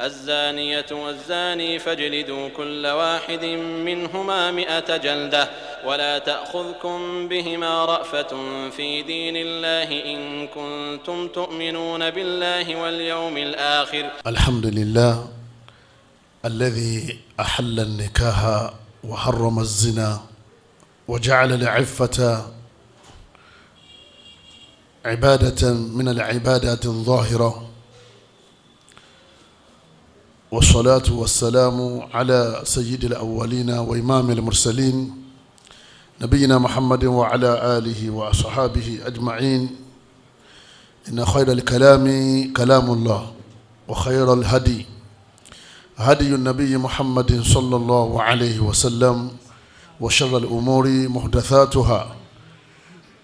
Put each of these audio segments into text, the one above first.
الزانية والزاني فاجلدوا كل واحد منهما 100 جلدة ولا تأخذكم بهما رأفة في دين الله إن كنتم تؤمنون بالله واليوم الآخر. الحمد لله الذي أحل النكاح وحرم الزنا وجعل العفة عبادة من العبادات الظاهرة، والصلاة والسلام على سيد الأولين وإمام المرسلين نبينا محمد وعلى آله وأصحابه أجمعين. إن خير الكلام كلام الله، وخير الهدي هدي النبي محمد صلى الله عليه وسلم، وشر الأمور محدثاتها،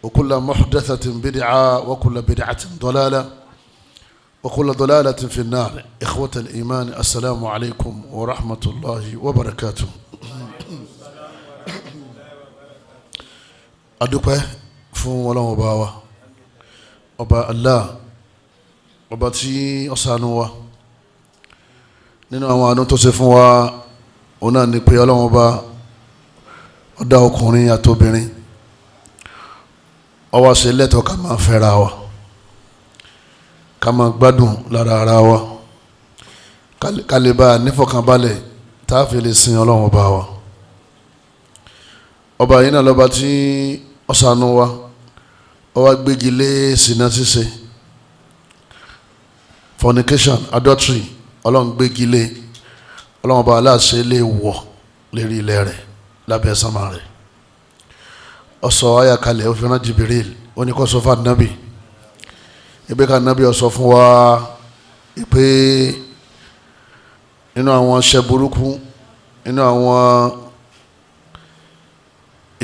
وكل محدثة بدعة، وكل بدعة ضلالة، وكل ضلالة في النار. إخوة الإيمان، السلام عليكم ورحمة الله وبركاته. Adúpẹ́ fún Ọlọ́run ọba wa, ọba Allah, ọba tí ó ṣàánú wa. Nínú àwọn àánú tó ṣe fún wa, òun náà ni pé Ọlọ́run ọba ó dá ọkùnrin àtobìnrin, ó wá ṣe lẹ́tọ̀ọ́ ká máa fẹ́ra wa, ká máa gbádùn lára ara wa, ká lè bá nífọ̀kànbalẹ̀ tá a fi lè sin Ọlọ́run ọba wa. Ọba yìí náà lọ́ba tí ó ṣàánú wa, ó wá gbégi lé ṣìnà ṣíṣe, fornication, adultery. Ọlọ́run gbégi lé, Ọlọ́run ọba aláṣẹ lè wọ̀ lérí ilẹ̀ rẹ̀ lábẹ́ sánmà rẹ̀. Ó sọ àyà kalẹ̀, ó fi rán Jibril, ó ní kó sọ fún Ànábì, ìgbé ká Ànábì ó sọ fún wa pé nínú àwọn iṣẹ́ burúkú, nínú àwọn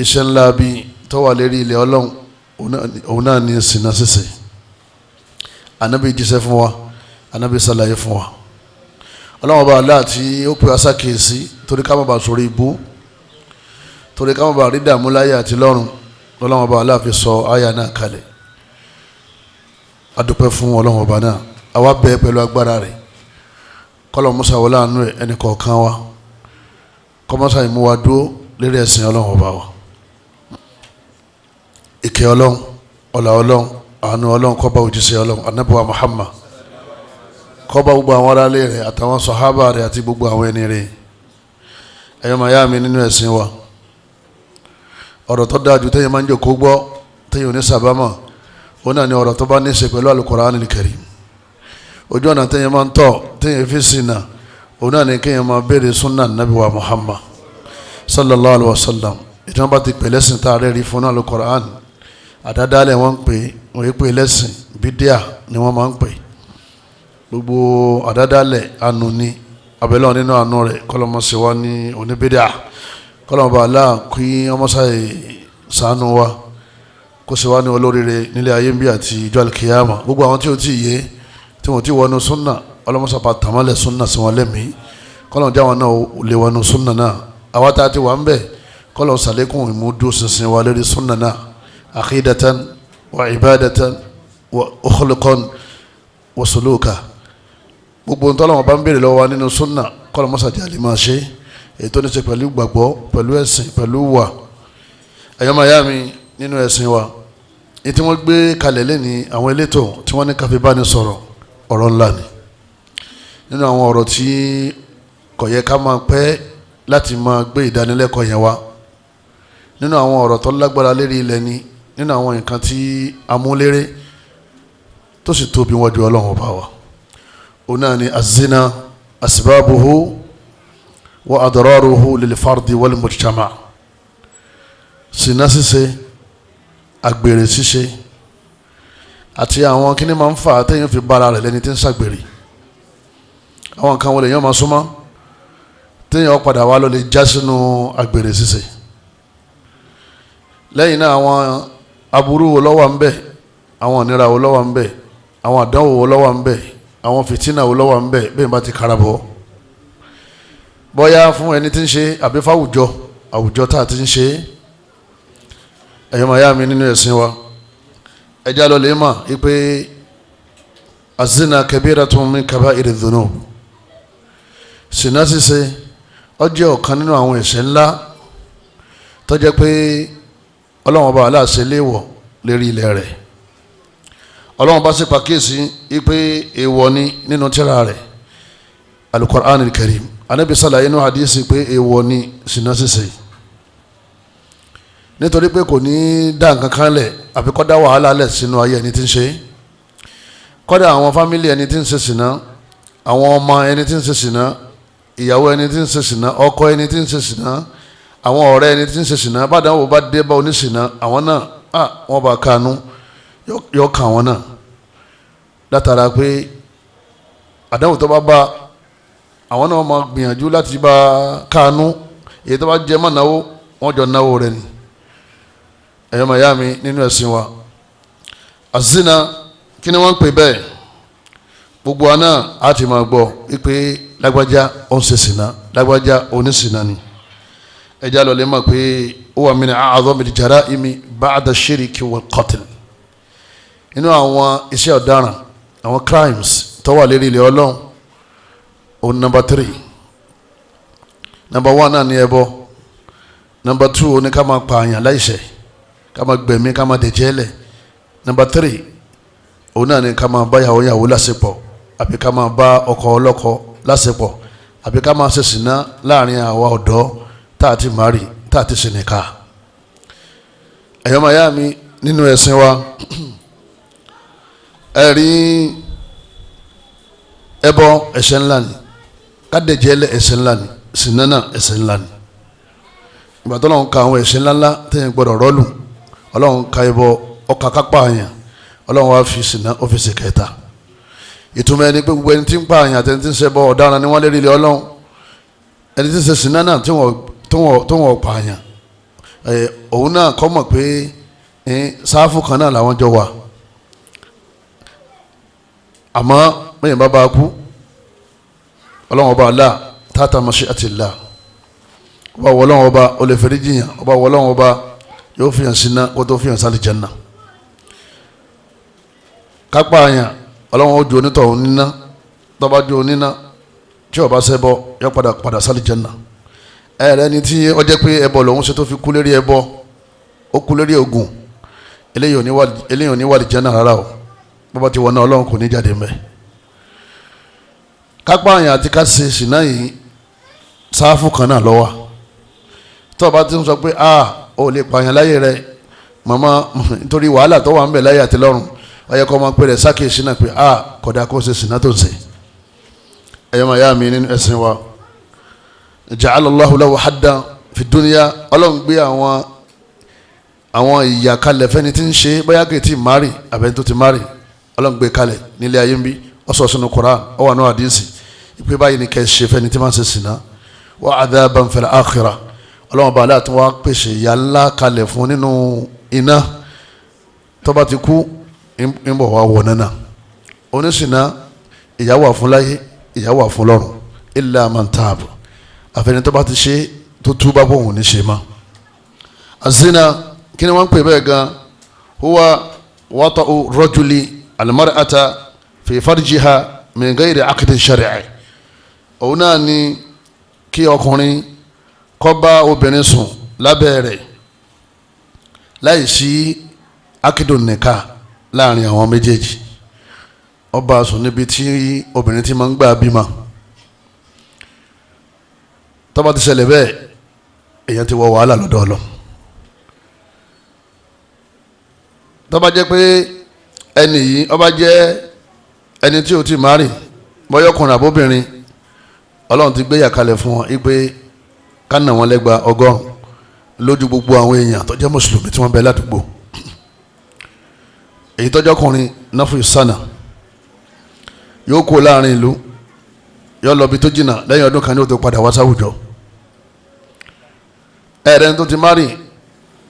iṣẹ́ ńlá bí tó wà lérí ilẹ̀ Ọlọ́run, òun náà ní ṣìnà ṣíṣe. Ànábì jíṣẹ́ fún wa, Ànábì ṣàlàyé fún wa. Ọlọ́run ọba Allah tí ó pè aṣákèésí torí ká má bàa sórí ibú, torí ká má bàa rí dààmú láyé àti lọ́run, Ọlọ́run ọba Allah fi sọ àyà náà kalẹ̀. Adúpẹ́ fún Ọlọ́run ọba náà, àwa bẹ̀ pẹ̀lú agbára rẹ̀, kọ́lọ̀ musa wọlé àánú ẹ̀ ẹnì kọ̀ọ̀kan wa, kọ́mọ́sá ìmúwa dúró lérí ẹ̀sìn Ọlọ́run ọba wa. Ìkẹ́ Ọlọ́run, ọlá Ọlọ́run, àánú Ọlọ́run kó bá òjíṣẹ́ Ọlọ́run Ànábì wa Muhammad, kó bá gbogbo àwọn aráalé rẹ̀ àtàwọn sọ̀hábà rẹ̀ àti gbogbo àwọn ẹni rẹ̀. Ẹ̀yọ́ màá yá mi nínú ẹ̀sìn wa, ọ̀rọ̀ tó dáa jù téèyàn máa ń jòkó gbọ́ téèyàn ò ní sàbámọ̀, òun náà ni ọ̀rọ̀ tó bá ní í ṣe pẹ̀lú Al-Qur'an al-Karim. Ojú ọ̀nà téèyàn máa ń tọ̀ téèyàn fi ṣìnà, òun náà ni kéèyàn máa béèrè súnà Ànábì wa Muhammad sallallahu alayhi wa sallam. Ìtàn bá ti pè lẹ́sìn tá a rẹ̀ rí fún Al-Qur'an, àdádálẹ̀ wọ́n ń pè, wọ́n yí pé lẹ́sìn bídíà ni wọ́n máa ń pè. Gbogbo àdádálẹ̀ àánú ni, abẹ́lẹ́ nínú àánú rẹ̀ kọ́lọ́mọṣẹ́ wa ní oníbídíà, kọ́lọ́mọba Allah kí ọmọṣẹ́ ṣàánú wa, kó ṣe wá ní olóríire nílé ayé ń bí àti ìjọ alikiyama. Gbogbo àwọn tí ó ti yé, tí wọ́n ti wọnú súnà, ọlọ́mọṣàpá tàmálẹ̀ súnà sí wọn lẹ́mìí, kọ́lọ́mọ jáwọn náà lè wọnú súnà náà. Àwa tá a ti wà ń bẹ̀, kọ́lọ́mọ sàlékún ìmúdó ṣinṣin wa lórí súnà náà, àkídatan wa ibadatan wa ukhluqan wa suluka. Gbogbo ntọ́lọ́mọ bá ń béèrè lọ́wọ́ wa nínú súnà, kọ́lọ́mọ sàjẹ́ àlè máa ṣe èyí tó ní ṣe pẹ̀lú gbàgbọ́, pẹ̀lú ẹ̀sìn, pẹ̀lú wà. Ẹ̀yọ́ máa yá mi nínú ẹ̀sìn wa, èyí tí wọ́n gbé kalẹ̀ lẹ́ni àwọn elétò tí wọ́n ní ká fi bá ní sọ̀rọ̀, ọ̀rọ̀ ńlá ni. Nínú àwọn ọ̀rọ̀ tí kò yẹ ká máa pẹ́ láti máa gbé ìdánilẹ́kọ̀ọ́ yẹn wá, nínú àwọn ọ̀rọ̀ tó lágbára lérí ilẹ̀ ni, nínú àwọn nǹkan tí a mú léré tó sì tóbi wọ́n ju Ọlọ́run ọba wa, òun náà ni azina asbabuhu wa adraruhu lil fardi wal mujtama. Ṣìnà ṣíṣe, àgbèrè ṣíṣe, àti àwọn kíní máa ń fà á téèyàn fi bára rẹ̀ lẹ́ni tí ń ṣàgbèrè. Àwọn kan wọlé yẹn máa súnmọ́ téèyàn padà wá lọ lè já sínú àgbèrè ṣíṣe. Lẹ́yìn náà, àwọn aburú wo ló wà ń bẹ, àwọn ìnira wo ló wà ń bẹ, àwọn àdánwò wo ló wà ń bẹ, àwọn fìtínà wo ló wà ń bẹ bẹ́ẹ̀ bá ti karabọ̀, bóyá fún ẹni tí ń ṣe àbí fáwùjọ, àwùjọ tá a ti ń ṣe. Ẹ̀yọ́ màá yá mi nínú ẹ̀sìn wa, ẹja lọ lè mà pé azina kabiratun min kaba'iri dhunub. Ṣìnà ṣíṣe ó jẹ́ ọ̀kan nínú àwọn ẹ̀ṣẹ̀ ńlá tó jẹ́ pé Ọlọ́run Ọba Allah ṣe léèwọ̀ lérí ilẹ̀ rẹ̀. Ọlọ́run bá ṣe pàkíyèsí pé èèwọ̀ ni nínú tírà rẹ̀ Al-Qur'an al-Karim. Ànábì ṣàlàyé nínú hadisi pé èèwọ̀ ni ṣìnà ṣíṣe, nítorí pé kò ní dá nǹkan kan lẹ̀ àbí kó dá wàhálà lẹ̀ sínú ayé ẹni tí ń ṣe. Kódà àwọn fámìlì ẹni tí ń ṣe ṣìnà, àwọn ọmọ ẹni tí ń ṣe ṣìnà, ìyàwó ẹni tí ń ṣe ṣìnà, ọkọ ẹni tí ń ṣe ṣìnà, àwọn ọ̀rẹ́ ẹni tí ń ṣe ṣìnà, bàdánwò bá dé bá oníṣìnà, àwọn náà wọ́n bá kánú yọ kàn wọ́n náà, látara pé àdánwò tó bá bá àwọn náà máa gbìyànjú láti bá kánú. Èyí tó bá jẹ mọ́ náwó, wọ́n jọ náwó rẹ̀ ni. Ẹ̀yọ́ màyá mi nínú ẹ̀sìn wa, àzínà kí ni wọ́n ń pè bẹ́ẹ̀? Gbogbo wa náà á ti máa gbọ́ wípé lágbájá ó ń ṣe ṣìnà, lágbájá oníṣìnà ni. Ẹja lọ lè mọ̀ pé ó wà min a'zamil jara'imi ba'da shirki wal qatl. Inú àwọn iṣẹ́ ọ̀daràn, àwọn crimes tó wà lérí ilẹ̀ Ọlọ́run, òun number 3. Number 1 náà ni ẹbọ. Number 2 ó ní ká máa pààyàn láìṣẹ̀, ká máa gbẹ̀mí, ká máa dẹ̀jẹ́ lẹ̀. Number 3 òun náà ni ká máa bá yàwó yàwó láṣepọ̀, àbí ká máa bá ọkọ ọlọ́kọ láṣepọ̀, àbí ká máa ṣe ṣìnà láàrin àwa ọ̀dọ́ tá a ti mari, tá a ti ṣe nìka. Ẹ̀yọ́ màyá mi nínú ẹ̀sìn wa, ẹ̀rí ẹbọ ẹ̀ṣẹ̀ ńlá ni, kádẹ̀jẹ́ lẹ̀ ẹ̀ṣẹ̀ ńlá ni, ṣìnà náà ẹ̀ṣẹ̀ ńlá ni. Ìgbà tó Ọlọ́run ka àwọn ẹ̀ṣẹ̀ ńlá ńlá tẹ̀yìn gbọ́dọ̀ rọ́ọ̀lù, Ọlọ́run ka ẹbọ, ọkà kápá àyàn, Ọlọ́run wá fi ṣìnà ó fi ṣe kẹta. Ìtumọ̀ ẹni pé gbogbo ẹni tí ń pa àyàn àti ẹni tí ń ṣẹbọ ọ̀daràn ni wọ́n lérí ilé Ọlọ́run. Ẹni tí ń ṣe ṣìnà náà tí wọ́n pa àyàn, òun náà kọ́ mọ̀ pé sáfù kan náà làwọn jọ wà. Àmọ́ bẹ́ẹ̀ bá bá kú, Ọlọ́run ọba Allah tata mashi'atillah, ọba wọ Ọlọ́run ọba ó lè fẹ́rí jiyàn, ọba wọ Ọlọ́run ọba yóò fi hàn síná kó tó fi hàn sálì jẹ́nà. Kápá àyàn, Ọlọ́run ó ju onítọ̀hún níná, tọ́ba ju oníná tí ó bá ṣẹbọ yóò padà sálì jẹ́nà. Ẹ̀rẹ́ ni tí ó jẹ́ pé ẹbọ lòun ṣe tó fi kú lérí ẹbọ, ó kú lérí ogun, eléyìí ò ní wà lì jẹ́nà rárá o. Bọ́bá ti wọná Ọlọ́run kò ní jáde mẹ́. Kápá àyàn àti ká ṣe ṣìnà yìí sáfù kan náà ló wà. Tó o bá ti ń sọ pé ó lè pààyàn láyé rẹ màmá, nítorí wàhálà tó wà ń bẹ láyé àti lọ́run, ó yẹ kó máa pè rẹ̀ sákèsí náà pé kódà kó ṣe ṣìnà tó ń ṣe. Ẹ̀yọ́ màyá mi nínú ẹ̀sìn wa, ja'ala Allahu lahu haddan fi dunya. Ọlọ́run gbé àwọn ìyà kalẹ̀ fẹ́ni tí ń ṣe, bóyá kì í ti mari àbẹ́ni tó ti mari, Ọlọ́run gbé kalẹ̀ nílé ayé ń bí, ó sọ sínú Qur'an, ó wà ní àdínsì ìpè báyìí ni kẹ́ ṣe fẹ́ni tí máa ń ṣe ṣìnà. Wa adhaban fil akhirah, Ọlọ́run bá aláàtún wá pèsè ìyà ńlá kalẹ̀ fún nínú iná. Tó bá ti kú ń bọ̀ wá wọ̀ nánà. Oníṣìnà ìyà wà fún láyé, ìyà wà fún lọ́run, illa man taab, àfẹni tó bá ti ṣe tó túbá bó òun ní ṣe mọ́. Azina kí ni wọ́n ń pè bẹ́ẹ̀ gan? Huwa wata'u rajuli almar'ata fi farjiha min ghayri aqdin shar'i. Òun náà ni kí ọkùnrin kó bá obìnrin sùn lábẹ́ rẹ̀ láì sí akidun nìka láàrin àwọn méjèèjì. Ó bá sùn níbi tí obìnrin ti máa ń gbà bímọ. Tó bá ti ṣẹlẹ̀ bẹ́ẹ̀, èèyàn ti wọ wàhálà lọ́dọ̀ Ọlọ́run. Tó bá jẹ́ pé ẹni yìí ó bá jẹ́ ẹni tí ó ti márì, bóyá ọkùnrin àbóbìnrin, Ọlọ́run ti gbéyà kalẹ̀ fún wọn wípé ká nà wọ́n lẹ́gba 100 lójú gbogbo àwọn èèyàn tó jẹ́ mùsùlùmí tí wọ́n bẹ ládùúgbò. Èyí tó jẹ́ ọkùnrin náfù sànà yóò kó láàrin ìlú, yóò lọ bí tó jìnnà, lẹ́yìn ọdún kan ní ó tó padà wá sáwùjọ. Ẹ̀rẹ́ tó ti márì,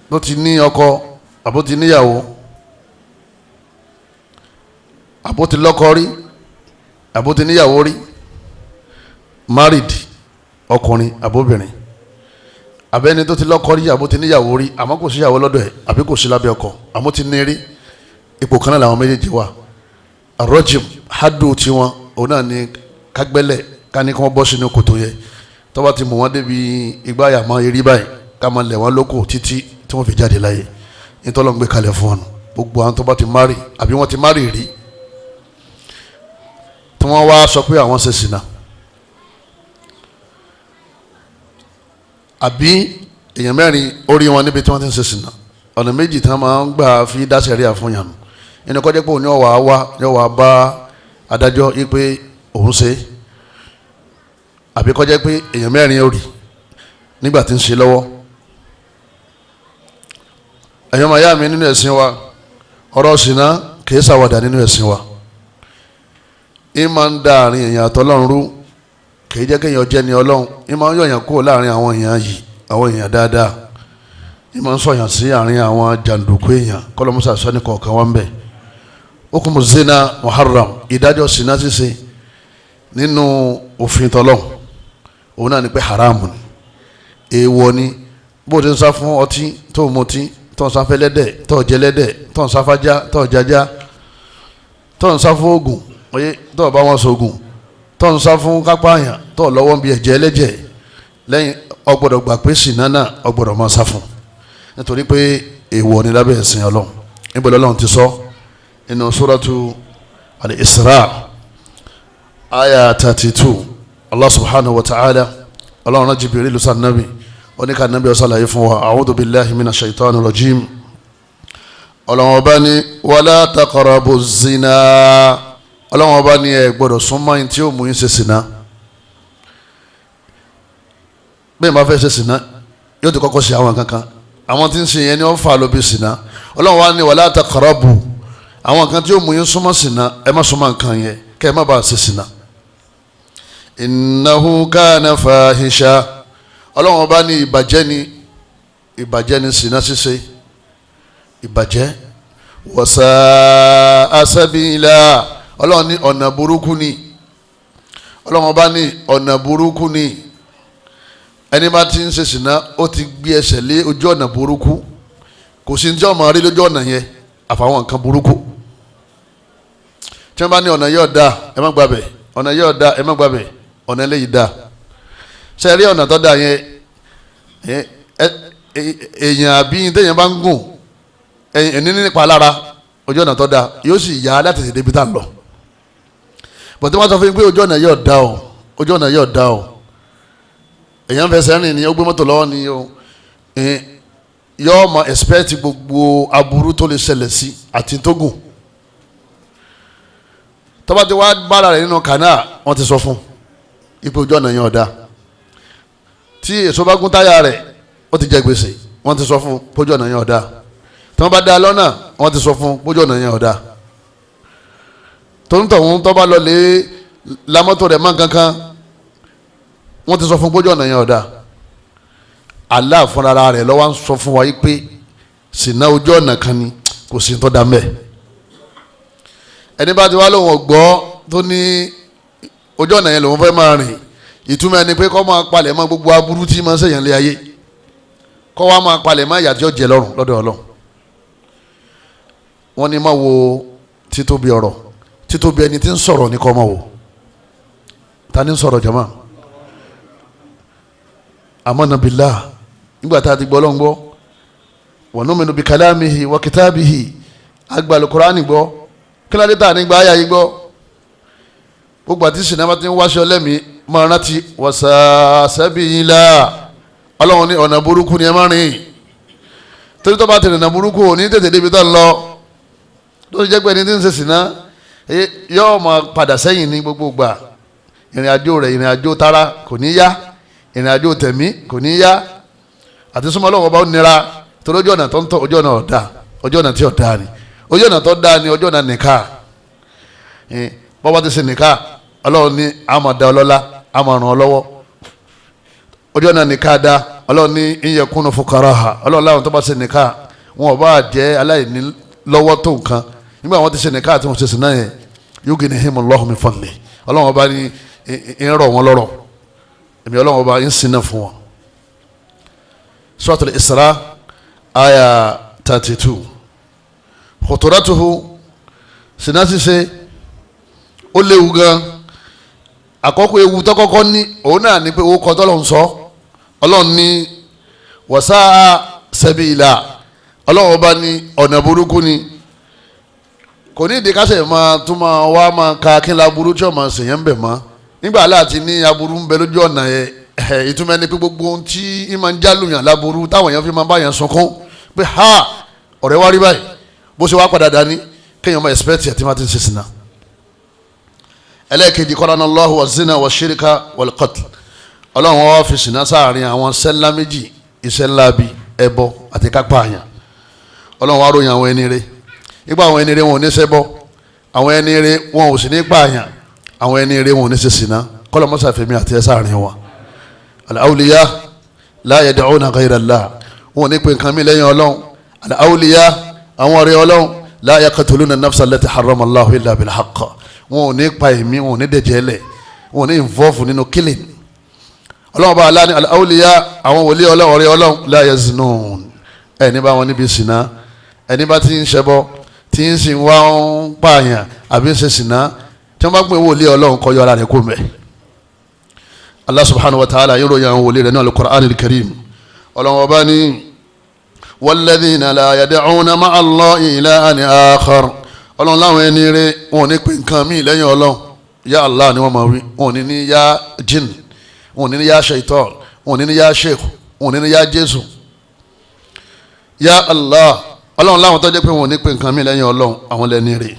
tó ti ní ọkọ àbó ti níyàwó, àbó ti lọ́kọ rí, àbó ti níyàwó rí, married ọkùnrin àbóbìnrin, àbẹ́ni tó ti lọ́kọ rí àbó ti níyàwó rí, àmọ́ kò síyàwó lọ́dọ̀ ẹ̀ àbí kò sí lábẹ́ ọkọ, àmọ́ ti ní rí, ipò kan náà làwọn méjèèjì wà. Àrọ́jìm hádùn tiwọn òun náà ni kágbẹ́lẹ̀ ká ní kí wọ́n bọ́ sínú kòtò yẹn. Tó bá ti mú wọn débi igbáyà mọ́ eré báyìí, ká máa lẹ̀ wọ́n lóko títí tí wọ́n fi jáde láyé. Nítorí Ọlọ́run gbé kalẹ̀ fún wọn. Gbogbo àwọn tó bá ti márì àbí wọ́n ti márì rí, tí wọ́n wá sọ pé àwọn ṣe sìnà, àbí èèyàn mẹ́rin orí wọn níbi tí wọ́n ti ń ṣe sìnà, ọ̀nà méjì tí wọ́n máa ń gbà fi dá sẹ̀ríà fún yàn. Ẹni kọjá pé òun yóò wá wá yóò wá bá adájọ́ yí pé òun ṣe, àbí kọjá pé èèyàn mẹ́rin orí nígbà tí ń ṣe lọ́wọ́. Ẹ̀yọ́ máa yá mi nínú ẹ̀sìn wa, ọ̀rọ̀ ṣìnà kìí ṣàwàdà nínú ẹ̀sìn wa. Ì máa ń da àárín èèyàn àtọ́lọ́run rú, kìí jẹ́ kéèyàn jẹ́ ni Ọlọ́run. Ì máa ń yọ̀yàn kúrò láàrin àwọn èèyàn yìí, àwọn èèyàn dáadáa. Ì máa ń sọ̀yàn sí àárín àwọn jàǹdùkú èèyàn. Kọ́lọ́mùsà sọ́ni kọ̀ọ̀kan wá ń bẹ̀. Hukumu zina muharram, ìdájọ́ ṣìnà ṣíṣe nínú òfin tọ́lọ́run, òun náà ni pé haramu ni, èèwọ̀ ni. Bó o ti ń sá fún ọtí tó mutí, tó ń sáfẹ́ lẹ́dẹ̀, tó jẹ lẹ́dẹ̀, tó ń sáfájá, tó jájá, tó ń sá fún oògùn oye, tó bá wọn sògùn, tó ń sá fún kápáyàn, tó lọ́wọ́ bí ẹ̀jẹ̀ ẹlẹ́jẹ̀ lẹ́yìn, ó gbọ́dọ̀ gbà pé ṣìnà náà ó gbọ́dọ̀ máa sá fún, nítorí pé èèwọ̀ ni lábẹ́ ẹ̀sìn Ọlọ́run. Níbo lọ́lọ́run ti sọ? Inú suratu Al-Isra aya 32, Allah subhanahu wa ta'ala, Ọlọ́run rán Jibril sí Ànábì, oníkà nàbí ọ̀sálàyé fún wa. A'udhu billahi minash shaitani rajim. Ọlọ́run ọba ní wala taqrabu zina. Ọlọ́run ọba ní ẹ gbọ́dọ̀ súnmọ́ yín tí ó mú yín ṣe sìnà. Bẹ́ẹ̀ bá fẹ́ ṣe sìnà, yóò ti kọ́kọ́ ṣe àwọn kankan. Àwọn tí ń ṣe yẹn ni wọ́n fà ló bí sìnà. Ọlọ́run wa ní wala taqrabu, àwọn kan tí ó mú yín súnmọ́ sìnà, ẹ má súnmọ́ nǹkan yẹn kẹ́ ẹ má bàa ṣe sìnà. Innahu kana fahisha. Ọlọ́run ọba ní ìbàjẹ́ ni, ìbàjẹ́ ni sìnà ṣíṣe, ìbàjẹ́. Wasa'a sabila. Ọlọ́run ní ọ̀nà burúkú ni. Ọlọ́run ọba ní ọ̀nà burúkú ni. Ẹni bá ti ń ṣe sìnà, ó ti gbé ẹsẹ̀ lé ojú ọ̀nà burúkú. Kò sí ní tí ọmọ rí lójú ọ̀nà yẹn àfàwọn nǹkan burúkú. Tí wọ́n bá ní ọ̀nà yóò da, ẹ má gbàbẹ̀. Ọ̀nà yóò da, ẹ má gbàbẹ̀. Ọ̀nà eléyìí da. Ṣe rí ọ̀nà tó da yẹn, èèyàn àbí téèyàn bá ń gùn ẹni nípa lára ojú ọ̀nà tó da yóò sì yá láti tètè débi tá à ń lọ. Bọ̀dé wọ́n sọ fún mi pé ojú ọ̀nà yóò da o, ojú ọ̀nà yóò da o. Èèyàn fẹsẹ̀ rìn ni, ó gbé mọ́tò lọ́wọ́ ni o, yóò mọ expect gbogbo aburú tó lè ṣẹlẹ̀ sí àti tó gùn. Tó bá ti wá bára rẹ̀ nínú kànáà, wọ́n ti sọ fún ipò ojú ọ̀nà yẹn ọ̀dà. Tí èso bá gún táyà rẹ̀, ó ti jẹ gbèsè, wọ́n ti sọ fún pójú ọ̀nà yẹn ọ̀dà. Tí wọ́n bá dá lọ́nà, wọ́n ti sọ fún pójú ọ̀nà yẹn ọ̀dà. Tóńtọ̀hún tó bá lọ lé lámọ́tò rẹ̀ mọ́ kankan, wọ́n ti sọ fún pójú ọ̀nà yẹn ọ̀dà. Allah fúnra rẹ̀ ló wá ń sọ fún wa yìí pé ṣìnà ojú ọ̀nà kan ni, kò sí tó dá mẹ́. Ẹni bá ti wá lóun ọ̀gbọ́ tó ní ojú ọ̀nà yẹn lòun fẹ́ máa rìn, ìtumọ̀ ẹni pé kó máa palẹ̀ mọ́ gbogbo aburú tí máa ń ṣèyàn lé ayé, kó wá máa palẹ̀ mọ́ ìyà tí ó jẹ lọ́rùn lọ́dọ̀ Ọlọ́run. Wọ́n ní má wo títóbi ọ̀rọ̀, títóbi ẹni tí ń sọ̀rọ̀ ní kó máa wò. Ta ni ń sọ̀rọ̀ jama? Amana billah, nígbà tá a ti gbọ́ Ọlọ́run gbọ́, wa nu'minu bi kalamihi wa kitabihi, agba Al-Qur'ani gbọ́, kílódé tá a ní gba àyà yìí gbọ́. Gbogbo àti sinimá ti ń wáṣọ lẹ́mìí máa rántí wasabila. Ọlọ́run ní ọ̀nà burúkú ni ẹ má rìn, torí tó bá ti rìnà burúkú ò ní tètè débi tó ń lọ. Tó ti jẹ́ pé ẹni tí ń ṣe sìná yóò máa padà sẹ́yìn ní gbogbo gbà. Ìrìn àjò rẹ̀, ìrìn àjò tara kò ní yá, ìrìn àjò tẹ̀mí kò ní yá, àti súnmọ́ Ọlọ́run ọba ó nira, torí ojú ọ̀nà tó ń tọ̀ ojú ọ̀nà ọ̀dà, ojú ọ̀nà tí ọ̀dà ni, ojú ọ̀nà tó dáa ni ojú ọ̀nà nìka. Bọ́wọ́ ti ṣe nìka, Ọlọ́run ní a máa da ọlọ́lá, a máa ràn ọ́ lọ́wọ́. Ojú ọ̀nà nìka da, Ọlọ́run ní in yakunu fuqaraha, Ọlọ́run láwọn tó bá ṣe nìka wọn ò bá jẹ́ aláìní lọ́wọ́ tó nǹkan. Nígbà wọn ti ṣe nìka àti wọn ṣe sìnà yẹn, yughnihimullahu min fadlihi, Ọlọ́run ọba ní ń rọ̀ wọn lọ́rọ̀, èmi Ọlọ́run ọba ń sin náà fún wọn. Suratul Isra aya 32. Khuturatuhu, sìnà ṣíṣe ó léwu gan. Àkọ́kọ́ ewu tó kọ́kọ́ ní òun náà ni pé owó kọ́ tọ́lọ́run sọ. Ọlọ́run ní wasa'a sabila, Ọlọ́run ọba ní ọ̀nà burúkú ni. Kò ní ìdí kásẹ̀ máa tún máa wá máa ka kí n la burú tí ọmọ sèyàn ń bẹ̀ mọ́. Nígbà láti ní aburú ń bẹ lójú ọ̀nà yẹn, ìtumọ̀ ẹni pé gbogbo ohun tí ń máa ń jálùyàn láburú táwọn èèyàn fi máa bá yẹn sunkún pé ha ọ̀rẹ́ wá rí báyìí, bó ṣe wá padà dání kéèyàn máa expect ẹ̀ tí máa ti ń ṣe sìnà. Ẹlẹ́ẹ̀kejì, qarana Allahu wa-zina wa-shirka wal-qatl. Ọlọ́run wá fi sìnà sáàrin àwọn iṣẹ́ ńlá méjì, iṣẹ́ ńlá bíi ẹbọ àti kápá àyàn. Ọlọ́run wá ròyìn àwọn ẹni rẹ̀, nígbà àwọn ẹni rẹ̀ wọn ò ní ṣẹbọ, àwọn ẹni rẹ̀ wọn ò sì ní pààyàn, àwọn ẹni rẹ̀ wọn ò ní ṣe sìnà. Kọ́lọ́ mọ́sàfẹ́mi àti ẹ sáàrin wa. Al-awliya la yad'una ghayra Allah, wọn ò ní pè nǹkan mi lẹ́yìn Ọlọ́run. Al-awliya, àwọn ọ̀rẹ́ Ọlọ́run, la yaqtuluna an-nafsa allati harrama Allahu illa bil-haqq, wọn ò ní pa ẹ̀mí, wọn ò ní dẹ̀jẹ̀ lẹ̀, wọn ò ní involve nínú killing. Ọlọ́run bá aláàní al-awliya, àwọn wòlíì Ọlọ́run, ọ̀rẹ́ Ọlọ́run, la yaznun, ẹni bá wọn níbi sìnà, ẹni bá ti ń ṣẹbọ tí ń sìn wá ń pààyàn àbí ń ṣe sìnà, tí wọ́n bá pè wòlíì Ọlọ́run kọ́ yọ ara rẹ̀ kó mẹ́. Allah subhanahu wa ta'ala yóò ròyìn àwọn wòlíì rẹ̀ náà al-Qur'an al-Karim. Ọlọ́run ọba ní walladhina la yad'una ma'a Allahi ilahan akhar. Ọlọ́run láwọn ẹni rẹ̀ wọn ò ní pè nǹkan míì lẹ́yìn Ọlọ́run. Ya Allah ni wọ́n máa wí, wọn ò ní ní ya jinn, wọn ò ní ní ya shaitan, wọn ò ní ní ya sheikh, wọn ò ní ní ya Jésù. Ya Allah, Ọlọ́run láwọn tó jẹ́ pé wọn ò ní pè nǹkan míì lẹ́yìn Ọlọ́run, àwọn lẹ́ni rẹ̀.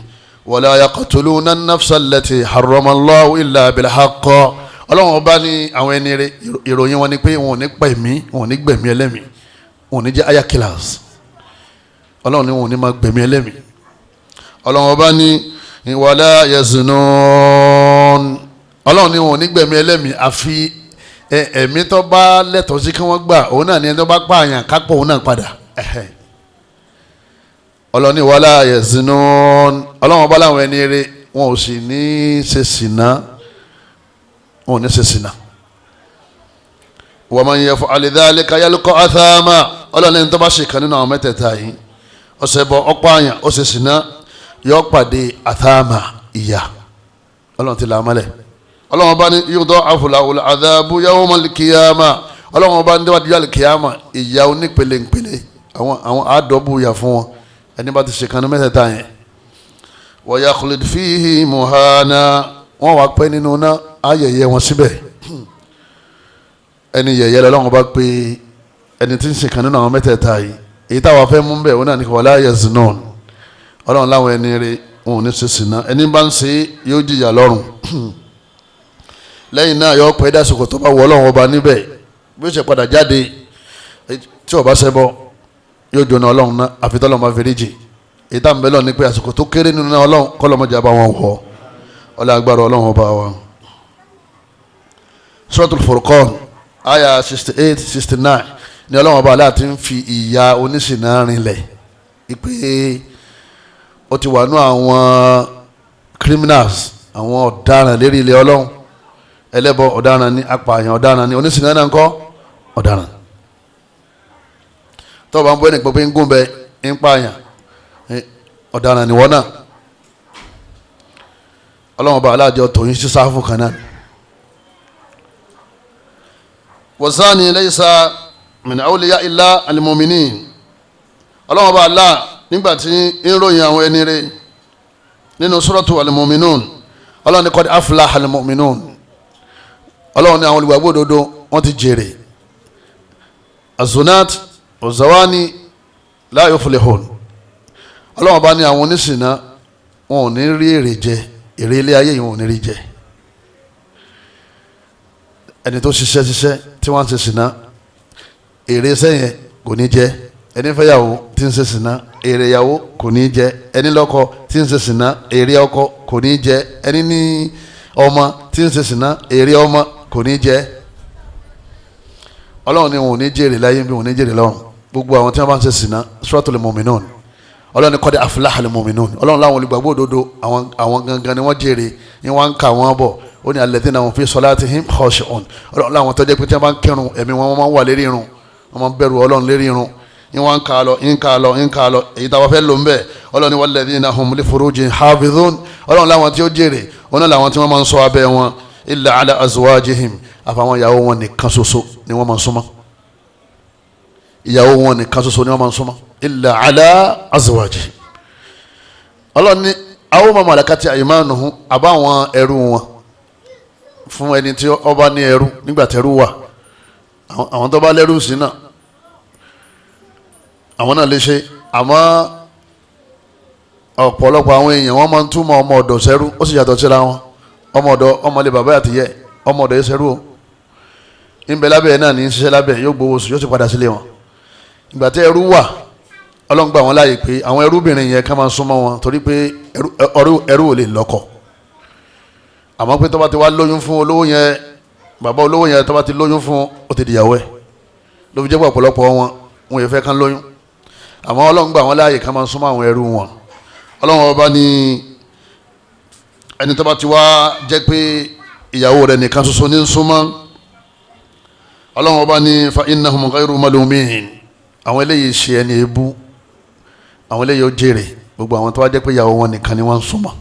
Wala yaqtuluna an-nafsa allati harrama Allahu illa bil-haqq. Ọlọ́run ọba ní àwọn ẹni rẹ̀, ìròyìn wọn ni pé wọn ò ní pa ẹ̀mí, wọn ò ní gbẹ̀mí ẹlẹ́mìí, wọn ò ní jẹ́ aya killers. Ọlọ́run ní wọn ò ní máa gbẹ̀mí ẹlẹ́mìí. Ọlọ́run ọba ní wala yaznun. Ọlọ́run ní wọn ò ní gbẹ̀mí ẹlẹ́mìí àfi ẹ̀mí tó bá lẹ́tọ̀ọ́ sí kí wọ́n gbà, òun náà ní ẹni tó bá pààyàn kápọ̀ òun náà padà. Ọlọ́run ní wala yaznun. Ọlọ́run ọba láwọn ẹni rẹ̀ wọn ò sì ní ṣe sìnà, wọn ò ní ṣe sìnà. Wa man yaf'al dhalika yalqa athama. Ọlọ́run ẹni tó bá ṣe kan nínú àwọn mẹ́tẹ̀ẹ̀ta yìí, ó ṣẹbọ, ó pààyàn, ó ṣe sìnà, yó pàdé athama, ìyà. Ọlọ́run ti là á mọ́lẹ̀. Ọlọ́run bá ní yudha'afu lahul adhabu yawmal qiyamah. Ọlọ́run bá ní déwájú al-qiyamah, ìyà onípele ńpele, àwọn àádọ́bù yà fún wọn ẹni bá ti ṣe kan nínú mẹ́tẹ̀ẹ̀ta yẹn. Wa yakhlud fihi muhana. Wọ́n wá pẹ́ nínú náà, ayẹyẹ wọn síbẹ̀. Ẹni yẹyẹ lọ́lọ́run bá pé ẹni tí ń ṣe kan nínú àwọn mẹ́tẹ̀ẹ̀ta yìí, èyí táwa fẹ́ mú bẹ́ẹ̀, wọn náà ní wala yaznun. Ọlọ́run láwọn ẹni rẹ̀ wọn ò ní ṣe sìnà, ẹni bá ń ṣe yóò jìyà lọ́run. Lẹ́yìn náà yóò pẹ́ dásìkò tó bá wọ Ọlọ́run ọba níbẹ̀, bí ó ṣe padà jáde tí ó bá ṣẹbọ yóò jóná Ọlọ́run náà, àfi tọ́lọ́run bá fèrè jì. Èyí tá à ń bẹ lọ́ọ̀ ni pé àsìkò tó kéré nínú Ọlọ́run kọ́lọ́mọdé bá wọn wọ̀ ọlọ́ agbára Ọlọ́run ọba wa. Suratul Furqan aya 68 69 ni Ọlọ́run ọba aláàtí ń fi ìyà oníṣìnà rinlẹ̀ ìpè ó ti wà nú àwọn criminals, àwọn ọ̀daràn lérí ilẹ̀ Ọlọ́run. Ẹlẹ́bọ ọ̀daràn ni, apààyàn ọ̀daràn ni, oníṣìnà náà ń kọ́ ọ̀daràn. Tọ́ba ń bọ́ ẹnìkan pé ń gún bẹ ń pààyàn, ọ̀daràn ni wọ́n náà. Ọlọ́run ọba aláàjọ tòyún sí sáfù kan náà. Wazani laysa min awliya illa al-mu'minin. Ọlọ́run ọba aláà nígbà tí ń ròyìn àwọn ẹni rẹ̀ nínú suratu al-mu'minun, Ọlọ́run ní qad aflaha al-mu'minun. Ọlọ́run ní àwọn olùgbàgbọ́ òdodo wọ́n ti jèrè. Azunat ozawani la yuflihun. Ọlọ́run ọba ní àwọn oníṣìnà wọn ò ní rí èrè jẹ, èrè ilé ayé yìí wọn ò ní rí jẹ. Ẹni tó ṣiṣẹ́ ṣiṣẹ́ tí wọ́n ń ṣe ṣìnà, èrè sẹ́yìn kò ní jẹ. Ẹni fẹ́yàwó tí ń ṣe ṣìnà, èrè ìyàwó kò ní jẹ. Ẹni lọ́kọ tí ń ṣe ṣìnà, èrè ọkọ kò ní jẹ. Ẹni ní ọmọ tí ń ṣe ṣìnà, èrè ọmọ kò ní jẹ. Ọlọ́run ni wọn ò ní jèrè láyé bí wọn ò ní jèrè lọ́run. Gbogbo àwọn tí wọ́n bá ń ṣe ṣìnà, Suratul Mu'minun, Ọlọ́run ní qad aflaha al-mu'minun. Ọlọ́run láwọn olùgbàgbọ́ òdodo àwọn gangan ni wọ́n jèrè, ni wọ́n ń kà wọ́n bọ̀. Ó ní alladhina hum fi salatihim khashi'un. Ọlọ́run láwọn tó jẹ́ pé tí wọ́n bá ń kírun, ẹ̀mí wọn máa ń wà lérí irun, wọ́n máa ń bẹ̀rù Ọlọ́run lérí irun. Ní wọ́n ń kà lọ, ń kà lọ, ń kà lọ, èyí táwa fẹ́ lò ń bẹ̀. Ọlọ́run ní walladhina hum li furujihim hafidhun. Ọlọ́run láwọn tí ó jèrè, òun náà làwọn tí wọ́n máa ń ṣọ́ abẹ́ wọn. Illa ala azwajihim, àfàwọn ìyàwó wọn nìkan ṣoṣo ni wọ́n máa ń súnmọ́. Ìyàwó wọn nìkan ṣoṣo ni wọ́n máa ń súnmọ́. Illa ala azwajihim. Ọlọ́run ní aw ma malakati aymanuhum, àbáwọn ẹrú wọn, fún ẹni tí ó bá ní ẹrú nígbà tẹrú wà, àwọn tó bá lẹ́rú sí náà àwọn náà lè ṣe. Àmọ́ ọ̀pọ̀lọpọ̀ àwọn èèyàn wọ́n máa ń túmọ̀ ọmọ ọ̀dọ̀ sẹ́rú, ó sì yàtọ̀ síra wọn. Ọmọ ọ̀dọ̀ ọmọlé bàbá àti yẹ ọmọ ọ̀dọ̀ yẹ sẹ́rú o, ń bẹ lábẹ́ náà ní ṣiṣẹ́ lábẹ́, yóò gbowó oṣù, yóò sì padà sílé wọn. Ìgbà tí ẹrú wà, Ọlọ́run gbà wọ́n láàyè pé àwọn ẹrúbìnrin yẹn ká máa súnmọ́ wọn, torí pé ẹrú ò lè lọ́kọ. Àmọ́ pé tó bá ti wá lóyún fún olówó yẹn, bàbá olówó yẹn tó bá ti lóyún fún, ó ti dìyàwó ẹ̀. Ló fi jẹ́ pé ọ̀pọ̀lọpọ̀ wọn wọn yẹn fẹ́ kán lóyún. Àmọ́ Ọlọ́run gbà wọ́n láàyè ká máa súnmọ́ àwọn ẹrú wọn. Ọlọ́run ọba ní ẹni tó bá ti wá jẹ́ pé ìyàwó rẹ̀ nìkan ṣoṣo ní súnmọ́, Ọlọ́run ọba ní fa innahum ghayru malumin, àwọn eléyìí ṣe ẹni ebú, àwọn eléyìí ó jèrè. Gbogbo àwọn tó wá jẹ́ pé ìyàwó wọn nìkan ni wọ́n ń súnmọ́,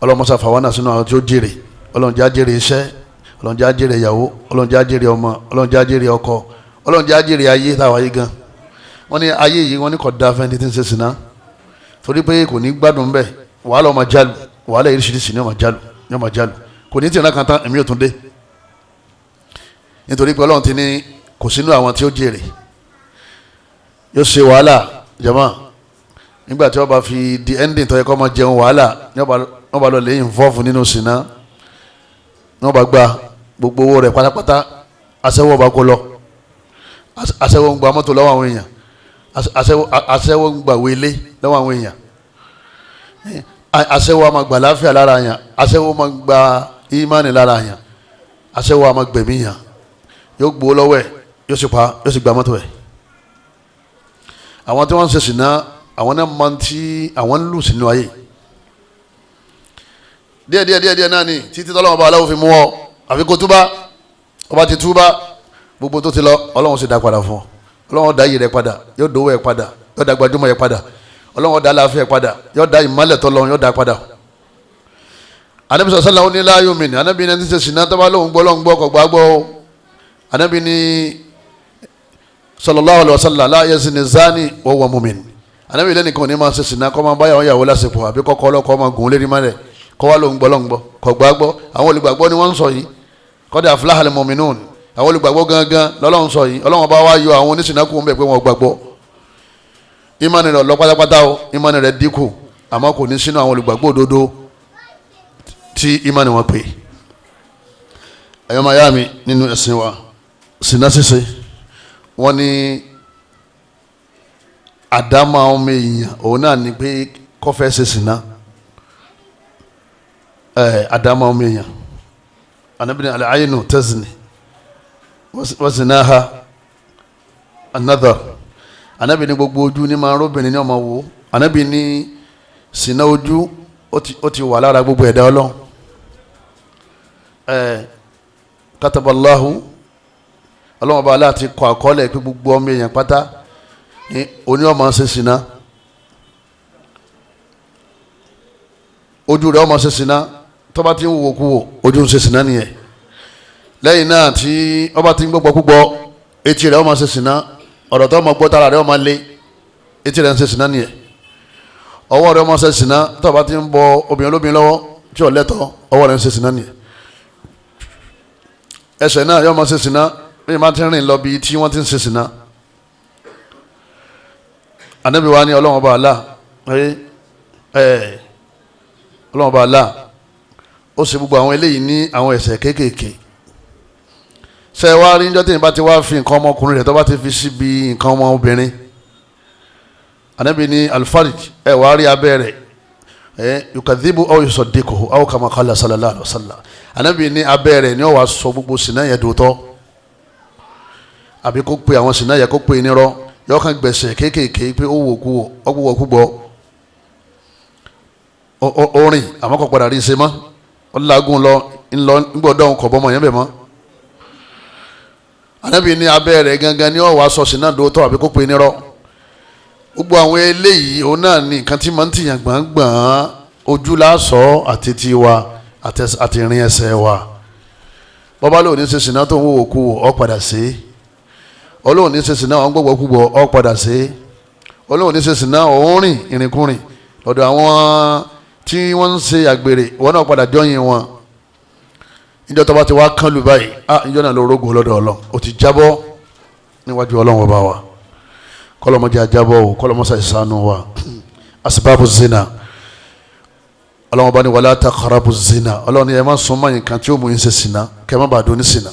Ọlọ́run mọ́sá fàwọn náà sínú àwọn tí ó jèrè. Ọlọ́run jẹ́ á jèrè iṣẹ́, Ọlọ́run jẹ́ á jèrè ìyàwó, Ọlọ́run jẹ́ á jèrè ọmọ, Ọlọ́run jẹ́ á jèrè ọkọ, Ọlọ́run jẹ́ á jèrè ayé táwa yìí gan. Wọ́n ní ayé yìí wọ́n ní kò dáa fẹ́ni tí ń ṣe sìná, torí pé kò ní gbádùn bẹ́ẹ̀, wàhálà ọmọ jálù, wàhálà oríṣiríṣi ní ọmọ jálù, ní ọmọ jálù, kò ní tìǹà kan tán, èmi ò tún dé. Nítorí pé Ọlọ́run ti ní kò sínú àwọn tí ó jèrè, yóò ṣe wàhálà jama. Nígbà tí wọ́n bá fi di ending tó yẹ kó máa jẹun wàhálà, ní wọ́n bá lọ lè involve nínú sìná, ní wọ́n bá gba gbogbo owó rẹ̀ pátápátá, aṣẹ́wó bá kó lọ, aṣẹ́wó ń gba mọ́tò lọ́wọ́ àwọn èèyàn, aṣẹ́wó ń gba wele lọ́wọ́ àwọn èèyàn, aṣẹ́wó a máa gba láfíà lára yàn, aṣẹ́wó máa gba ìmánì lára yàn, aṣẹ́wó a máa gbẹ̀mí yàn, yóò gbowó lọ́wọ́ ẹ̀, yóò sì pa, yóò sì gba mọ́tò ẹ̀. Àwọn tí wọ́n ń ṣe sìná, àwọn náà máa ń tí àwọn ń lù sínú ayé díẹ̀ díẹ̀ díẹ̀ díẹ̀ náà ni títí tọ́lọ́wọ́n bá aláwọ̀ fi mú ọ, àfi kó túbá. Ọba ti túbá, gbogbo tó ti lọ Ọlọ́run sì dá padà fún ọ. Ọlọ́run dá iyì rẹ padà, yóò dówó ẹ padà, yóò dá gbajúmọ̀ ẹ padà, Ọlọ́run dá aláfẹ́ ẹ padà, yóò dá ìmọ́lẹ̀ tọ́lọ́run yóò dá padà. Ànábì sọ̀sọ́lá ó ní láàyò mi ní Ànábì ní ẹni tí ń ṣe sìná tó bá lóun gbọ́ lóun gbọ́ kọ̀ gbàgbọ́ o. Ànábì ní sallallahu alaihi wasallam la yazni zani wa huwa mu'min. Ànábì lẹ́nìkan ní máa ṣe sìná kọ́ máa báyàwó yàwó lásìkò, àbí kọ́kọ́ ọlọ́kọ́ máa gùn lérí mọ́lẹ̀ kọ́ wá lóun gbọ́ lóun gbọ́ kọ̀ gbàgbọ́. Àwọn olùgbàgbọ́ ni wọ́n ń sọ yìí, qad aflaha al-mu'minun, àwọn olùgbàgbọ́ gangan lọ́lọ́run sọ yìí. Ọlọ́run bá wá yọ àwọn oníṣìnàkù ń bẹ̀ pé wọ́n gbàgbọ́. Ìmánì rẹ̀ lọ pátápátá o, ìmánì rẹ̀ dínkù, àmọ́ kò ní sínú àwọn olùgbàgbọ́ òdodo tí ìmánì wọn pè. Ẹ̀yọ́ máa yá mi nínú ẹ̀sìn wa, sìnà ṣíṣe wọ́n ní àdámà ọmọ èèyàn òun náà ni pé kó fẹ́ ṣe sìnà. Àdámà ọmọ èèyàn, Ànábì ní al-aynu tazni wasinaha another. Ànábì ní gbogbo ojú ní máa róbìnrin ní ọmọ wo. Ànábì ní sìnà ojú ó ti wà lára gbogbo ẹ̀dá Ọlọ́run. Kataballahu, Ọlọ́run ọba aláàtí kọ àkọọ́lẹ̀ pé gbogbo ọmọ èèyàn pátá ní oní ọmọ ṣe sìnà, ojú rẹ̀ ọmọ ṣe sìnà, tó bá ti ń wò kú wò ojú ń ṣe sìnà nìyẹn. Lẹ́yìn náà tí ọba ti ń gbọ́ púpọ̀, etí rẹ̀ ọmọ ṣe sìnà, ọ̀rọ̀ tó ọmọ gbọ́ tára rẹ̀ ọmọ lé, etí rẹ̀ ń ṣe sìnà nìyẹn. Ọwọ́ rẹ̀ ọmọ ṣe sìnà, tó bá ti ń bọ obìnrin olóbìnrin lọ́wọ́ tí ò lẹ́tọ̀ọ́, ọwọ́ rẹ̀ ń ṣe sìnà nìyẹn. Ẹsẹ̀ náà yọ ọmọ ṣe sìnà, bí wọ́n ti rìn lọ bí tí wọ́n ti ń ṣe sìnà. Ànábì wa ní Ọlọ́run ọba àlá, Ọlọ́run ọba àlá ó ṣe gbogbo àwọn eléyìí ní àwọn ẹ̀ṣẹ̀ kéékèèké. Ṣe wá rí níjọ́ tí ìbá ti wá fi nǹkan ọmọkùnrin rẹ̀ tó bá ti fi síbi nǹkan ọmọbìnrin, Ànábì ní alfarij, ẹ wàá rí abẹ́ rẹ̀, yukadhibu aw yusaddiquhu aw kama qala sallallahu alaihi wasallam. Ànábì ní abẹ́ rẹ̀ ni ó wàá sọ gbogbo sìnà yẹn dòótọ́, àbí kó pe àwọn sìnà yẹn kó pe nírọ́, yọ kàn gbẹ̀sẹ̀ kéékèèké pé ó wò kú wò ọgbọ̀wọ̀ kú gbọ́ orin, àmọ́ kò padà rí ṣe mọ́, ó lágùn lọ ńlọ ńgbọ́dọ̀ kọ̀ bọ́mọ yẹn bẹ̀ mọ́. Ànábì ní abẹ́ rẹ̀ gangan ni ó wàá sọ sìnà dòótọ́ àbí kó pe nírọ́. Gbogbo àwọn eléyìí òun náà ní nǹkan tí máa ń tìyàn gbọ̀ngbọ̀n, ojú lásọ àti tiwa àti ìrìn ẹsẹ̀ wa. Bọ́bá lóun ní ṣe sìnà tó ń wò kú ọ padà sí. Olóhùn ní ṣe sìnà òun gbọ́gbọ́ kúgbọ́ ọ padà sí. Olóhùn ní ṣe sìnà òun rìn ìrìnkúrìn lọ́dọ̀ àwọn tí wọ́n ń ṣe àgbèrè, wọn náà padà jọyìn wọn. Níjọ́ tó bá ti wá kán lù báyìí, ah, níjọ́ náà ló rógùn lọ́dọ̀ Ọlọ́run, ó ti jábọ́ níwájú Ọlọ́run ọba wa. Kọ́lọ́mọdé ajábọ́ o, kọ́lọ́mọsá ìsánú wa. Asibabu zina, Ọlọ́run ọba ní wala taqrabu zina, Ọlọ́run ní ẹ má súnmọ́ nǹkan tí ó mú yín ṣe sìnà, kẹ́ ẹ má bàa dún ní sìnà.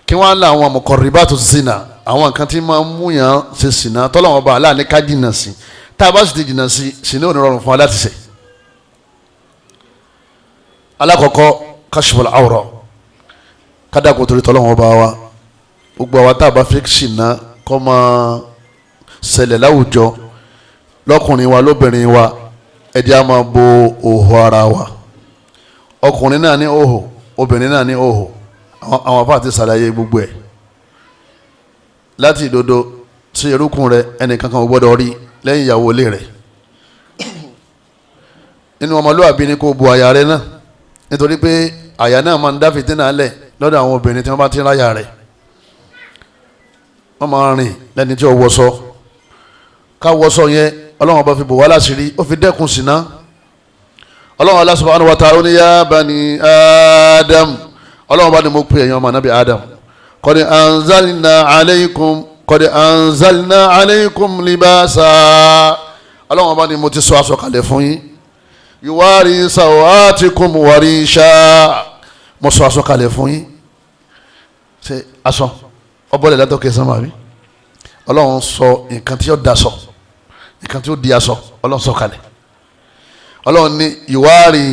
Kí wọ́n á la àwọn muqarribatu zina, àwọn nǹkan tí máa ń mú yàn ṣe sìnà, tọ́lọ́run ọba aláàní ká jìnnà sí. Tá a bá sì ti jìnnà sí, sìnà ò ní rọrùn fún wa láti ṣe. Alákọ̀ọ́kọ́, kashful awra, kádàkùn torí tọ́lọ́run ọba wa. Gbogbo àwa tá a bá fi ṣìnà kọ́ máa ṣẹlẹ̀ láwùjọ, lọ́kùnrin wa lóbìnrin wa, ẹ jẹ́ á máa bo òhò ara wa. Ọkùnrin náà ní òhò, obìnrin náà ní òhò. Àwọn afá ti ṣàlàyé gbogbo ẹ̀. Láti ìdodo sí erúkún rẹ, ẹnìkankan ò gbọ́dọ̀ rí lẹ́yìn ìyàwó ilé rẹ̀. Nínú ọmọlúwàbí ni kò bo àyà rẹ náà, nítorí pé àyà náà máa ń dá fìtínà lẹ̀ lọ́dọ̀ àwọn obìnrin tí wọ́n bá ti ń ráyà rẹ̀. Wọ́n máa rìn lẹ́ni tí ó wọṣọ. Ká wọṣọ yẹn, Ọlọ́run bá fi bò wá láṣìírí, ó fi dẹ́kun ṣìnà. Ọlọ́run Allah subhanahu wa ta'ala ní ya bani Adam, Ọlọ́run bá ní mo pè ẹ̀yin ọmọ anábì Adam, qad anzalna alaykum, qad anzalna alaykum libasa, Ọlọ́run bá ní mo ti sọ aṣọ kalẹ̀ fún yín, yuwari sawatikum warisha, mo sọ aṣọ kalẹ̀ fún yín. Ṣe aṣọ ọbọlẹ̀ látọ̀kẹ́ sánmà bí? Ọlọ́run sọ nǹkan tí ó daṣọ, nǹkan tí ó di aṣọ, Ọlọ́run sọ kalẹ̀. Ọlọ́run ní ìwárí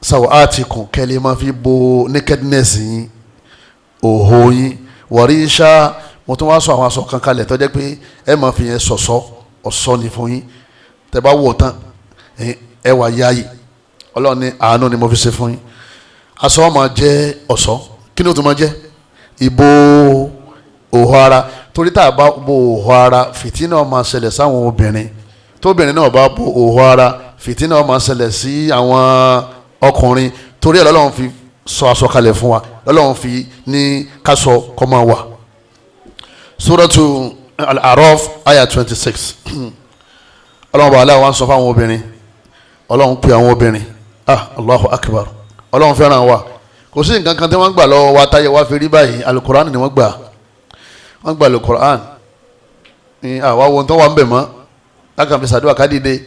sawatikum, kẹ́lẹ́ máa fi bo nakedness yín, òhò yín, warisha, mo tún wá sọ àwọn aṣọ kan kalẹ̀ tó jẹ́ pé ẹ máa fi yẹn ṣọ̀ṣọ́, ọ̀ṣọ́ ni fún yín. Tẹ́ bá wọ̀ tán, ẹ wà yáyì. Ọlọ́run ní àánú ni mo fi ṣe fún yín. Aṣọ máa jẹ́ ọ̀ṣọ́, kí ni ó tún máa jẹ́? Ìbò òhò ara. Torí tá a bá bo òhò ara, fìtínà máa ṣẹlẹ̀ sáwọn obìnrin. Tóbìnrin náà bá bo òhò ara, fìtínà máa ṣẹlẹ̀ sí àwọn ọkùnrin. Torí ẹ̀ lọ́lọ́run fi sọ aṣọ kalẹ̀ fún wa, lọ́lọ́run fi ní kásọ kọ́ máa wà. Suratu Al-A'raf aya 26. Ọlọ́run bá aláwọ̀ ń sọ fáwọn obìnrin. Ọlọ́run pè àwọn obìnrin. Ah, Allahu Akbar. Ọlọ́run fẹ́ràn wa. Kò sí nǹkan kan tí wọ́n gbà lọ́wọ́ wa táyé wa fi rí báyìí. Al-Qur'an ni wọ́n gbà. Wọ́n gba Al-Qur'an ní àwa wo tó wà ń bẹ̀ mọ́, lákàn fi sàdúrà ká dìde.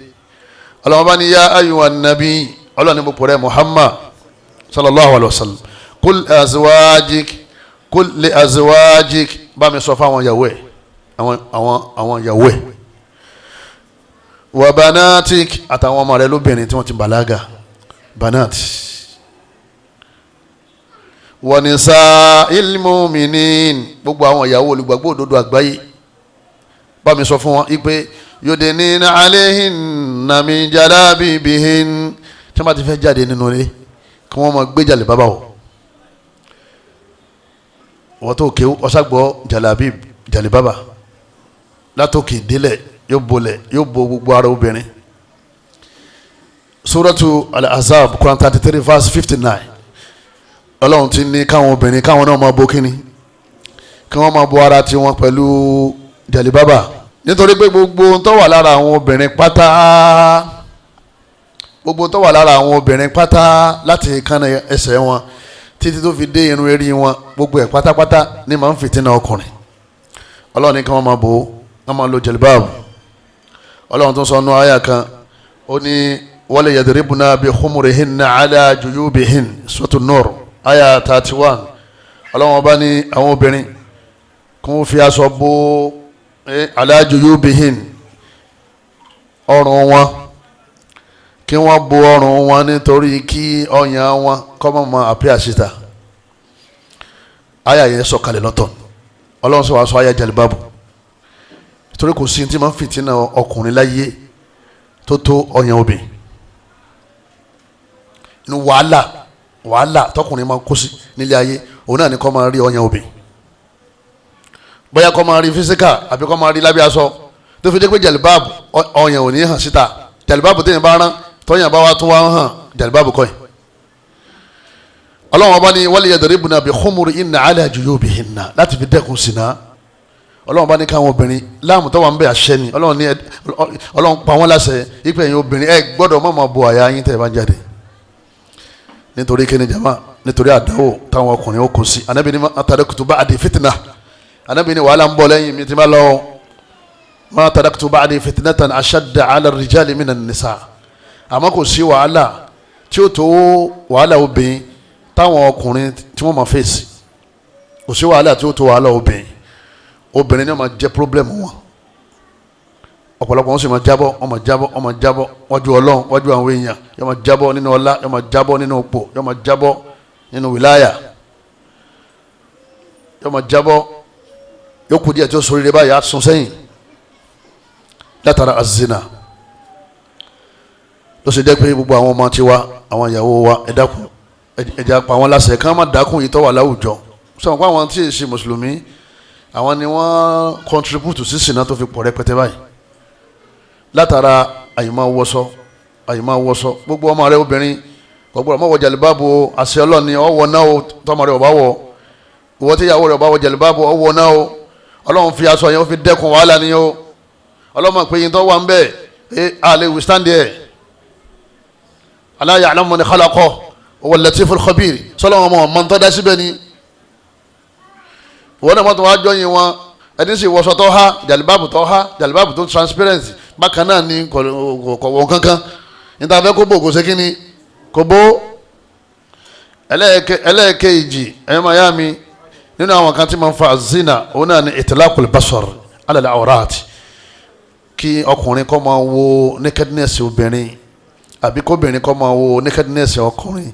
Ọlọ́run bá ní yá ayyuhan nabi, Ọlọ́run ní mo pòrẹ́ Muhammad sallallahu alayhi wa sallam, kul azwajik, kul li azwajik, bá mi sọ fún àwọn ìyàwó ẹ̀, àwọn ìyàwó ẹ̀, wa banatik, àtàwọn ọmọ rẹ̀ lóbìnrin tí wọ́n ti bàlágà, banat, wa nisa'il mu'minin, gbogbo àwọn ìyàwó olùgbàgbọ́ òdodo àgbáyé, bá mi sọ fún wọn ipe yudnina alayhinna min jalabibihin, tí wọ́n bá ti fẹ́ jáde nínú ilé kí wọ́n máa gbé jàlè bábà wọ̀. Wọ́n tó kéwú ọ̀sàgbọ́ jalabib, jàlè bábà látòkè délẹ̀, yóò bolẹ̀, yóò bo gbogbo ara obìnrin. Suratu Al-Ahzab, Quran 33 verse 59. Ọlọ́run ti ní káwọn obìnrin káwọn náà máa bo kíni, kí wọ́n máa bo ara tiwọn pẹ̀lú jàlíbábà, nítorí pé gbogbo ohun tó wà lára àwọn obìnrin pátá, gbogbo tó wà lára àwọn obìnrin pátá láti kánná ẹsẹ̀ wọn títí tó fi dé irun eré wọn, gbogbo ẹ̀ pátápátá ní máa ń fìtínà ọkùnrin. Ọlọ́run ní kí wọ́n máa bò ó, wọ́n máa lo jàlíbáàbù. Ọlọ́run tó sọ nú àyà kan, ó ní wala yadribna bi khumurihinna ala juyubihin, Suratu Nur aya 31. Ọlọ́wọ́n bá ní àwọn obìnrin kí wọ́n fi aṣọ bo ala juyubihin, ọrùn wọn, kí wọ́n bo ọrùn wọn nítorí kí ọyàn wọn kó má máa àpẹ́ àṣìta. Aya yẹn sọ kalẹ̀ lọ́tọ̀. Ọlọ́run sọ wàá sọ aya jalibabu, torí kò sí tí máa ń fìtínà ọkùnrin láyé tó tó ọyàn obìnrin. Inú wàhálà tọkùnrin máa ń kó sí nílé ayé, òun náà ni kó máa rí ọyàn obìnrin, bóyá kó máa rí físíkà àbí kó máa rí lábẹ́ aṣọ, tó fi dé pé jalibabu ọyàn ò ní hàn síta. Jalibabu téèyàn bá rán, tọ́yàn bá wá tún wá hàn, jalibabu kọ́ ẹ̀. Ọlọ́run ọba ní wal yadribna bi khumurihinna ala juyubihinna, láti fi dẹ́kun sìnà. Ọlọ́run bá ní káwọn obìnrin láàmú tó wà ń bẹ àṣẹ ni. Ọlọ́run ní Ọlọ́run pa wọ́n láṣẹ ipe ẹ̀yin obìnrin ẹ gbọ́dọ̀ má máa bo àyà yín tẹ́ ẹ bá ń jáde. Nítorí kíni jama? Nítorí àdánwò táwọn ọkùnrin ó kó sí. Ànábì ní ma taraktu ba'di fitna, Ànábì ní wàhálà ń bọ̀ lẹ́yìn mi tí ma lọ. Ma taraktu ba'di fitnatan ashadda ala rijali minan nisa. Àmọ́ kò sí wàhálà tí ó tó wàhálà obìnrin táwọn ọkùnrin tí wọ́n máa fèsì. Kò sí wàhálà tí ó tó wàhálà obìnrin. Obìnrin náà máa jẹ́ problem wọn. Ọ̀pọ̀lọpọ̀ wọn sì máa jábọ́, wọn máa jábọ́, wọn máa jábọ́ wájú Ọlọ́run, wájú àwọn èèyàn. Yóò máa jábọ́ nínú ọlá, yóò máa jábọ́ nínú ipò, yóò máa jábọ́ nínú wìláyà, yóò máa jábọ́. Yóò kú díẹ̀ tí ó sọ rere báyìí, á sún sẹ́yìn látara azina. Ló ṣe jẹ́ pé gbogbo àwọn ọmọ tiwa, àwọn ìyàwó wa, ẹ dákun, ẹ jẹ́ pa wọ́n láṣẹ kí wọ́n má dákun yìí tó wà láwùjọ. Sọ wọn pé àwọn tí ì ṣe mùsùlùmí, àwọn ni wọ́n contribute sí ṣìnà tó fi pọ̀ rẹpẹtẹ báyìí látara àyìnbá wọṣọ, àyìnbá wọṣọ. Gbogbo ọmọ rẹ obìnrin kò gbọ́dọ̀ má wọ jàlibáàbò. Àṣẹ Ọlọ́run ni ọwọ́ náà o. Tọmọ rẹ ọba wọ, ìwọ tí ìyàwó rẹ ọba wọ jàlibáàbò, ọwọ́ náà o. Ọlọ́run fi aṣọ yẹn ó fi dẹ́kun wàhálà ni o. Ọlọ́run pé yín tó wà ń bẹ̀ ẹ àlè withstand ẹ̀. Ala ya'lamu man khalaqa huwa al-latiful khabir. Sọlọ́wọ́n ọmọ ọmọ tó dá síbẹ̀ ni. Ìwọ náà mọ́tò wá jọyìn wọn. Ẹni sì wọṣọ tó há, jàlibáàbù tó há, jàlibáàbù tó transparent bákan náà ni kò wọ́n kankan. Níta fẹ́ kó bò kó ṣe kí ni kò bó. Ẹlẹ́ẹ̀kejì ẹ̀yọ́ máa yá mi nínú àwọn kan tí máa ń fa zina, òun náà ni itlaqul basar ala al-awrat. Kí ọkùnrin kó máa wo nakedness obìnrin, àbí kóbìnrin kó máa wo nakedness ọkùnrin,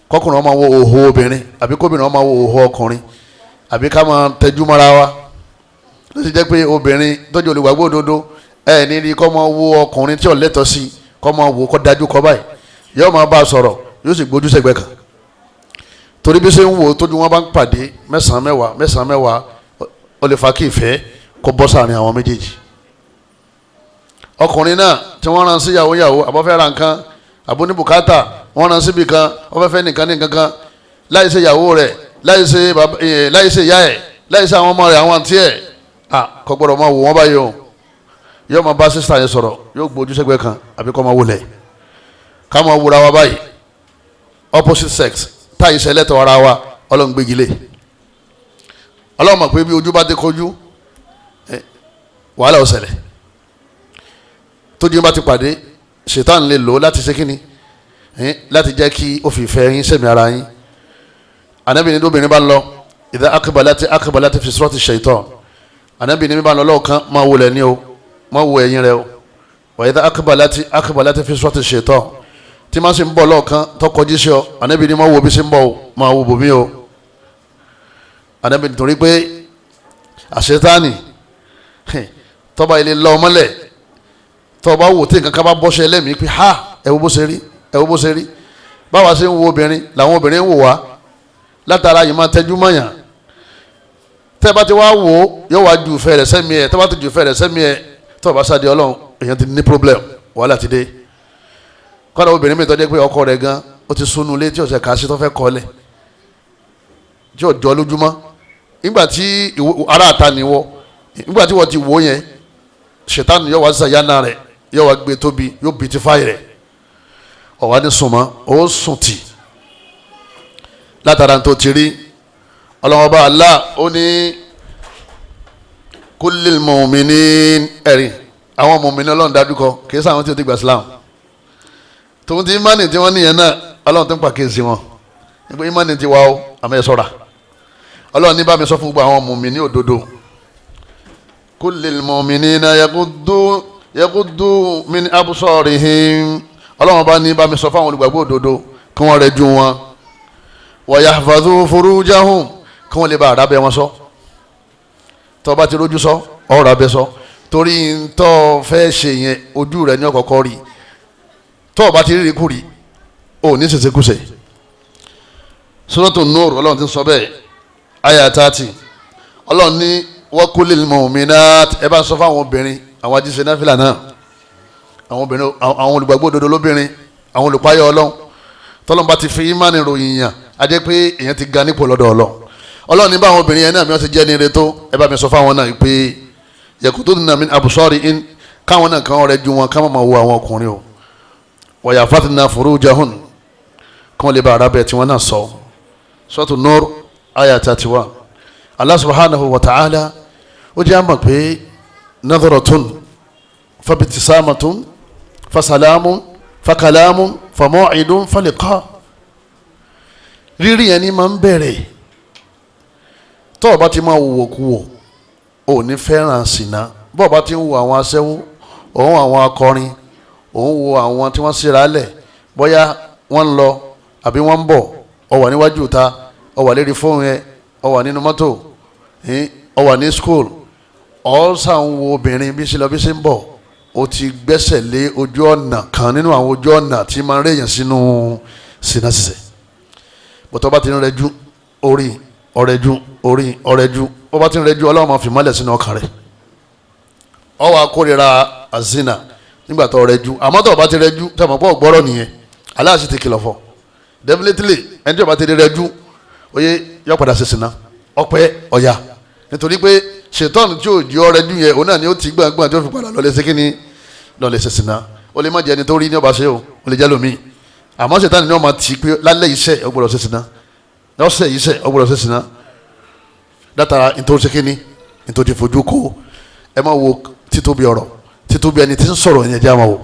kọkùnrin máa wo òhò obìnrin, àbí kóbìnrin máa wo òhò ọkùnrin, àbí ká máa tẹjú mọ́ra wa. Ló ti jẹ́ pé obìnrin tọ́jú olùgbàgbọ́ òdodo ẹ̀ ní rí kó máa wo ọkùnrin tí ò lẹ́tọ̀ọ́ sí, kó máa wo kó dájú kó báyìí, yóò máa bá a sọ̀rọ̀, yóò sì gbójú sẹ́gbẹ́ kan. Torí bí ṣe ń wo tójú wọn bá ń pàdé mẹ́sàn-án mẹ́wàá, mẹ́sàn-án mẹ́wàá, ó lè fa kí ìfẹ́ kó bọ́ sáàrin àwọn méjèèjì. Ọkùnrin náà tí wọ́n rán sí yàwó yàwó, àbọ̀fẹ́ ra nǹkan, àbó ní bùkátà, wọ́n rán síbi kan, wọ́n fẹ́ fẹ́ nìkan ní nǹkan kan, láì ṣe ìyàwó rẹ̀, láì ṣe ìyá ẹ̀, láì ṣe àwọn ọmọ rẹ̀, àwọn àǹtí ẹ̀, kò gbọ́dọ̀ máa wò wọ́n báyìí o. Yóò máa bá sísá yẹn sọ̀rọ̀, yóò gbójú sẹ́gbẹ́ kan, àbí kó máa wọlé. Ká máa wúra wa báyìí, opposite sex, táyì sẹ́lẹ̀tọ̀ ara wa, Ọlọ́run gbégi lé. Ọlọ́run mọ̀ pé bí ojú bá ti kojú, wàhálà ó ṣẹlẹ̀. Tójú bá ti pàdé, ṣètàn lè lò láti ṣe kíni, láti jẹ́ kí ó fi ìfẹ́ yín sẹ̀mí ara yín. Ànábì ní obìnrin bá ń lọ, idha aqbalati aqbalati fi surati shaitan. Ànábì ní bá ń lọ lọ́ọ̀kan, máa wọlé ní o, máa wo ẹ̀yìn rẹ o. Wa idha aqbalati aqbalati fi surati shaitan. Tí máa sì ń bọ̀ lọ́ọ̀kan tó kọjú sí ọ, Ànábì ní máa wo bí sí ń bọ̀ o, máa wo bòmí o. Ànábì nítorí pé àṣetánì tọ́ba ilé lọ ọmọlẹ̀, tọ́ba wò tí nǹkan kan bá bọ́ṣẹ́ lẹ́mìí pé ha, ẹ wo bó ṣe rí, ẹ wo bó ṣe rí. Báwa ṣe ń wo obìnrin làwọn obìnrin ń wò wá látara yìí máa tẹ́jú mọ́yàn. Tẹ́ bá ti wá wò ó, yóò wá ju ìfẹ́ rẹ̀ sẹ́mi ẹ̀. Tẹ́ bá ti ju ìfẹ́ rẹ̀ sẹ́mi ẹ̀, tọ́ bá sáde Ọlọ́run, èèyàn ti ní problem, wàhálà ti dé. Kọ́dà obìnrin mi tó jẹ́ pé ọkọ rẹ̀ gan ó ti súnú ilé tí ọ̀sẹ̀ kà sí tó fẹ́ kọ́lẹ̀ tí ò jọ lójúmọ́. Nígbà tí ará àta ni wọ́, nígbà tí wọ́n ti wò yẹn, ṣètánù yóò wá sàyánà rẹ̀, yóò wá gbé tóbi, yóò beautify rẹ̀. Ọ̀wá ní sùnmọ́, ó sùn tì látara tó ti rí. Ọlọ́wọ́n bá Allah ó ní kullil mu'minin, ẹ̀rí àwọn mùmínì Ọlọ́run dájú kọ, kì í sáwọn tí ó ti gbà Islam. Tòun ti ìmánì tí wọ́n níyẹn náà, Ọlọ́run tó ń pàkíyèsí wọn nípa ìmánì ti wá o, àmọ́ ẹ ṣọ́ra. Ọlọ́run ní bá mi sọ fún gbogbo àwọn mùmínì òdodo, kullil mu'minina yaghuddu min absarihim. Ọlọ́run bá ní bá mi sọ fún àwọn olùgbàgbọ́ òdodo kí wọ́n rẹ̀ ju wọn, wa yahfazu furujahum, kí wọ́n lè bá àràbẹ̀ wọn sọ. Tó bá ti rójú sọ, ọ̀rọ̀ abẹ sọ, torí ntọ́ fẹ́ ṣe yẹn ojú rẹ̀ ní ọ̀kọ̀ọ̀kọ̀ rí. Tó bá ti rí kúri, ò ní ṣèṣe kúṣe. Suratu Nur, Ọlọ́run ti sọ bẹ́ẹ̀, àyà 30. Ọlọ́run ní wa kullil mu'minat, ẹ bá sọ fáwọn obìnrin, àwọn ajíṣe náfìlà náà, àwọn obìnrin, àwọn olùgbàgbọ́ òdodo lóbìnrin, àwọn olùpáyọ̀ Ọlọ́run. Tọ́lọ́n bá ti fi ìmánì ròyìn yàn, A jẹ́ pé èèyàn ti ga nípò lọ́dọ̀ Ọlọ́run. Ọlọ́run ní báwọn obìnrin yẹn náà mi wọ́n ti jẹ́ ní ire tó, ẹ bá mi sọ fáwọn náà pé yakutuna min absari in, káwọn náà kàn rẹ ju wọn káwọn máa wo àwọn ọkùnrin o. Wa yafatna furujahun, kí wọ́n lè bá ara bẹ̀ tí wọ́n náà sọ. Suratu Nur aya 31. Allah subhanahu wa ta'ala ó jẹ́ àmọ̀ pé nadharatun fabitisamatun fasalamun fakalamun famu'idun faliqa. Rírí yẹn ni máa ń bẹ̀rẹ̀. Tó o bá ti máa wò kú wò, ò ní fẹ́ràn ṣìnà. Bó o bá ti ń wo àwọn aṣẹ́wó, òun àwọn akọrin, òun wo àwọn tí wọ́n síra lẹ̀, bóyá wọ́n ń lọ àbí wọ́n ń bọ̀, ó wà níwájú ta, ó wà lérí fóònù yẹn, ó wà nínú mọ́tò, ó wà ní school, ó sàn wo obìnrin bí ṣe lọ bí ṣe ń bọ̀, ó ti gbẹ́sẹ̀ lé ojú ọ̀nà kan nínú àwọn ojú ọ̀nà tí máa ń rèèyàn sínú ṣìnà ṣiṣẹ́. Bọ́tọ́ bá ti ń rẹjú orí ọ̀rẹ́jú orí ọ̀rẹ́jú, ó bá ti ń rẹjú, Ọlọ́run máa fi mọ́lẹ̀ sínú ọkàn rẹ̀. Ó wá kórìíra àzínà nígbà tó rẹjú. Àmọ́ tó bá ti rẹjú, tó mọ̀ pé ọ̀gbọ́rọ̀ nìyẹn, Allah sì ti kìlọ̀ fọ́. Definitely ẹni tí ó bá ti rẹjú, oyè yọ padà ṣe ṣìnà ọpẹ́ ọ̀yà, nítorí pé ṣètọ́nù tí ò jí ọ rẹjú yẹn, òun náà ni ó ti gbọ̀ngbọ̀n tí ó fi padà lọ́lẹ̀ ṣe kíni, lọ́lẹ̀ ṣe ṣìnà. Ó lè má jẹ́ ẹni tó rí ní ọba ṣe o, ó lè jẹ́ lómi. Àmọ́ ṣètọ́nù ni wọ́n máa ti pé lálẹ́ iṣẹ́ ó gbọ́dọ̀ ṣe ṣìnà, lọ́sẹ̀ iṣẹ́ ó gbọ́dọ̀ ṣe ṣìnà. Látara nítorí ṣe kíni, nítorí fojú kó. Ẹ má wo títóbi ọ̀rọ̀, títóbi ẹni tí ń sọ̀rọ̀ yẹn jẹ́ àmọ́ wò.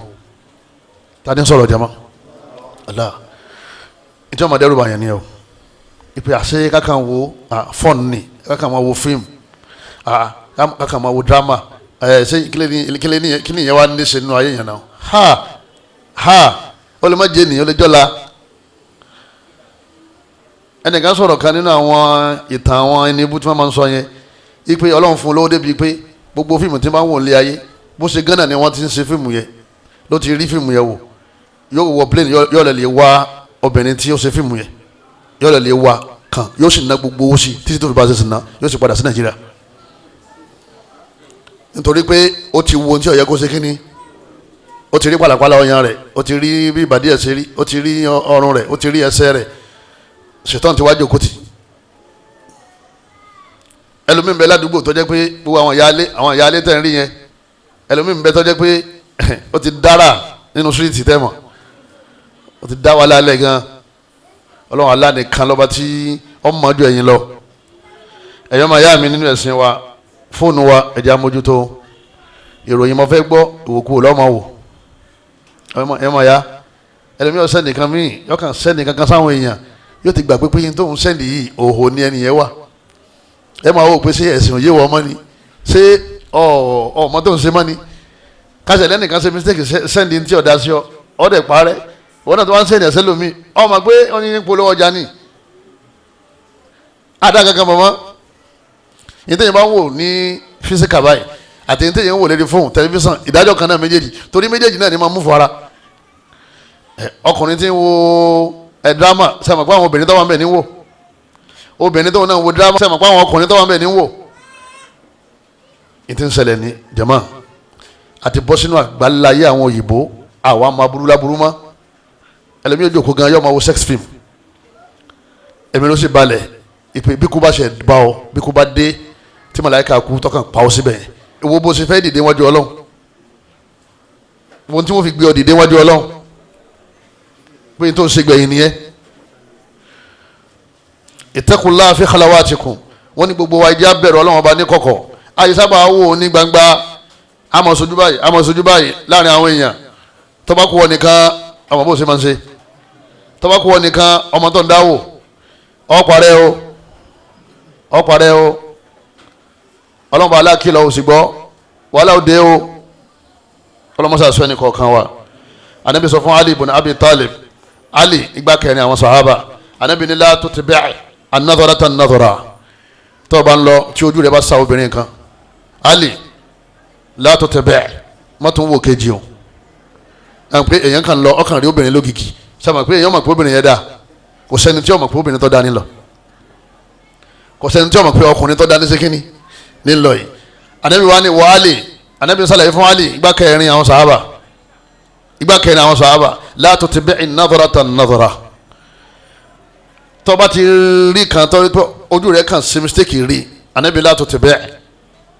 Ta ni ń sọ̀rọ̀ jama? Allah. Ìjọba máa dẹ́rù bàyàn ni o. Ìpè àṣẹ kákan wo fọ́ọ̀nù ni, kákan máa wo fíìmù, kákan máa wo dírámà. Ẹ ṣé kílẹ̀ ní ìyẹn wá ní ṣe nínú ayé yẹn náà? Ha ha, ó lè má jẹ́ ènìyàn, ó lè jọ́la. Ẹnìkan sọ̀rọ̀ kan nínú àwọn ìtàn àwọn ẹni ibú tí wọ́n máa ń sọ yẹn, ìpè Ọlọ́run fún un lówó débi pé gbogbo fíìmù tí wọ́n bá ń wò lé ayé, bó ṣe Ghana ni wọ́n ti ń ṣe fíìmù yẹn, ló ti rí fíìmù yẹn wò, yóò wọ plane, yóò lè wá obìnrin tí ó ṣe fíìmù yẹn, yóò lè wá kan, yóò sì ná gbogbo owó sí títí tó fi bá ṣe sì ná, yóò sì padà sí Nàìjíríà. Nítorí pé ó ti wo ohun tí ó yẹ kó ṣe kíni, ó ti rí pàlàpàlà ọyàn rẹ̀, ó ti rí bí ìbàdí ẹ̀ ṣe rí, ó ti rí ọrùn rẹ̀, ó ti rí ẹsẹ̀ rẹ̀. Ṣètọ́n ti wá jókòó tì. Ẹlòmíín bẹ ládùúgbò tó jẹ́ pé gbogbo àwọn ìyáálé tẹ̀ ń rí yẹn, ẹlòmíín bẹ tó jẹ́ pé ó ti dára nínú síríìtì tẹ́ mọ̀, ó ti dá wa lálẹ́ gan. Ọlọ́run Allah nìkan lọ́ba tí ó mọ̀ ju ẹ̀yin lọ. Ẹ̀yọ́ máa yá mi nínú ẹ̀sìn wa, fóònù wa ẹ̀jẹ̀ amójútó. Ìròyìn mo fẹ́ gbọ́, ìwòkú lọ́mọ wò. Ẹ̀yọ́ máa yá ẹlòmíín ọ̀sẹ̀ nìkan míì yọkàn sẹ́ni kankan sáwọn èèyàn, yóò ti gbàgbé pé yín tóun sẹ́ndì yìí òhò ni ẹni yẹn wà. Ẹ máa wò pé ṣé ẹ̀sìn òye wọ ọmọ ni, ṣé ọmọ tó ń ṣe mọ́ ni? Kásẹ̀ lẹ́nìkan ṣe mistake sẹ́ndì tí ọ̀dà sí ọ, ọ̀dẹ̀ parẹ́. Wọ́n náà tó wá ń sẹ́ndì ẹ̀sẹ̀ lómi, ọmọ pé wọ́n ní polówó ọjà ni. Àdá kankan mọ̀mọ́. Yín tẹ́yìn bá ń wò ní físíkà báyìí àti yín tẹ́yìn ń wò lérí fóònù, tẹlifíṣàn, ìdájọ́ kan náà méjèèjì, torí méjèèjì náà ni máa mú fún ara. Ọkùnrin tí ń wo ẹ drama, sẹ́mi pé àwọn obìnrin tó wà ń bẹ̀ ní wò, obìnrin tó náà wo drama, sẹ́mi pé àwọn ọkùnrin tó wà ń bẹ̀ ní wò. Ìtí ń ṣẹlẹ̀ ní jama, àti bọ́ sínú àgbáláyé àwọn òyìnbó, àwa máa burú láburú mọ́. Ẹlẹ́mi yóò jókòó gan, yóò máa wo sex film. Èmi ló sì balẹ̀ ìpè bí kú bá ṣe bá ọ, bí kú bá dé tí màláíkà kú tọkàn pa ọ síbẹ̀, ìwo bó ṣe fẹ́ dìde wájú Ọlọ́run, wọn tí wọ́n fi gbé ọ dìde wájú Ọlọ́run, pé tó ń ṣe gbẹ̀yìn nìyẹn. Ittaqullaha fi khalawatikum, wọ́n ní gbogbo wa ẹjẹ́ abẹ̀rù Ọlọ́run ọba ní kọ̀kọ̀. Àyè sábà wò ní gbangba, àmọ̀ sojú báyìí, àmọ̀ sojú báyìí láàrin àwọn èèyàn. Tó bá kú wọ nìkan, ọmọ bó ṣe máa ń ṣe. Tó bá kú wọ nìkan, ọmọ tó ń dáwò, ọ̀parẹ́ o, ọ̀parẹ́ o. Ọlọ́run bá aláàkìlọ̀ ò sì gbọ́, wàhálà òde o. Ọlọ́mọṣà sọ ẹnì kọ̀ọ̀kan wa. Ànábì sọ fún Ali ibn Abi Talib, Ali igba kẹrin àwọn sahaba, Ànábì ní la tutbi' an-nadhrata an-nadhra. Tó bá ń lọ tí ojú rẹ bá sa obìnrin kan, Ali la tutbi', má tún wò kejì o. Ẹ̀ pé èèyàn kan lọ, ọkàn rí obìnrin lógìkì, sábà pé èèyàn mọ̀ pé obìnrin yẹn dáa. Kò sẹ́ni tí ó mọ̀ pé obìnrin tó dáa ní lọ, kò sẹ́ni tí ó mọ̀ pé ọkùnrin tó dáa ní sékíní ní lọ yìí. Ànábì wa ni wọ Ali, Ànábì sàlàyé fún Ali igba kẹrin àwọn sahaba, igba kẹrin àwọn sahaba, la tutbi'i an-nadhrata an-nadhra. Tó bá ti rí kan tó ojú rẹ̀ kàn sí mistake rí, Ànábì látò tẹ̀ bẹ́ẹ̀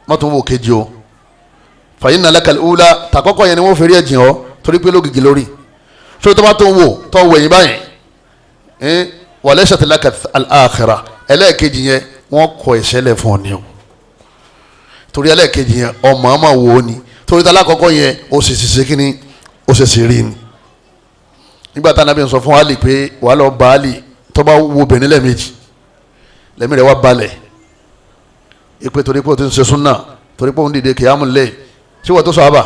mọ́tò wò kejì o. Fàyín nàlẹ́ ula tàkọ́kọ́ yẹn ni wọ́n fẹ́rí ẹ̀jìn ọ́ torí pé lógìgì lórí. So tó bá tó ń wò tó wẹ̀yìn báyìí wàlẹ́ sàtìlákà al-akhirah ẹlẹ́ẹ̀kejì yẹn wọ́n kọ ìṣẹ̀lẹ̀ fún ọ ni o. Torí ẹlẹ́ẹ̀kejì yẹn ọmọ ọmọ wò ó ni, torí talákọ́kọ́ yẹn ó sì ṣiṣẹ́ kínní ó sì ṣe rí ni. Nígbà tá Ànábì sọ fún Ali pé wàá lọ bá Ali tó bá wo obìnrin lẹ́ẹ̀mejì lẹ́mí rẹ̀ wá balẹ̀ ìpè torí pé o ti ń ṣe súnà, torí pé o ń dìde kìámù lẹ̀ tí wọ́n tó sọ àbà.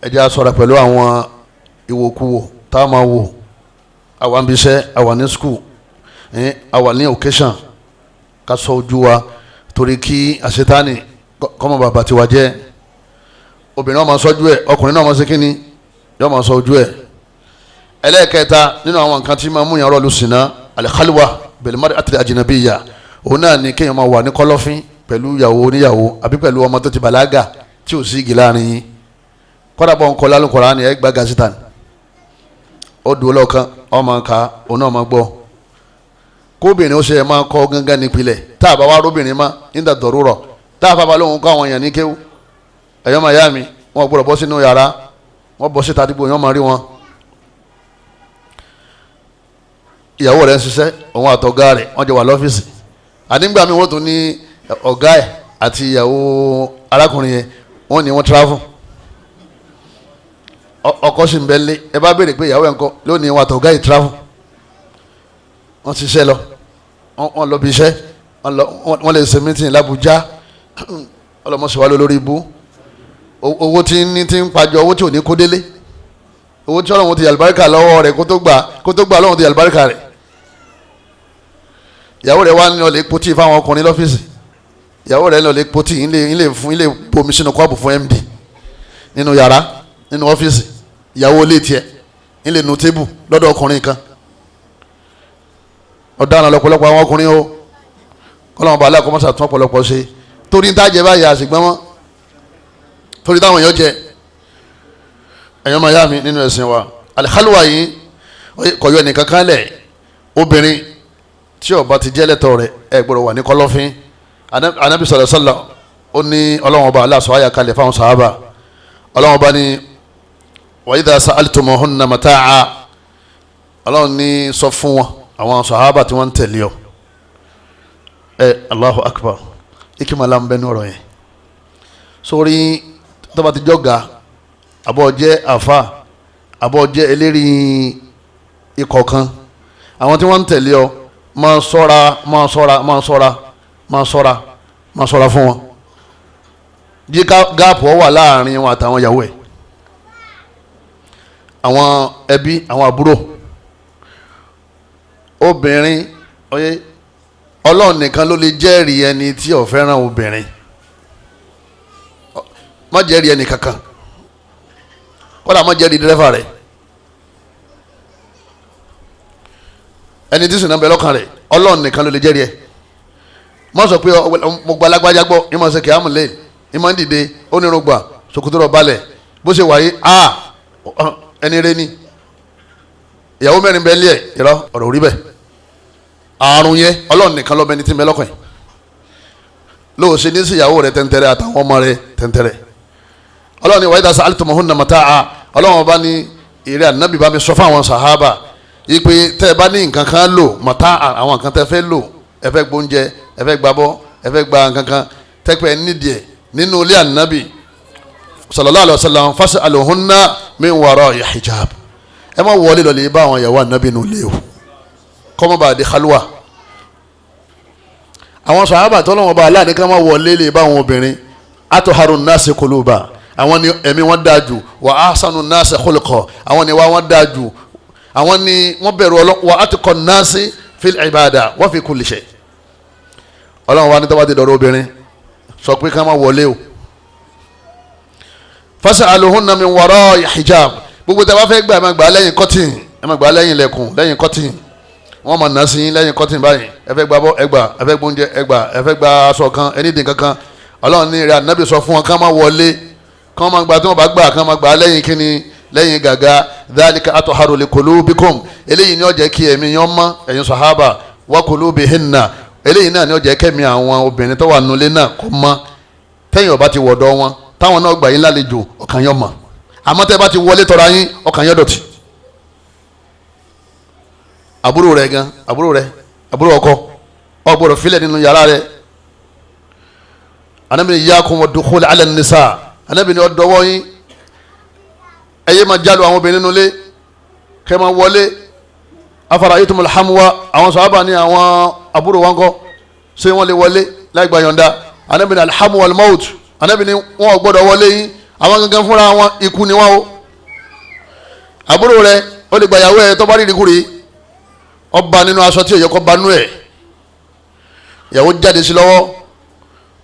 Ẹ jẹ́ á ṣọ́ra pẹ̀lú àwọn ìwòkuwò tá a máa wò. Àwa ń bíṣẹ́, àwa ní skul, àwa ní occasion, ká ṣọ́ ojú wa torí kí àṣetánì kọ́mọ bàbá tiwa jẹ́. Obìnrin náà máa ṣọ́jú ẹ̀, ọkùnrin náà máa ṣe kínní, yóò máa ṣọ́ ojú ẹ̀. Ẹlẹ́ẹ̀kẹta nínú àwọn nǹkan tí máa mú yàn rọ́ọ̀lù sìnà, al-khalwa bil-mar'ati al-ajnabiyya, òun náà ni kéèyàn máa wà ní kọ́lọ́fín pẹ̀lú ìyàwó oníyàwó àbí pẹ̀lú ọmọ tó ti bàlágà tí ò sí igi láàrin yín. Kọ́dà bọ́ ń kọ́ lálùkọ́rá ni ẹ gbá gazita ni ó dùn ọlọ́kan ọmọ nǹka òun náà máa gbọ́. Kóbìnrin ó ṣe é máa kọ́ gángan nípìnlẹ̀ tá a bá wá róbìnrin má níta dọ̀rúrọ̀ tá a fà bá lóhun kọ́ àwọn èèyàn ní kéwú. Ẹ̀yọ́ máa yá mi, wọn gbọ́dọ̀ bọ́ sínú yàrá, wọ́n bọ́ síta àdúgbò yẹn máa rí wọn. Ìyàwó rẹ̀ ń ṣiṣẹ́, òun àtọ̀gá rẹ̀ wọ́n jọ wà lọ́fíìsì. Àdíngbà mi wọ́n tún ní ọ̀gá ẹ̀ àti ìyàwó arákùnrin yẹn wọ́n ní wọ́n travel. Ọkọ sì ń bẹ lé, ẹ bá béèrè pé ìyàwó ẹ̀ ń kọ́, lónìí wọn àtọ̀gá yìí travel. Wọ́n ṣiṣẹ́ lọ, wọ́n lọ bí iṣẹ́, wọ́n lè ṣe meeting l'Abuja. Ọlọ́mọṣẹ́wá lórí ibú. Owó tí ń ní tí ń pàjọ, owó tí ò ní kó délé, owó tí Ọlọ́run ti yàlùbáríkà lọ́wọ́ rẹ̀ kó tó gbà Ọlọ́run ti yàlùbáríkà rẹ̀. Ìyàwó rẹ̀ wá ní ọ̀lẹ́ potí fáwọn ọkùnrin lọ́fíìsì. Ìyàwó rẹ̀ ní ọ̀lẹ́ potí ńlẹ̀ fún ilé bomi sínú kọ́ọ̀bù fún MD nínú yàrá nínú ọ́fíìsì. Ìyàwó ilé tiẹ̀ ńlẹ̀ nu tébù lọ́dọ̀ ọkùnrin kan. Ọ̀daràn lọ́pọ̀lọpọ̀ àwọn ọkùnrin o. Kọ́lọ́mọba aláàkọ́mọ́sà tún ọ̀pọ̀lọpọ̀ ṣe torí ń tájẹ báyìí àṣìgbọ́n mọ́ torí táwọn èèyàn jẹ. Ẹ̀yọ́ máa yá mi nínú ẹ̀sìn wa, àlìkálùwà yìí kò yọ ẹnìkan kan lẹ̀. Obìnrin tí ó bá ti jẹ́ lẹ́tọ̀ rẹ̀ ẹ gbọ́dọ̀ wà ní kọ́lọ́fín. Anabi sallallahu alaihi wasallam ó ní Ọlọ́run ọba aláṣọ àyà kalẹ̀ fáwọn sàhábà. Ọlọ́run ọba ní wa idha sa'altumuhunna mata'a, Ọlọ́run ní sọ fún wọn àwọn sàhábà tí wọ́n ń tẹ̀lé ọ. Ẹ Allahu akbar, ikimala ń bẹ ní ọ̀rọ̀ yẹn. Sórí tó bá ti jọ́ga, àbọ̀ jẹ́ àfa, àbọ̀ jẹ́ eléri ikọ̀ kan, àwọn tí wọ́n ń tẹ̀lé ọ máa ṣọ́ra máa ṣọ́ra máa ṣọ́ra máa ṣọ́ra máa ṣọ́ra fún wọn. Jí gáàpù ọ wà láàrin wọn àtàwọn ìyàwó ẹ̀, àwọn ẹbí, àwọn àbúrò. Obìnrin ọyẹ Ọlọ́run nìkan ló lè jẹ́rìí ẹni tí ó fẹ́ràn obìnrin. Má jẹ́rìí ẹni kankan, kódà má jẹ́rìí dírẹ́fà rẹ̀, ẹni tí sìnà ń bẹ lọ́kàn rẹ̀, Ọlọ́run nìkan ló lè jẹ́rìí ẹ̀. Má sọ pé mo gba alágbájá gbọ́, ìmọ̀ ṣe kìámù lé, ìmọ̀ ń dìde, ó nírun gbà, ṣòkòtò rọ̀ balẹ̀, bó ṣe wáyé a ẹni rẹ ni. Ìyàwó mẹ́rin bẹ́ẹ̀ lé ẹ̀, irọ́ ọ̀rọ̀ orí bẹ́ẹ̀. Àrùn yẹn Ọlọ́run nìkan ló bẹni tí ń bẹ lọ́kàn yìí. Lóò ṣe ní sí ìyàwó rẹ̀ tẹ́ntẹ́rẹ́ àtàwọn ọmọ rẹ̀ tẹ́ntẹ́rẹ́. Ọlọ́run ní wa idha sa'altumuhunna mata'a, Ọlọ́run bá ní ìrẹ́ ànábì bá mi sọ fún àwọn sàhábà yìí pé tẹ́ ẹ bá ní nǹkan kan lò, mata'a, àwọn nǹkan tẹ́ fẹ́ lò, ẹ fẹ́ gbóúnjẹ, ẹ fẹ́ gbabọ́, ẹ fẹ́ gba nǹkan kan tẹ́pẹ́ nídìí ẹ̀ nínú ilé ànábì sallallahu alaihi wasallam, fas'aluhunna min wara'i hijab. Ẹ má wọlé lọ lè bá àwọn ìyàwó ànábì nù lé o, kọ́mọ́ bá di khalwa. Àwọn sàhábà tọ́lọ́wọ́n bá aláàdé ká má wọlé lè bá àwọn obìnrin. Atharu nasi quluba, àwọn ni ẹ̀mí wọn dáa jù, wa ahsanu nasi khulqa, àwọn ni wá wọn dáa jù, àwọn ni wọ́n bẹ̀rù Ọlọ́run, wa atqa nasi fil ibada wa fi kulli shay. Ọlọ́run wa ní tọ́ba ti dọ̀rọ̀ obìnrin sọ pé ká má wọlé o. Fas'aluhunna min wara'i hijab, gbogbo tí a bá fẹ́ gbà ẹ má gbà lẹ́yìn kọ́tìn, ẹ má gbà lẹ́yìn ilẹ̀kùn, lẹ́yìn kọ́tìn. Wọ́n máa nà sí lẹ́yìn kọ́tìn báyìí. Ẹ fẹ́ gba bọ́, ẹ gbà, ẹ fẹ́ gbóúnjẹ, ẹ gbà, ẹ fẹ́ gba aṣọ kan, ẹni dín kankan. Ọlọ́run ní ìrẹ́ ànábì sọ fún wọn ká má wọlé, ká má gbà tí wọ́n bá gbà, ká má gbà lẹ́yìn kíni, lẹ́yìn gàgà. Dhalika atharu li qulubikum, eléyìí ni ó jẹ́ kí ẹ̀mí yín mọ́ ẹ̀yin sàhábà, wa qulubihinna, eléyìí náà ni ó jẹ́ kẹ́mi àwọn obìnrin tó wà nulẹ̀ náà kó mọ́. Tẹ́yìn ọba ti wọ̀dọ̀ wọn táwọn náà gbà yín lálejò ọkàn yín mọ́, àmọ́ tẹ́ bá ti wọlé tọ́ra yín ọkàn yín dọ̀tí. Àbúrò rẹ̀ gan, àbúrò rẹ̀, àbúrò ọkọ ó gbọ́dọ̀ filẹ̀ nínú yàrá rẹ̀. Ànábì ní iyyakum wad-dukhul ala an-nisa, Ànábì ní ó dọwọ́ yín, ẹ yé máa jálù àwọn obìnrin nínú ilé kẹ́ máa wọlé. Afara'aytumul hamwa, àwọn sàhábà ní àwọn àbúrò wọn kọ́ ṣé wọ́n lè wọlé láì gba yọ̀ǹda? Ànábì ní alhamu wal maut, Ànábì ní wọn ò gbọ́dọ̀ wọlé yín, àwọn gangan fúnra wọn ikú ni wọn o. Àbúrò rẹ̀ ó lè gba ìyàwó ẹ̀ tó bá rí ìrìkúrì, ọba nínú aṣọ tí òye kọ́ banú ẹ̀, ìyàwó jáde sí lọ́wọ́,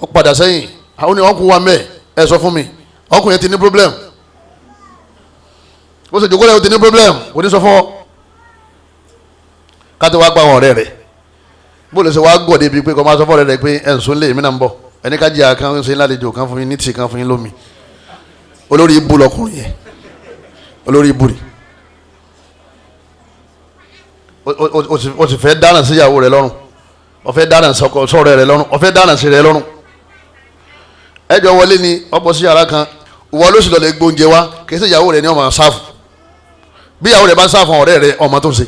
ó padà sẹ́yìn, àwọn ọkùnrin wa mẹ́ ẹ sọ fún mi, ọkùnrin yẹn ti ní problem, ó sì jókòó lẹ́yìn ó ti ní problem, kò ní sọ fún ọ. Kátó wá gba àwọn ọ̀rẹ́ rẹ̀, bó lè ṣe wá gọ̀ débi pé kọ́ máa sọ fún ọ̀rẹ́ rẹ̀ pé ẹ̀ ń sún lé èmi náà ń bọ̀, ẹni ká jẹ́ àkàn ṣe lálejò kan fún yín ní tíì kan fún yín lómi. Olórí ibú lọkùnrin yẹn, olórí ibú ni. O sì fẹ́ dáná sí ìyàwó rẹ̀ lọ́rùn, o fẹ́ dáná sọ̀rọ̀ rẹ̀ lọ́rùn, o fẹ́ dáná sí rẹ̀ lọ́rùn. Ẹjọ́ wọlé ni ọ̀pọ̀ sí yàrá kan, ìwọ ló sì lọ lè gbóúnjẹ wá, kì í ṣe ìyàwó rẹ̀ ni ó máa sáfù. Bí ìyàwó rẹ̀ bá sáfù ọ̀rẹ́ rẹ̀ ọmọ tó ń ṣe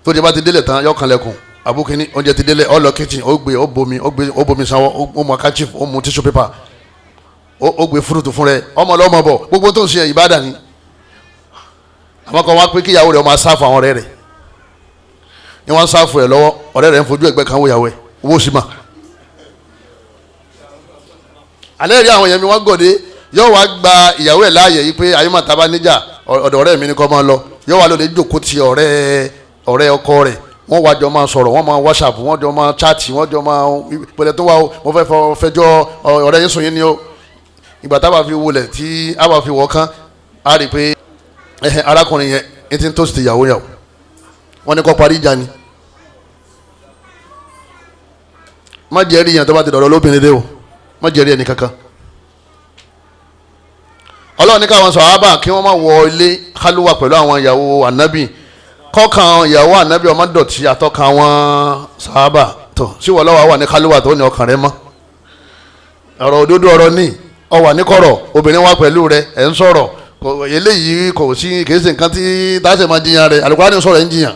tó jẹ bá ti délẹ̀ tán yọ kanlẹ̀kùn, abúkíní oúnjẹ ti délẹ̀, ó lọ kitchen, ó gbé, ó bomi, ó gbé, ó bomi sanwó, ó mú handkerchief, ó mú tissue paper, ó gbé fúrúùtù fún rẹ̀, ọmọ lọ́mọ bọ̀, gbogbo tó ń ṣe ìbádà ni. Àmọ́ kan wá pé kí ìyàwó rẹ̀ ó máa sáfù àwọn ọ̀rẹ́ rẹ̀, ni wọ́n sáfù ẹ̀ lọ́wọ́, ọ̀rẹ́ rẹ̀ ń fojú ẹ̀gbẹ́ kan wò ìyàwó ẹ̀, owó sì mà. Alẹ́ rí àwọn èèyàn mi wọ́n gòdè, yóò wá gba ìyàwó ẹ̀ láàyè yìí pé ayé máa taba níjà, ọ̀dọ̀ ọ̀rẹ́ mi ni kò máa lọ, yóò wá lóde jókòó ti ọ̀rẹ́ ọkọ rẹ̀, wọ́n wá jọ máa sọ̀rọ̀, wọ́n máa whatsapp, wọ́n jọ máa chat, wọ́n jọ máa pẹ̀lẹ́ tó wá o, mo fẹ́ fẹjọ́ ọ̀rẹ́ yín sùn yín ni o. Ìgbà tá a bá fi wọlé tí a bá fi wọ̀ kán, a rí i pé arákùnrin yẹn ní ti ń tó sì ti yàwó yàwó, wọ́n ní kó parí ìjà ni. Má jẹ́ rí yẹn tó bá ti dọ̀rọ̀ lóbìnrin dé o, má jẹ́ rí ẹni kankan. Ọlọ́run ní káwọn sàhábà kí wọ́n má wọ ilé kálúwà pẹ̀lú àwọn ìyàwó ànábì, kọ́kàn ìyàwó ànábì ọmọ dọ̀tí àtọ́kàn àwọn sàhábà tó síwọ́ lọ́wọ́ wà ní kálúwà tó ní ọkàn rẹ mọ́. Ọ̀rọ̀ òdodo ọ̀rọ̀ ní ọ wà ní kọ̀rọ̀, obìnrin wà pẹ̀lú rẹ, ẹ̀ ń sọ̀rọ̀, eléyìí kò sí kì í ṣe nǹkan tí táṣẹ̀ máa jiyàn rẹ, Al-Qur'ani sọ̀rọ̀ ẹ̀ ń jiyàn.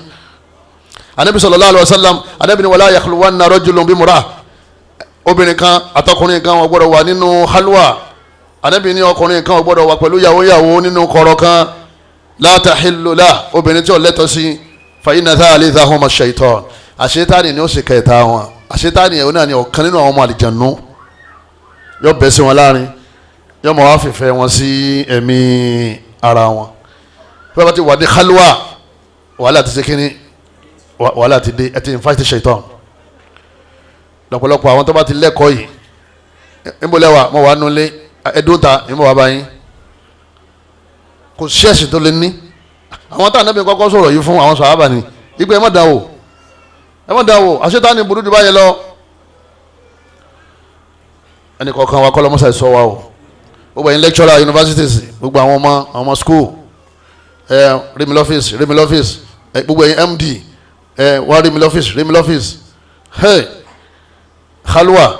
Anabi sallallahu alaihi wasallam, anabi ni wala yakhluwanna rajulun bimra'ah, obìnrin kan àtọkùnrin kan wọ́n gbọ́dọ̀ wà nínú halwa. Anabi ni ọkùnrin kan wọ́n gbọ́dọ̀ wà pẹ̀lú yàwó yàwó nínú kọ̀rọ̀ kan, la tahillu lah, obìnrin tí ó lẹ́tọ̀ọ́ sí, fa inna thalithahuma ash-shaytan, àṣetáni ni ó sì kẹta wọn, àṣetáni ẹ̀ náà ni ọ̀kan nínú àwọn ọmọ àlìjànú, yóò bẹ́ sí wọn láàrin, yóò mọ̀ wá fìfẹ́ wọn sí ẹ̀mí ara wọn. Bí wọ́n bá ti wà ní halwa, wàhálà ti ṣe kínní, wàhálà ti dé, ẹ ti invite shaitan. Lọ́pọ̀lọpọ̀ àwọn tó bá ti lẹ́kọ̀ọ́ yìí, ńbọ̀lẹ́wà mọ̀ wà nulẹ̀ ẹ̀dúnta ńbọ̀ wà báyìí, kò sí ẹ̀sìn tó lé ní. Àwọn táwọn Ànábì kọ́kọ́ sọ̀rọ̀ yìí fún àwọn sàhábà ni ìgbẹ́ ẹ má dán wò, ẹ má dán wò, àṣetánì burú jù báyẹn lọ. Ẹnì kọ̀ọ̀kan wa kọ́lọ́ mọ́sá sọ wa o, gbogbo ẹ̀yin lecturer universities, gbogbo àwọn ọmọ àwọn ọmọ school, ẹ rí mi lọ́fíìsì, rí mi lọ́fíìsì, gbogbo ẹ̀yin MD, ẹ wá rí mi lọ́fíìsì, rí mi lọ́fíìsì. Hey, halwa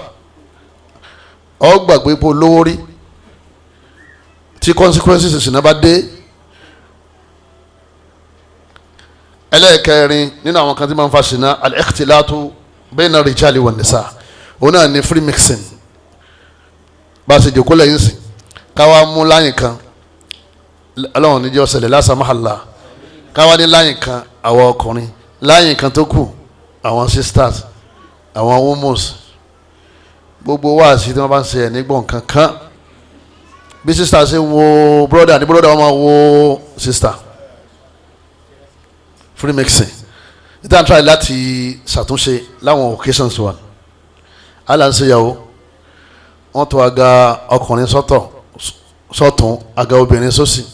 ọ gbàgbé ipò lówó rí, tí consequences ìsìnà bá dé. Ẹlẹ́ẹ̀kẹrin nínú àwọn kan tí máa ń fa ṣìnà, al-ikhtilatu bayna rijali wan nisa, òun náà ní free mixing. Bá a ṣe jòkó lẹ́yìn sìn, káwa mú láyìn kan, ọlọ́run níjẹ́ ọ̀sẹ̀lẹ̀ lásàmáhàlà, káwa ní láyìn kan àwọn ọkùnrin, láyìn kan tó kù àwọn sisters, àwọn homos, gbogbo wáàsí tí wọ́n bá ń ṣe ẹ̀ nígbọ̀n kankan. Bí sister ṣe wo brother ní brother wọn máa wo sister. Free mixing níta try láti ṣàtúnṣe láwọn occasions wa. Àlà ń ṣe ìyàwó, wọ́n tó àga ọkùnrin sọ́tọ̀ sọ́tún, àga obìnrin sósì,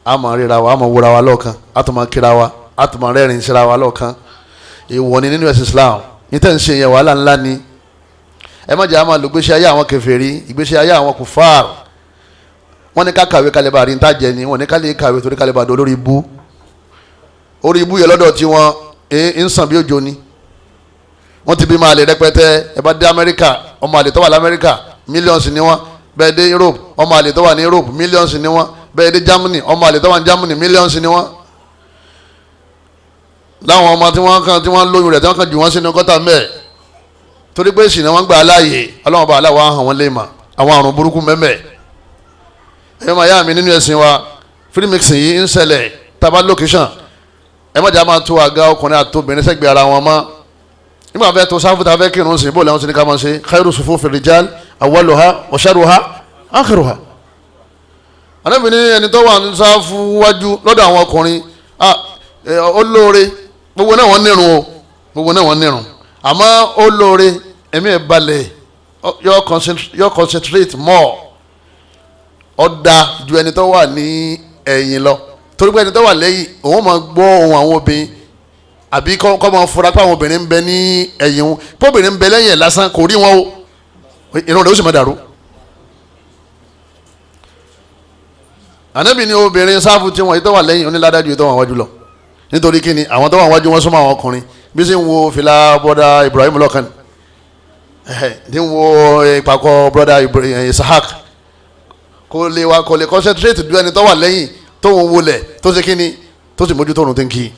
a máa ríra wa, a máa wúra wa lọ́ọ̀kan, a tún máa kíra wa, a tún máa rẹ́rìn síra wa lọ́ọ̀kan. Èèwọ̀ ni nínú ẹ̀sìn Islam. Níta ń ṣe yẹn wàhálà ńlá ni. Ẹ má jẹ́ a máa lo ìgbésí ayé àwọn kèfèrí, ìgbésí ayé àwọn kùfàr. Wọ́n ní ká kàwé kalẹ̀ bá rí ní tàjẹ́ ni, wọ́n ní ká lè kàwé torí kalẹ̀ bá dọ̀ lórí ibú. Orí ibú yẹn lọ́dọ̀ tí wọ́n ń sàn bí òjò ni. Wọ́n ti bí máa lè rẹpẹtẹ. Ẹ bá dé Amẹ́ríkà, ọmọ àlè tó wà lamẹ́ríkà millions ni wọ́n. Bẹ́ẹ̀ dé Europe, ọmọ àlè tó wà ní Europe millions ni wọ́n. Bẹ́ẹ̀ dé Germany, ọmọ àlè tó wà ní Germany millions ni wọ́n. Láwọn ọmọ tí wọ́n kàn tí wọ́n lóyún rẹ̀ tí wọ́n kàn jù wọ́n sínú gọ́tà mẹ́ẹ̀, torí pé ìsìn wọ́n gbà láàyè. Ọlọ́wọ́n bá aláwọ̀ hàn wọ́n lè mà àwọn àrùn burúkú mẹ́mẹ́. Ẹ̀yọ́ máa yá mi nínú ẹ̀sìn wa, free mixing yìí ń ṣẹlẹ̀ taba location. Ẹ má jà máa tó àga ọkùnrin àtobìnrin sẹ́gbẹ̀ẹ́ ara wọn mọ́. Nígbà fẹ́ tó sáfù tá a fẹ́ kírun sí, bó làwọn sì ní ká máa ṣe khairu sufufi rijal awwaluha wa sharruha akhiruha. Ànábì ní ẹni tó wà ní sáfù wájú lọ́dọ̀ àwọn ọkùnrin ó lóore, gbogbo náà wọ́n nírun o, gbogbo náà wọ́n nírun, àmọ́ ó lóore, ẹ̀mí ẹ̀ balẹ̀, yọ concentrate more, ó da ju ẹni tó wà ní ẹ̀yìn lọ, torí pé ẹni tó wà lẹ́yìn òun máa gbọ́ ohùn àwọn obìnrin, àbí kọ́ máa fura pé àwọn obìnrin ń bẹ ní ẹ̀yìn wọn, pé obìnrin ń bẹ lẹ́yìn ẹ̀ lásán kò rí wọn o, irun rẹ̀ ó sì máa dàrú. Ànábì ní obìnrin sáfù tí wọn yìí tó wà lẹ́yìn oníládájú yìí tó wà wájú lọ, nítorí kíni àwọn tó wà wájú wọn súnmọ́ àwọn ọkùnrin, bí sì ń wo fìlà bọ́dà Ibrahim lọ́kàn ní ń wo ìpàkọ́ bọ́dà Isahak, kò lè wà kò lè concentrate ju ẹni tó wà lẹ́yìn tó ń wọlé tó ṣe kíni tó sì mójútó òrùn tó ń kí.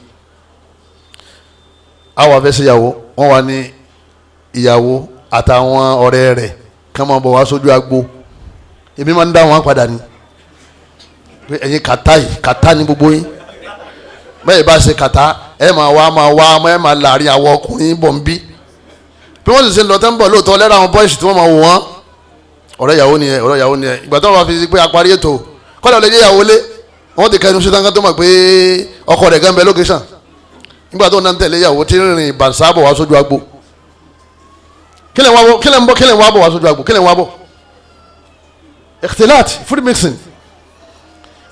Àwọn afẹ́sẹ̀yàwó wọ́n wà ní ìyàwó àtàwọn ọ̀rẹ́ rẹ̀ kí wọ́n máa bọ̀ wá sójú agbo, èmi máa ń dá wọn padà ní pé ẹ̀yin kàtá yìí kàtá ní gbogbo yín, bẹ́ẹ̀ bá ṣe kàtá ẹ̀ máa wá máa wá ẹ̀ máa láàrin àwọn ọkùnrin bọ̀ ń bí bí wọ́n sì ṣe lọ tẹ́ ń bọ̀ lóòótọ́ lẹ́rọ àwọn bọ́ìsì tí wọ́n máa wò wọ́n, ọ̀rẹ́ ìyàwó ni ẹ, ọ̀rẹ́ ìyàwó ni ẹ. Ìgbà tó wọ́n bá fi pé aparí ètò kọ́lá lè jẹ́ ìyàwó lé, wọ́n ti kẹnu sí táǹkà tó mọ̀ pé ọkọ rẹ̀ gan bẹ lókèṣàn. Nígbà tó ń tẹ̀lé ìyàwó tí ń rìn bàṣà bọ̀ wá sójú agbo, kílẹ̀ ń wá bọ̀, kílẹ̀ ń bọ̀, kílẹ̀ ń wá bọ̀ wá sójú agbo, kílẹ̀ ń wá bọ̀. Ikhtilat, free mixing.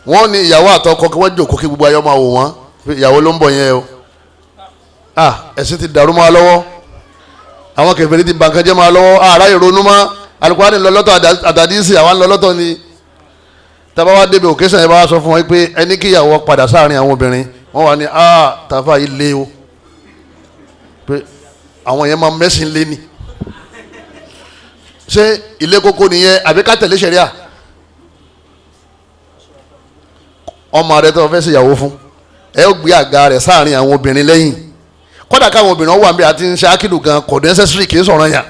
Wọ́n ní ìyàwó àtọkọ kí wọ́n jòkó kí gbogbo ayọ́ máa wò wọ́n, ìyàwó ló ń bọ̀ yẹn o. Ah, ẹ̀sìn ti dàrú máa lọ́wọ́, àwọn kèfèrí ti bà nǹkan jẹ́ máa lọ́wọ́, ara ìrònú mọ́. Al-Qur'ani lọ lọ́tọ̀, àdàdísì àwọn lọ lọ́tọ̀ ni. Tábà wá débi òkè sàn yẹn bá wá sọ fún wọn pé ẹni kí ìyàwó padà sáàrin àwọn obìnrin, wọ́n wà ní ah tàfà yìí lé o, pé àwọn yẹn máa mẹ́sìn lé ni. Ṣé ilé kókó nìyẹn àbí ká tẹ̀lé ṣẹ̀ríà? Ọmọ rẹ tó fẹ́ ṣèyàwó fún ẹ ó gbé àga rẹ̀ sáàrin àwọn obìnrin lẹ́yìn, kódà káwọn obìnrin wà níbi àti ń ṣe ákìlù gan kò necessary, kì í sọ̀rọ̀ yàn.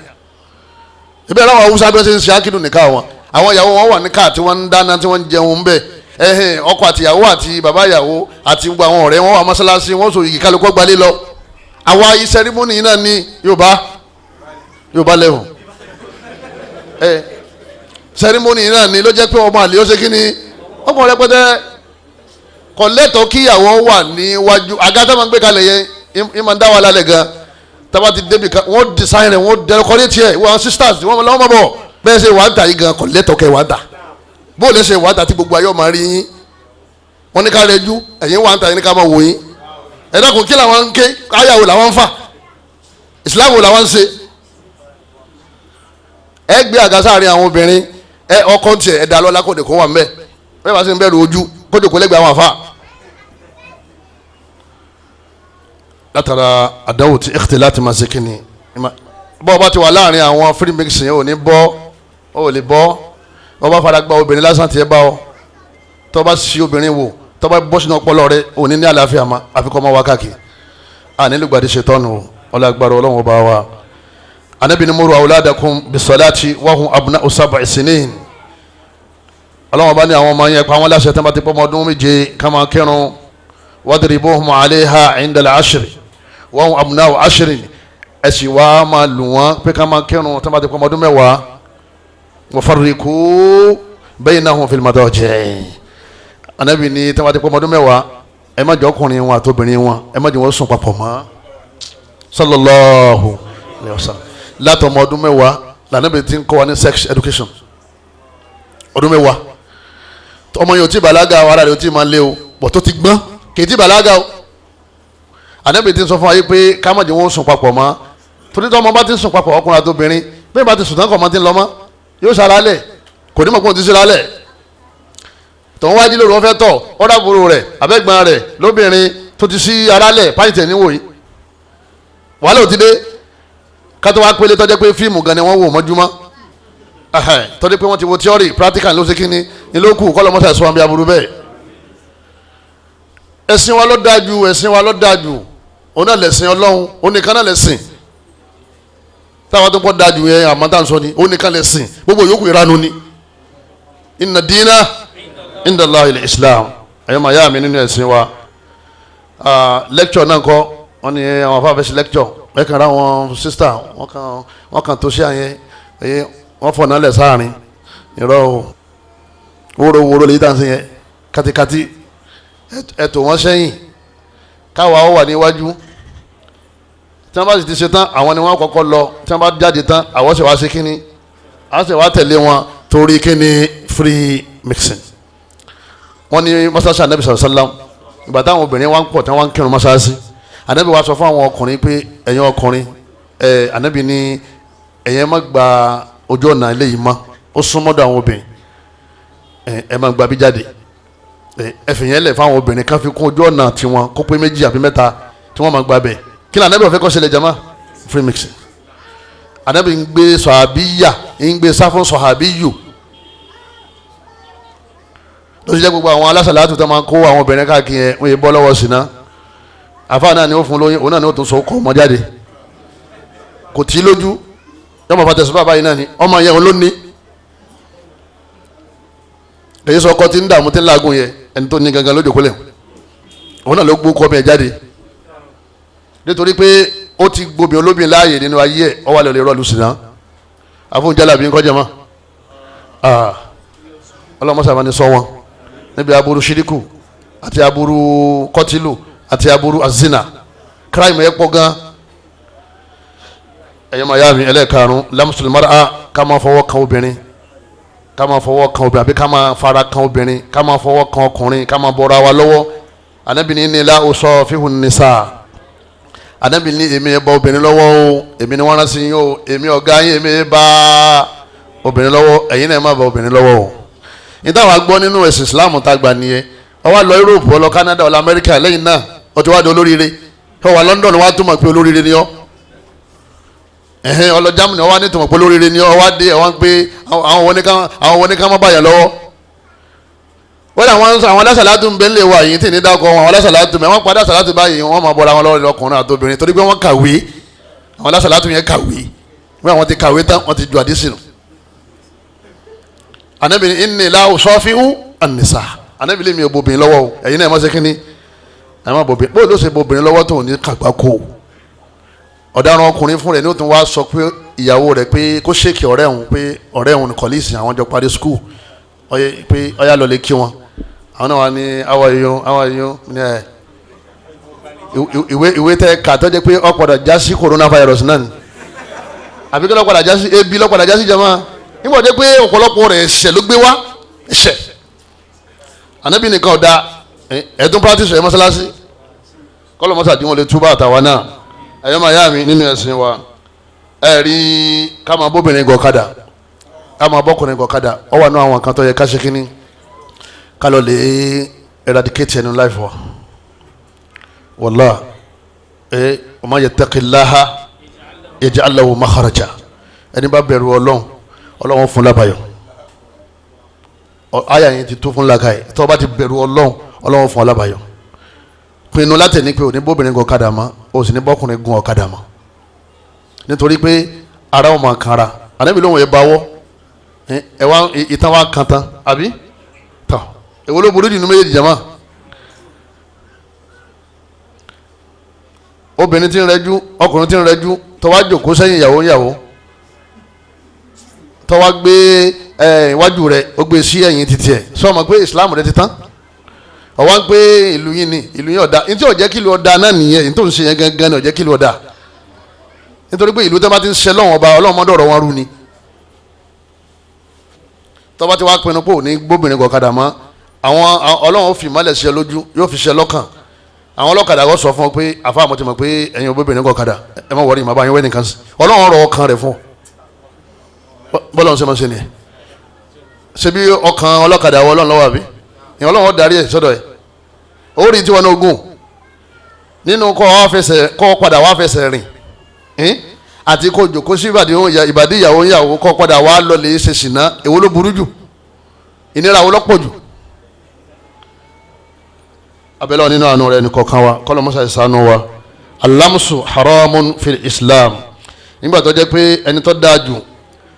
Ibi ẹ̀rọ àwọn Haúsá bí wọ́n ṣe ń ṣe ákìlù nìka wọn, àwọn ìyàwó wọn wà níkà tí wọ́n ń dáná tí wọ́n ń jẹun bẹ́ẹ̀, ẹ̀hìn ọkọ àti ìyàwó àti bàbá ìyàwó àti gbogbo àwọn ọ̀rẹ́ wọn wà mọ́ṣáláṣí, wọ́n sọ yìí kálukọ́ gbalé lọ. Àwa yìí sẹ́rímọ́nì náà ní Yorùbá, Yorùbá lẹ́hùn ẹ sẹ́rímọ́nì náà ní ló jẹ́ pé ọmọ àlè ó ṣe kí ni ọmọ rẹpẹtẹ kò lẹ́tọ̀ọ́ kíyàwó wà níwájú àga tó máa ń gbé kalẹ̀ yẹn ń máa ń dá wa lálẹ́ gan. Tábà ti débi kan wọ́n design rẹ̀, wọ́n decorate ẹ̀, wọ́n sisters wọ́n lọ́wọ́ máa bọ̀ bẹ́ẹ̀ ṣe wàá dà yìí gan kò lẹ́tọ̀ọ́ kẹ́ wàá dà bó lè ṣe wàá dà tí gbogbo ayé máa rí yín. Wọ́n ní ká rẹjú ẹ̀yin wàá ń ta yín ní ká máa wò yín. Ẹ dákun kí làwọn ń ké, ayàwó làwọn ń fà, ìsìláàmù làwọn ń ṣe. Ẹ gbé àga sáàrin àwọn obìnrin, ẹ ọkọ tiẹ̀ ẹ dá lọ́lá kò dé kó wà ń bẹ̀, bẹ́ẹ̀ bá sì ń bẹ̀rù ojú kó dé kó lẹ́gbẹ̀ẹ́ àwọn àfa. Látara àdáwò tí ikhtilat máa ṣe kínní bọ́ ọ bá ti wà láàrin àwọn free mixing ò ní bọ́, ó lè bọ́. Bọ́ bá fara gba obìnrin lásán tiẹ̀ bá ọ, tọ́ bá sí obìnrin wò, tọ́ bá bọ́ sínú ọpọlọ rẹ ò ní ní àlàáfíà ma, àfikọ́ máa wá káàkiri. À nílùú gbàdé ṣètọ́nù ọlágbára Ọlọ́run ọba wa. Ànábì ní muru awladakum bisalati wa hum abna'u sab'i sinin. Ọlọ́run ọba ní àwọn ọmọ yẹn pa wọ́n láṣẹ tí wọ́n bá ti pọ́ ọmọ ọdún méje ká máa kírun. Wadribuhum alayha 'inda al-'ashri wa hum abna'u 'ashrin. Ẹ̀sìn wa máa lù wọ́n pé ká máa kírun tí wọ́n bá ti pọ́ ọmọ ọdún mẹ́wàá. Wa farriqu baynahum fil madaji'. Ànábì ní tí wọ́n bá ti pọ́ ọmọ ọdún mẹ́wàá ẹ má jẹ́ ọkùnrin wọn àtobìnrin wọn ẹ má jẹ́ wọn sùn papọ̀ mọ́. Sallallahu alayhi wa sallam. Látọmọ ọdún mẹ́wàá lànàbì tí ń kọ́ wa ní sex education. Ọdún mẹ́wàá ọmọ yìí ò tí bàlágà o, ara rẹ̀ ò tí máa lé o, bọ̀ tó ti gbọ́n kì í tí bàlágà o. Ànábì tí ń sọ fún wa yìí pé ká má jẹ́ wọn sùn papọ̀ mọ́, torí tí ọmọ bá ti ń sùn papọ̀ ọkùnrin àti obìnrin bẹ́ẹ̀ bá ti sùn tán kọ̀ mọ́ ti ń lọ mọ́ yóò ṣara lẹ̀, kò ní mọ̀ pé òun ti ṣara lẹ̀. Tòun wájú lóru wọn fẹ́ tọ̀ ọ̀dàbòrò rẹ̀ abẹ́gbọ̀n rẹ̀ lóbìnrin tó ti sí arálẹ̀ pàǹtẹ̀ níwò yìí wàhálà ò ti dé. Kátó wá pélé tọ́jẹ́ pé fíìmù gan ni wọ́n wò mọ́júmọ́, tọ́jú pé wọ́n ti wo theory practical ló ṣe kí ni ló kù kọ́ lọ́mọ́sá ẹ̀sọ́ àbí aburú bẹ́ẹ̀. Ẹ̀sìn wa ló dáa jù, ẹ̀sìn wa ló dáa jù, òun náà lẹ̀sìn Ọlọ́run, òun nìkan náà lẹ̀sìn táwọn tó pọ̀ dáa jù yẹn àmọ́ tá à ń sọ ni òun nìkan lẹ̀sìn, gbogbo yòókù ìranu ni. Inna dina inda Allahi al-Islam. Ẹ̀yọ́ màá yá mi nínú ẹ̀sìn wa, lecture náà kọ́ wọ́n ní àwọn afáfẹ́ sí lecture ẹ̀ kàn ra wọn sister wọ́n kàn tó sí àyẹn wọ́n fọ̀ náà lẹ̀ sáàrin ìrọ̀ o, wóró wóró lè tàn sí yẹn katikati ẹ̀tọ́ wọn sẹ́yìn káwa ó wà níwájú. Tí wọ́n bá sì ti ṣe tán àwọn ni wọ́n kọ́kọ́ lọ, tí wọ́n bá jáde tán àwọn sì wá ṣe kínní, àwọn sì wá tẹ̀lé wọn torí kínní free mixing. Wọ́n ní mọ́sáàsì anabi sàlám, ìgbà táwọn obìnrin wa ń pọ̀ tí wọ́n ń kírun mọ́sáàsì, anabi wa sọ fún àwọn ọkùnrin pé ẹ̀yin ọkùnrin ẹ̀ anabi ní ẹ̀yin má gba ojú ọ̀nà ilé yìí mọ́, ó súnmọ́dọ̀ àwọn obìnrin, ẹ máa gba bí jáde, ẹ fìyẹn lẹ̀ fáwọn obìnrin kan fi kún ojú ọ̀nà tiwọn kó pé méjì àbí mẹ́ta tí wọ́n máa gba bẹ̀. Kí ni anabi ọ̀fẹ́ kọ́ ṣẹlẹ̀ jama? Free mixing. Anabi ń gbé sọ̀hábíyà ń gbé sáfún sọ̀hábíyù ló ti jẹ́ gbogbo àwọn alásàlátù tó máa kó àwọn obìnrin káàkiri yẹn wọ́n yẹ bọ́ lọ́wọ́ sí náà. Àfáà náà ni ó fún lóyún, òun náà ni ó tún so kọ́ ọmọ jáde, kò tí lójú yọmọ fàtẹ̀sùn bàbá yìí náà ni ọmọ yẹn ló ní. Èyí sọ ọkọ tí ń dààmú tí ń làágùn yẹn ẹni tó ní gangan lójó kólẹ̀ òun náà ló gbó kọ́ mi ẹ̀ jáde nítorí pé ó ti gbomi olómi láàyè nínú ayé ẹ̀ ọwọ́ àlọ́ lè rọ́ọ̀lù sí náà. Àfọ̀njálàbí ń kọjá mọ́ ọlọ́mọṣà máa ní sọ wọn níbi aburú ṣíríkù àti aburú kọtílù àti aburú azina crime yẹn pọ̀ gan. Ẹ̀yọ́ máa yá mi ẹlẹ́ẹ̀karùn-ún lamsul mar'a, ká máa fọwọ́ kan obìnrin, ká máa fọwọ́ kan obìnrin àbí ká máa fara kan obìnrin, ká máa fọwọ́ kan ọkùnrin, ká máa bọ́ra wa lọ́wọ́. Ànábì ní inni la usafihu nisa, Ànábì ní èmi ẹ bá obìnrin lọ́wọ́ o, èmi ni wọ́n rán sí yín o, èmi ọ̀gá yín, èmi ẹ bá obìnrin lọ́wọ́, ẹ̀yin náà ẹ má bá obìnrin lọ́wọ́ o. Ní táwọn agbọ́ nínú ẹ̀sìn Islam tá a gbà nìyẹn. Ó wá lọ Europe, ó lọ Canada, ó lọ America, lẹ́yìn náà ó ti wá di olóríire. Ó wà London, wá túmọ̀ pé olóríire ni ọ́. Ẹ̀hẹ́n, ó lọ Germany, ó wá ní túmọ̀ pé olóríire ni ọ́. Ó wá dé, ó wá ń pé àwọn wo ní ká má bàyà lọ́wọ́. Wọ́n dà àwọn alásàlátù ń bẹ nílé wa yìí tí ní dákọ̀ wọn, àwọn alásàlátù mẹ́ wọ́n padà sàlátù báyìí wọ́n máa bọ́ra wọn lọ́wọ́ lọ́kùnrin àtobìnrin torí pé wọ́n kàwé. Àwọn alásàlátù yẹn kàwé, wọ́n àwọn ti kàwé tán, wọ́n ti ju àdísì nù. Ànábì ní inni la usafihu an-nisa, Ànábì lè mi ò bobìnrin lọ́wọ́ o, ẹ̀yin náà ẹ̀ má ṣe kínní ẹ̀ má bobìnrin. Bó ló ṣe bobìnrin lọ́wọ́ tó ní kàgbá kó ọ̀daràn ọkùnrin fún rẹ̀ ní ó tún wá sọ pé ìyàwó rẹ̀ pé kó ṣèkì ọ̀rẹ́ òun, pé ọ̀rẹ́ òun kọ̀lísì àwọn jọ parí skul pé ọyá lọ lè kí wọn. Àwọn náà wà ní àwọn èèyàn àwọn èèyàn ní ẹ ìwé tẹ kà tó jẹ́ pé ó padà já sí coronavirus náà ni, àbí kí ló padà já sí ebi ló padà já sí jama nígbà tó jẹ́ pé ọ̀pọ̀lọpọ̀ rẹ̀ ẹ̀ṣẹ̀ ló gbé wá ẹ̀ṣẹ̀. Ànábì nìkan ọ̀dà ẹ̀dùn practice ẹ̀ mọ́sálásí kọ́lọ̀ mọ́sá àdínwó lè túbọ̀ àtàwa náà. Ẹ̀yọ́ máa yá mi nínú ẹ̀sìn wa, ẹ̀ rí ká máa bóbìnrin gọ̀kadà, ká máa bọ́kùnrin gọ̀kadà, ó wà ní àwọn kan tó yẹ ká ṣe kínní ká lọ lè eradicate ẹnu life wa. Wàllá ẹ wa man yattaqillaha yaj'al lahu makhraja, ẹni bá bẹ̀rù Ọlọ́run, Ọlọ́run fún lábàáyọ. Àyà yẹn ti tó fún làkàyè, tó o bá ti bẹ̀rù Ọlọ́run, Ọlọ́run fún lábàáyọ. Pinnu láti ní pé ò ní bóbìnrin gun ọ̀kadà mọ́, o sì ní bọ́kùnrin gun ọ̀kadà mọ́, nítorí pé ara wọn máa kanra. Ànábì lóhùn ẹ̀ báwọ́ ẹ̀ wá ìtàn wa kan tán àbí tán, èwo ló burú nínú méjèèjì jama? Obìnrin tí ń rẹjú, ọkùnrin tí ń rẹjú, tó wá jókòó sẹ́yìn ìyàwó ìyàwó, tó wá gbé iwájú rẹ̀ ó gbé sí ẹ̀yìn títí ẹ̀, sọ ma pé Islam rẹ̀ ti tán. Ọwọ́ ń pé ìlú yín ni ìlú yín ọ̀dà, ní tí ó jẹ́ kí ìlú ọ̀dà náà nìyẹn, ní tó ń ṣe yẹn gangan ni ó jẹ́ kí ìlú ọ̀dà, nítorí pé ìlú tó bá ti ń ṣe lọ́wọ́n ọba Ọlọ́run mọ́dọ̀rọ̀ wọn rú ni. Tó bá ti wá pinnu pé ò ní gbóbìnrin gọ̀kadà mọ́, àwọn Ọlọ́run fi ìmọ́lẹ̀ ṣe lójú, yóò fi ṣe lọ́kàn. Àwọn ọlọ́kadà kò sọ fún ọ pé àfa àmọ́ ti mọ̀ pé ẹ̀yin obìnrin gọ̀kadà ẹ má wọrí, ìmọ̀ bá yín wẹ́ nìkan sí. Ọlọ́run rọ ọkàn rẹ̀ fún ọ, bọ́lá ń ṣe máa ṣe nìyẹn. Ṣe bí ọkàn ọlọ́kadà wọ Ọlọ́run lọ́wọ́ àbí? Ìyẹn Ọlọ́run darí ẹ̀ sọ́dọ̀ ẹ̀. Ó rí tiwọn ní ogún nínú kọ́ wá fẹsẹ̀ kọ́ padà wá fẹsẹ̀ rìn àti kó jòkó sí ìbàdí ìyàwó ìyàwó kọ́ padà wá lọlé ṣe ṣìnà. Èwo ló burú jù? Ìnira wo ló pọ̀ jù? Abẹ́lẹ́ nínú àánú rẹ̀ nìkọ̀ọ̀kan wa, kọ́lọ́ mọ́sá ìsánú wa. Alamsu haramun fil Islam. Nígbà tó jẹ́ pé ẹni tó dáa jù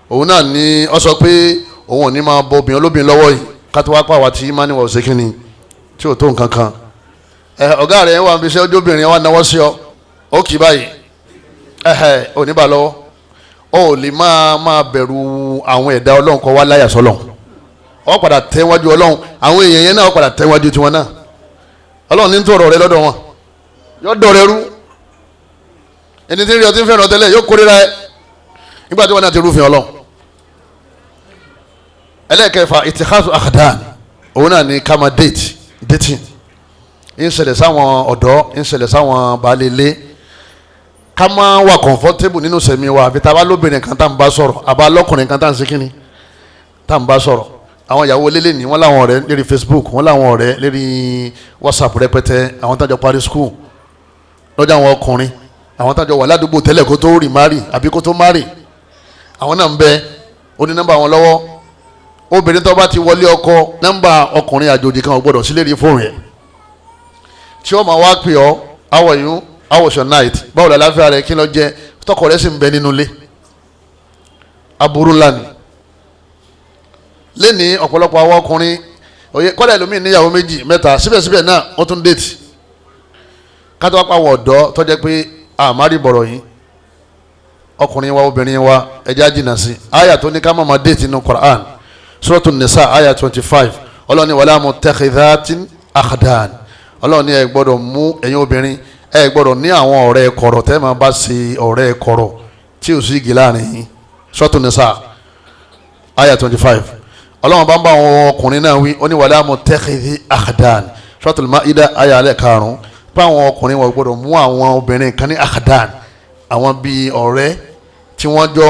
òun náà ní ọ sọ pé òun ò ní máa bọ obìnrin olóbìnrin lọ́wọ́ yìí, kátó wá pàwọ́ àti ìmánì wọ̀ ṣe kínni tí ò tó nǹkan kan. Ọ̀gá rẹ̀ wà níbi iṣẹ́ ojú obìnrin wa náwó sí ọ, ó kì í báyìí, ò ní bá lọ́wọ́. Ó lè máa bẹ̀rù àwọn ẹ̀dá Ọlọ́run kọ́ wá láyà sọ́lọ̀. Ó padà tẹ́ wájú Ọlọ́run, àwọn èèyàn yẹn náà ó padà tẹ́ wájú tiwọn náà. Ọlọ́run ní ń tọrọ rẹ lọ́dọ̀ wọn, yóò dọ̀rẹ́ rú. Ẹni tí ń rí ọtí ń fẹ́ràn tẹ́lẹ̀ yóò kórira ẹ nígbà tí wọn náà ti rúfin Ọlọ́run. Ẹlẹ́ẹ̀kẹfà, ìtìkásù àkàdán, òun náà ní ká máa date, dating. Ń ṣẹlẹ̀ sáwọn ọ̀dọ́, ń ṣẹlẹ̀ sáwọn baálé ilé. Ká máa wà comfortable nínú sẹ̀mí wa àfi tá a bá lóbìnrin kan tá à ń bá sọ̀rọ̀, àbá lọ́kùnrin kan tá à ń ṣe kínní tá à ń bá sọ̀rọ̀. Àwọn ìyàwó lélẹ̀ ní wọ́n láwọn ọ̀rẹ́ lérí Facebook, wọ́n láwọn ọ̀rẹ́ lérí WhatsApp rẹpẹtẹ, àwọn tájọ parí school lọ́jọ́, àwọn ọkùnrin, àwọn tájọ wà ládùúgbò tẹ́lẹ̀ kó tó rì márì àbí kó tó márì, àwọn náà ń bẹ, ó ní nọ́mbà wọn lọ́wọ́. Obìnrin tó bá ti wọlé ọkọ, nọ́mbà ọkùnrin àjòjì kan ò gbọdọ̀ sí lérí fóònù yẹn tí ó máa wá pè ọ́, how are you, how was your night, báwo làlàáfíà rẹ, kí ló jẹ, tọkọ rẹ sì ń bẹ nínú ilé. Aburú ńlá ni lẹ́ni ọ̀pọ̀lọpọ̀ àwọn ọkùnrin òye kọ́lá ẹlòmíì níyàwó méjì mẹ́ta, síbẹ̀síbẹ̀ náà wọ́n tún déètì. Kátó wá pa àwọn ọ̀dọ́ tó jẹ́ pé àmárì bọ̀rọ̀ yìí, ọkùnrin wa obìnrin wa, ẹja jìnnà sí àyà tó ní ká má máa déètì nínú Quran, Suratul Nisa àyà 25. Ọlọ́run ní wala muttakhidhatin akhdan. Ọlọ́run ní ẹ gbọ́dọ̀ mú ẹ̀yin obìnrin, ẹ gbọ́dọ̀ ní àwọn ọ̀rẹ́ kọ̀rọ̀ tẹ́ máa bá ṣe ọ̀rẹ́ kọ̀rọ̀ tí ò sí igi láàrin yín. Suratul Nisa àyà 25. Ọlọ́run bá ń bá àwọn ọkùnrin náà wí, ó ní wala muttakhidhi akhdan. Suratul Maida àyà alẹ́ karùn-ún, pé àwọn ọkùnrin wọn gbọ́dọ̀ mú àwọn obìnrin kan ní akhdan, àwọn bíi ọ̀rẹ́ tí wọ́n jọ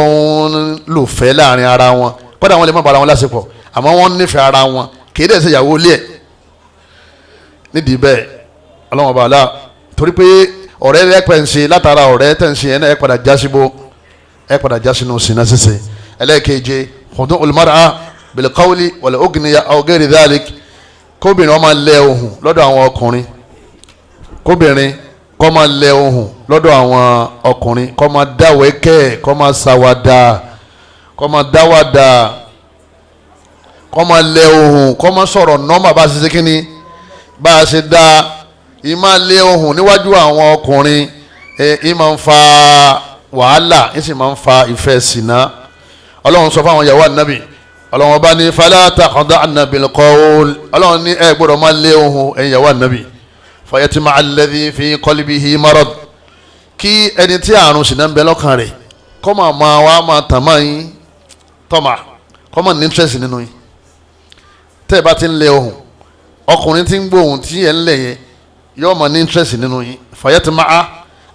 ń lò fẹ́ láàrin ara wọn, kódà wọn lè má bára wọn lásìkò, àmọ́ wọ́n nífẹ̀ẹ́ ara wọn, kì í dẹ̀ ṣe ìyàwó ilé ẹ̀. Nídìí bẹ́ẹ̀ Ọlọ́run ọba àlá, torí pé ọ̀rẹ́ rẹ̀ pẹ̀ ń ṣe, látara ọ̀rẹ́ tẹ̀ ń ṣe ẹ̀ náà ẹ̀ padà já síbó, ẹ̀ padà já sínú ṣìnà ṣíṣe. Ẹlẹ́ẹ̀keje, khudu'ul mar'a bil qawli wal ughniya aw ghayri dhalik. Kóbìnrin ó máa lẹ ohùn lọ́dọ̀ àwọn ọkùnrin, kóbìnrin kó máa lẹ ohùn lọ́dọ̀ àwọn ọkùnrin, kó máa dáwẹ́kẹ́, kó máa ṣàwàdà, kó máa dáwàdà, kó máa lẹ ohùn, kó máa sọ̀rọ̀ nọ́mà bá a ṣe ṣe kínní bá a ṣe dá. Ìmá lé ohùn níwájú àwọn ọkùnrin ì máa ń fa wàhálà, ì sì máa ń fa ìfẹ́ ṣìnà. Ọlọ́run sọ fáwọn ìyàwó ànábì, Ọlọ́run ọba ní fala takhda'na bil qawl. Ọlọ́run ní ẹ gbọ́dọ̀ máa lé ohùn ẹ̀yin ìyàwó ànábì. Fayatma'a alladhi fi qalbihi marad. Kí ẹni tí àrùn ṣìnà ń bẹ lọ́kàn rẹ̀ kọ́ máa máa wá máa tàn máa yín tọ́mà, kọ́ máa ní interest nínú yín. Tẹ́ ẹ bá ti ń lé ohùn, ọkùnrin tí ń gbóhùn tí ẹ̀ ń lẹ̀ yẹn yóò máa ní interest nínú yín. Fayatma'a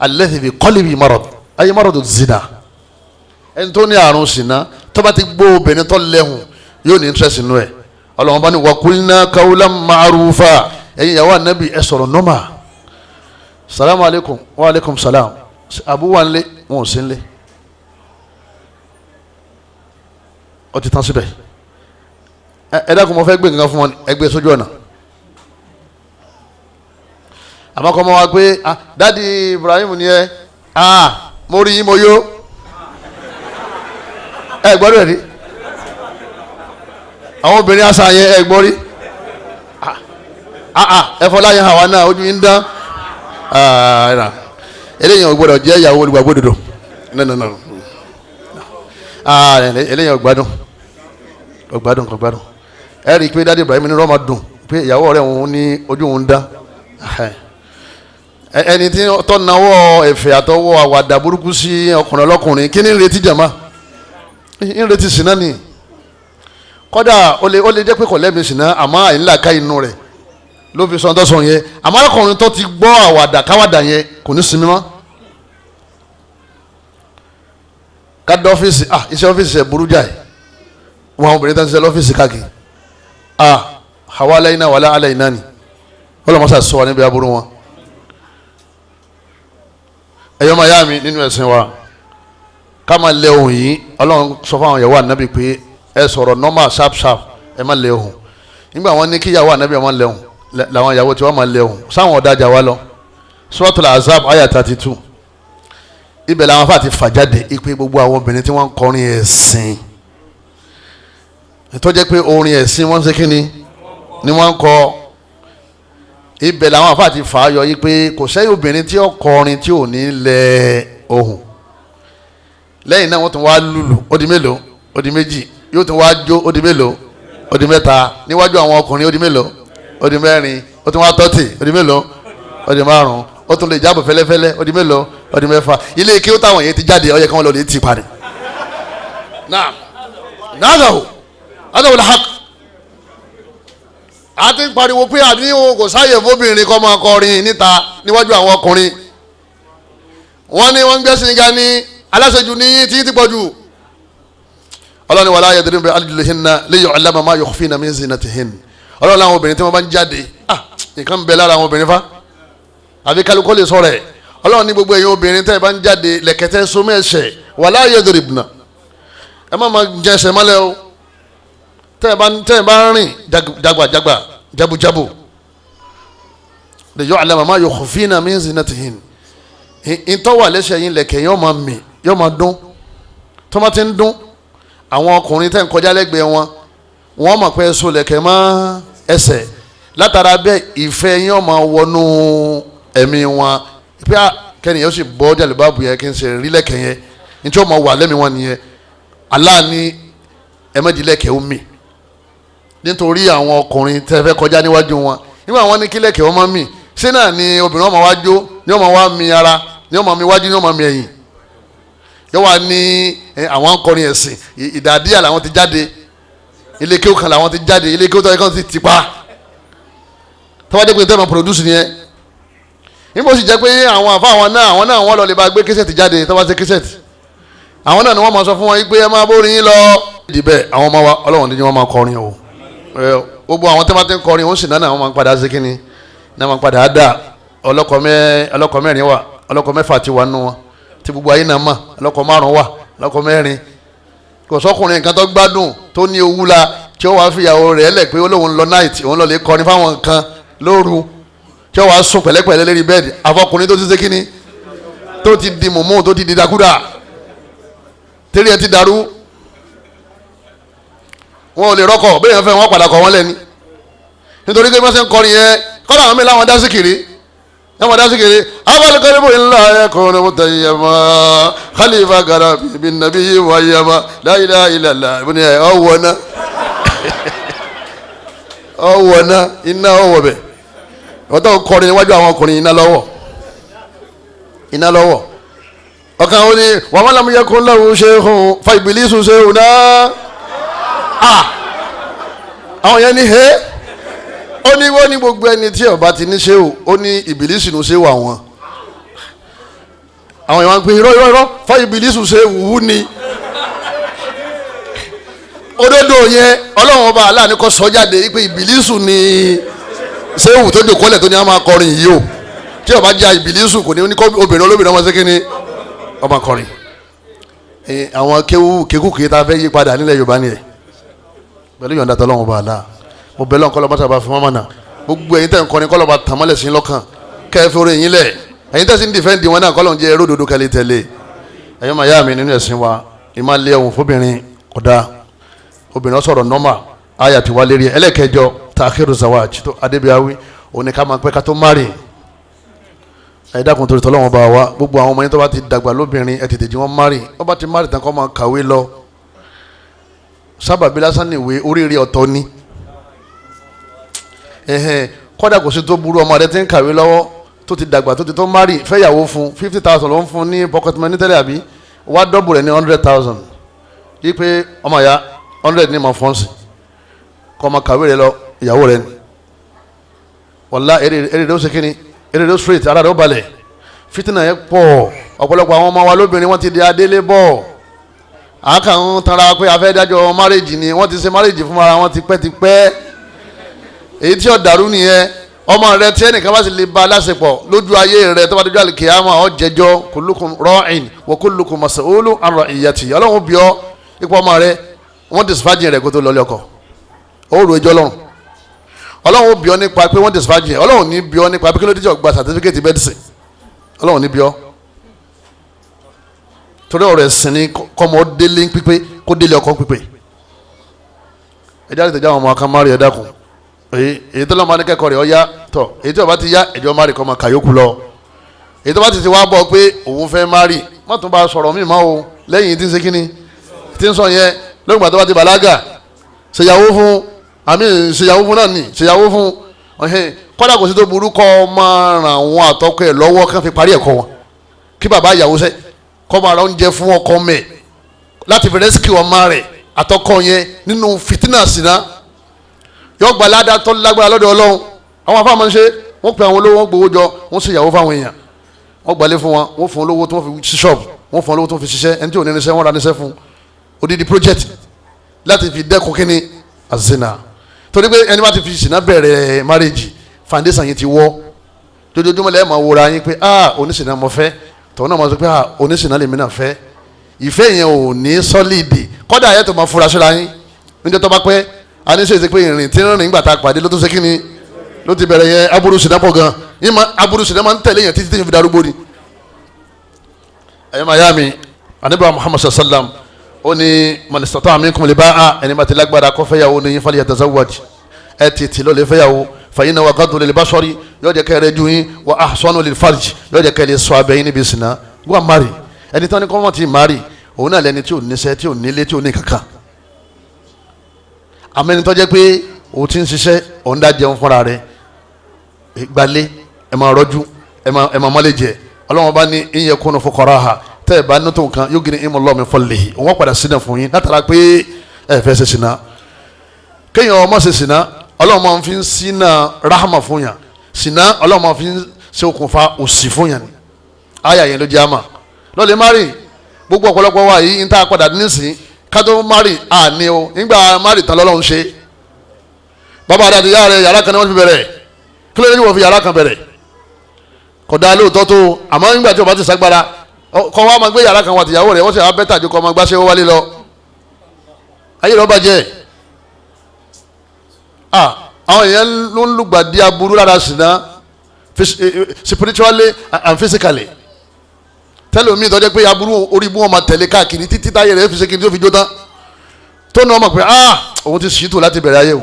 alladhi fi qalbihi marad, ayé maradu zina. Ẹni tó ní àrùn ṣìnà tó bá ti gbọ́ obìnrin tó lẹ́hùn yóò ní interest nínú ẹ̀. Ọlọ́run bá ní wa qulna qawlan ma'rufa. Ẹ̀yin ìyàwó ànábì ẹ sọ̀rọ̀ nọ́mà. Salamu aleykum wa aleykum salam. Abu wa nlé, wọn ò sí nlé. Ó ti tán síbẹ̀. Ẹ dákun, mo fẹ́ gbé nǹkan fún wọn, ẹ gbé sójú ọ̀nà. Àmọ́ kọ́ mọ́ wa pé dádì Ibrahim ni ẹ, mo rí yín mo yó. Ẹ gbọ́dọ̀ rí àwọn obìnrin àṣà yẹn, ẹ gbọ́ rí ẹ fọlá yẹn àwa náà ojú yín dán. Eléyìí ò gbọ́dọ̀ jẹ́ ìyàwó olùgbàgbọ́ òdodo. No no no, eléyìí ò gbádùn, ò gbádùn, kò gbádùn. Ẹ rí i pé dádì Ibrahim ní rọ́ọ̀mà dùn pé ìyàwó ọ̀rẹ́ òun ní ojú òun dán. Ẹni tí tó nawọ́ ẹ̀fẹ̀ àtọwọ́ àwàdà burúkú sí ọkùnrin ọlọ́kùnrin, kí ni ń retí jàmá? Ń retí ṣìnà ni. Kódà ó lè jẹ́ pé kò lẹ́mìí ṣìnà, àmọ́ àìnílà ká inú rẹ̀ ló fi sọ̀tọ̀ sọ̀ yẹn. Àmọ́ ọkùnrin tó ti gbọ́ àwàdà káwàdà yẹn kò ní sinmi mọ́. Ká dé ọ́fíìsì, iṣẹ́ ọ́fíìsì ẹ̀ burú jáì. Wọn àwọn obìnrin tó ń ṣiṣẹ́ lọ́fíìsì káàkiri, hawalaina wala alaina ni ọlọmọsà sọ wa níbi aburú wọn. Ẹ̀yọ́ máa yá mi nínú ẹ̀sìn wa, ká máa lẹ ohùn yìí. Ọlọ́run sọ fún àwọn ìyàwó ànábì pé ẹ sọ̀rọ̀ normal sharp sharp, ẹ má lẹ ohùn. Nígbà wọn ní kí ìyàwó ànábì máa lẹ ohùn, làwọn ìyàwó tí wọ́n máa lẹ ohùn sáwọn ọ̀dájà wa lọ. Suratul Ahzab àyà 32, ibẹ̀ làwọn afa ti fà jáde ipe gbogbo àwọn obìnrin tí wọ́n ń kọrin ẹ̀sìn tó jẹ́ pé orin ẹ̀sìn wọ́n ń ṣe kí ni wọ́n ń kọ. Ibẹ̀ làwọn afa ti fà á yọ yí pé kò sẹ́yìn obìnrin tí ó kọrin tí ò ní lẹ ohùn. Lẹ́yìn náà wọ́n tún wá lùlù, ó di mélòó? Ó di méjì. Yóò tún wá jó, ó di mélòó? Ó di mẹ́ta. Níwájú àwọn ọkùnrin, ó di mélòó? Ó di mẹ́rin. Ó tún wá tọ́tì, ó di mélòó? Ó di márùn-ún. Ó tún lè jábọ̀ fẹ́lẹ́fẹ́lẹ́, ó di mélòó? Ó di mẹ́fà. Ilé kí ó táwọn yẹn ti jáde, ó yẹ kí wọ́n lọ lè ti parí. Náà náà adáwò làhàk a ti ń pariwo pé àní o kò sáyè fóbìnrin kó máa kọrin níta níwájú àwọn ọkùnrin. Wọ́n ní wọ́n ń gbẹ́sìn ga ní aláṣejù ní tí ti pọ̀ jù. Ọlọ́ni wàlá ayédèrè bẹ alìlẹ́hìnà lẹ́yìn ọ̀làmà máa yọ fínà mí zinatihin. Ọlọ́ni àwọn obìnrin tí wọ́n bá ń jáde, nǹkan bẹ lára àwọn obìnrin fa àbí kálukọ́ lè sọ̀rọ̀ ẹ̀. Ọlọ́ni gbogbo ẹ̀yin obìnrin tẹ́ ẹ bá ń jáde lẹ̀kẹ́tẹ́ sọmọ ẹ̀ṣẹ̀ wàlá ayédèrè bùnà, ẹ má máa jẹ ẹsẹ̀ mọ́lẹ̀ o. Tẹ́ ẹ bá ń rìn jagbajagba jabujabu lẹ́yìn ọ̀làmà máa yọ fínà mí zinatihin, ìtọ́wà lẹ́sẹ̀ yín lẹ̀kẹ́ yóò máa mì yóò máa dún. Tó máa ti ń dún, àwọn ọkùnrin tẹ́ ń kọjá lẹ́gbẹ̀ẹ́ wọn, wọ́n mọ̀ pé so lẹ̀kẹ́ mọ́ ẹsẹ̀. Látara bẹ́ẹ̀ ìfẹ́ yín ó máa wọnú ẹ̀mí wọn pé kẹ́nìyàn ó sì bọ́ jàlùbáàbù yẹn kí n ṣe rí lẹ̀kẹ́ yẹn, ní tí ó máa wà lẹ́mìí wọn nìyẹn. Allah ní ẹ̀mẹ́jì lẹ̀kẹ́ ó mì nítorí àwọn ọkùnrin tẹ́ fẹ́ kọjá níwájú wọn. Nígbà wọn ní kí lẹ̀kẹ́ wọn máa mì, ṣé náà ni obìnrin wọn máa wá jó, ni wọn máa wá mi ara, ni wọn máa mi wájú, ni wọn máa mi ẹ̀yìn. Yóò wá ní àwọn akọrin ẹ̀sìn ìdàdíyà làwọn ti jáde, ilé kéwù kan làwọn ti jáde, ilé kéwù tó yẹ kí wọ́n ti ti pa tọ́wádé pé tẹ́lẹ̀ máa produce nìyẹn. Níbo sì jẹ́ pé àwọn àfa àwọn náà wọ́n lọ lè bá gbé késẹ̀tì jáde tọ́wá ṣe késẹ̀tì, àwọn náà ni wọ́n máa sọ fún wọn pé ẹ máa bórin yín lọ. Ìdìbẹ̀ àwọn ọmọ wa ọlọ́wọ́n ní wọ́n máa kọrin o. Gbogbo àwọn tẹ́lẹ̀ máa ti ń kọrin òun sì náà wọ́n máa padà ṣe kínni náà máa padà dà. Ọlọ́kọ mẹ́rin wà, ọlọ́kọ mẹ́fà ti wà nù wọn tí gbogbo ayé náà mọ̀, ọlọ́kọ márùn wà, ọlọ́kọ mẹ́rin. Kò sọ́kùnrin nǹkan tó gbádùn tó ní owú la tí ó wàá fìyàwó rẹ̀ lẹ̀ pé olóhùn lọ náìtì, òun lọ lè kọrin fáwọn nǹkan lóru tí ó wàá sùn pẹ̀lẹ́pẹ̀lẹ́ lérí bẹ́ẹ̀dì. Àfọkùnrin tó ti ṣe kíni tó ti di mùmú, tó ti di dakúdà, tẹ́lẹ̀ ẹ ti dàrú, wọn ò lè rọ́kọ̀ bẹ́ẹ̀ yẹn fẹ́ wọn padà kọ̀ wọ́n lẹ́ni nítorí pé wọ́n ṣe ń kọrin yẹn. Kọ́lá àwọn mi láwọn dá sí kiri yàmà dá síkiri abalikaribu ńlá ẹkùnrin mutayama khalifa gara bi nabi wayama la ilaha illallah ìbùnú ẹ ọwọ náà ọwọ náà iná ọwọ bẹ ọtọ kọrin níwájú àwọn ọkùnrin iná lọ́wọ́ iná lọ́wọ́ ọkàn ó ní wàá lam yakun lahu shaykhun fa ibilisu shaykhuna. Àwọn yẹn ní hẹ́ ó ní wọ́n ní gbogbo ẹni tí ó bá ti ní ṣéwù, ó ní ìbílísì ló ṣéwù àwọn. Àwọn yẹn wá ń pè irọ́ irọ́ irọ́ fún ìbílísì ṣe wù ú ni. Òdodo yẹn ọlọ́run ọba aláàánú kọ́ sọ jáde pé ìbílísì ni ṣéwù tó dòkólẹ̀ tó ní a máa kọrin yìí o. Tí ó bá jẹ́ ìbílísì kò ní kó obìnrin olóbìnrin ọmọ ṣé ni ọmọ kọrin. Àwọn kéwù kékùké tá a fẹ́ yí padà nílẹ̀ Yorùbá nìyẹn pẹ̀lú yọ̀ǹda tọ́lọ́run ọba aláà. Mo bẹ̀ lọ́n kọ́lọ́ bá fún mọ́mọ́nà gbogbo ẹ̀yin tẹ̀ ń kọrin kọ́lọ́ bá tàmọ́lẹ̀ sí lọ́kàn kẹ́ẹ̀fẹ́ orí yín lẹ̀, ẹ̀yin tẹ̀ sí ń dìfẹ́ǹdì wọn náà kọ́lọ́ ń jẹ́ eré òdodo kẹ́lẹ́ tẹ̀lé. Ẹ̀yin máa yá mi nínú ẹ̀sìn wa, ìmá lé ẹ̀hún fóbìnrin kódà obìnrin sọ̀rọ̀ nọ́mà àyà ti wá lérí ẹ̀. Ẹlẹ́kẹjọ tàkìrù zawaj tó adébíyáwí òní ká máa pẹ́ ká tó márì. Ẹ dákun torí tọ́lọ́wọ́n bá wa, gbogbo àwọn ọmọ yẹn tó bá ti dàgbà lóbìnrin ẹ tètè jí wọ́n márì. Wọ́n bá ti márì tán kọ́ máa kàwé lọ, sábàbí lásán nìwé oríire ọ̀tọ̀ ni. Kọ́dà kò sí tó burú ọmọ rẹ ti ń kàwé lọ́wọ́ tó ti dàgbà tó ti tó márì fẹ́yàwó fún 50,000 ló ń fún ní pocket money tẹ́lẹ̀ àbí wá dọ́bù rẹ̀ ní 100,000 yí pé ọmọ ya 100 ní ma fọ́nsì kọ́ ọmọ kàwé rẹ lọ ìyàwó rẹ ni. Wàlá èrè rẹ ó ṣe kíni, èrè rẹ ó straight, ara rẹ ó balẹ̀. Fitina yẹn pọ̀, ọ̀pọ̀lọpọ̀ àwọn ọmọ wa lóbìnrin wọ́n ti di adélé bọ̀, àákàn ń tanra pé a fẹ́ dájọ́ márèjì ni, wọ́n ti ṣe márèjì fún ara wọn tipẹ́tipẹ́. Èyí tí ó dàrú nìyẹn. Ọmọ rẹ tí ẹnìkan bá sì lè ba aláṣepọ̀ lójú ayé rẹ tó bá dojú àlùkìyámà ó jẹjọ́. Kullukum ra'in wa kullukum mas'ulun an ra'iyati. Ọlọ́run bí ọ ipò ọmọ rẹ wọ́n disfájì rẹ kó tó lọlé ọkọ, ó rò ẹjọ́ lọ́rùn. Ọlọ́run bí ọ nípa pé wọ́n disfájì rẹ. Ọlọ́run ní bí ọ nípa pé kí ló dé tí ó gba sàtífíkẹ́tì mẹ́dísìn. Ọlọ́run ní bí ọ torí ọ̀rọ̀ ẹ̀sìn ni kọ́mọ délé pípé kó délé ọkọ pípé. Ẹjọ́ àti ìtẹ̀jọ́ àwọn ọmọ kan má rí ẹ dákun. Èyí tó lọ́mọ akẹ́kọ̀ọ́ rẹ̀ ọ yá tọ̀, èyí tí ó bá ti yá ẹjọ́ má rí kọ́ máa kàyókù lọ. Èyí tó bá ti ti wá bọ̀ pé òun fẹ́ má rí, má tún bá sọ̀rọ̀ míì má o lẹ́yìn tí ń ṣe kíni tí ń sọ yẹn. Lóògùn àti bá ti bàlágà ṣèyàwó fún àmì ṣèyàwó fún náà nì ṣèyàwó fún kọ́dà kò sí tó burú kọ́ máa ràn àwọn àtọ́kọ ẹ̀ lọ́wọ́ kán fi parí ẹ̀kọ́ wọn, kí bàbá ìyàwó sẹ́ kọ́ máa ra oúnjẹ fún ọkọ mẹ́ láti fi rẹ́síkì ọmọ rẹ̀ àtọkọ yẹn nínú fìtínà sínà. Yọ gba ládàá tó lágbára lọ́dọ̀ Ọlọ́run. Àwọn afáà máa ń ṣe, wọ́n pe àwọn olówó, wọ́n gbowó jọ, wọ́n sì yàwó fáwọn èèyàn, wọ́n gbalẹ̀ fún wọn, wọ́n fún olówó tó fi ṣí ṣọ́ọ̀bù, wọ́n fún olówó tó fi ṣiṣẹ́, ẹni tí ò ní níṣẹ́ wọ́n ra níṣẹ́ fún odidi project láti fi dẹ́kun kínní àzìnà. Torí pé ẹni bá ti fi ṣìnà bẹ̀rẹ̀ marriage, foundation yìí ti wọ́. Dojoojúmọ́ lẹ́yìn máa wòra yín pé ah oníṣìnà mo fẹ́, tọ́wọ́n náà máa sọ pé ah oníṣìnà lèmi náà fẹ́. Ìfẹ́ yẹn ò ní sọ́lìdì, kọ́dà ayẹ́ tó máa fura síra yín níjọ́ tó bá pẹ́. Aníṣe ṣe pé ìrìn tí ń rìn gbà tá a pàdé ló tún ṣe kí ni ló ti bẹ̀rẹ̀ yẹn. Aburú ṣìnà pọ̀ gan, aburú ṣìnà máa ń tẹ̀lé yẹn títí tí yẹn fi darúgbó ni. Ẹ̀yọ́ màyá mi, Ànábì Muhammad sallam ó ní man istata'a minkum al-ba'a, ẹni bá ti lágbára kó fẹ́yàwó ní falyatazawwaj, ẹ tètè lọ lè fẹ́yàwó. Fa innahu aghaddu lil-basari, yóò jẹ́ kẹ́ rẹ ju yín, wa ahsanu lil-farj, yóò jẹ́ kẹ́ lè sọ abẹ́ yín níbi ṣìnà. Go and marry. Ẹni tán ni kọ́ wọ́n ti marry, òun náà lẹni tí ò níṣẹ́, tí ò nílé, tí ò ní kankan. Àmọ́ ẹni tó jẹ́ pé òun ti ń ṣiṣẹ́, òun dá jẹun fúnra rẹ̀, gbalé, ẹ máa rọ́jú, ẹ máa mọ́lẹ̀ jẹ. Ọlọ́run bá ní in yakunu fuqaraha, tẹ́ ẹ bá ní tó nǹkan yughnihimullahu min fadlihi, òun padà sínú fún yín látara pé ẹ fẹ́ ṣe sìnà. Kéèyàn ọmọ ṣe sìnà, Ọlọ́run máa fi ń sínà rahama fún yàn. Sìnà Ọlọ́run máa fi ń ṣe okùnfà òṣì fún yàn ni. Àyà yẹn ló jẹ́ àmà lọ́lẹ̀ mari. Gbogbo ọ̀pọ̀lọpọ̀ wa yìí ń tá a padà nísìn kátó mari àní o, nígbà mari tán lọ́lọ́run ṣe. Bàbá àti ìyá rẹ̀ yàrá kan ni wọ́n fi bẹ̀rẹ̀. Kí ló dé wọ́n fi yàrá kan bẹ̀rẹ̀? Kò dáa lóòótọ́ tó, àmọ́ nígbà tí o bá ti sagbára kọ́ wa máa gbé yàrá kan wà tìyàwó rẹ̀, wọ́n sì wá bẹ́tà ju kọ́ máa gbáṣẹ́ wálé lọ. Ayé lọ́ọ́ bàjẹ́. Àwọn èèyàn ló ń lùgbàdì aburú lára ṣìnà spiritually and physically. Tẹ́lẹ̀ omi ìtọ́jẹ́ pé aburú orí ibú wọn máa tẹ̀lé káàkiri títí táyé rẹ̀ fi ṣe kí n tó fi jó tán, tó ní wọn mọ̀ pé ah òun ti ṣìtò láti bẹ̀rẹ̀ ayé o.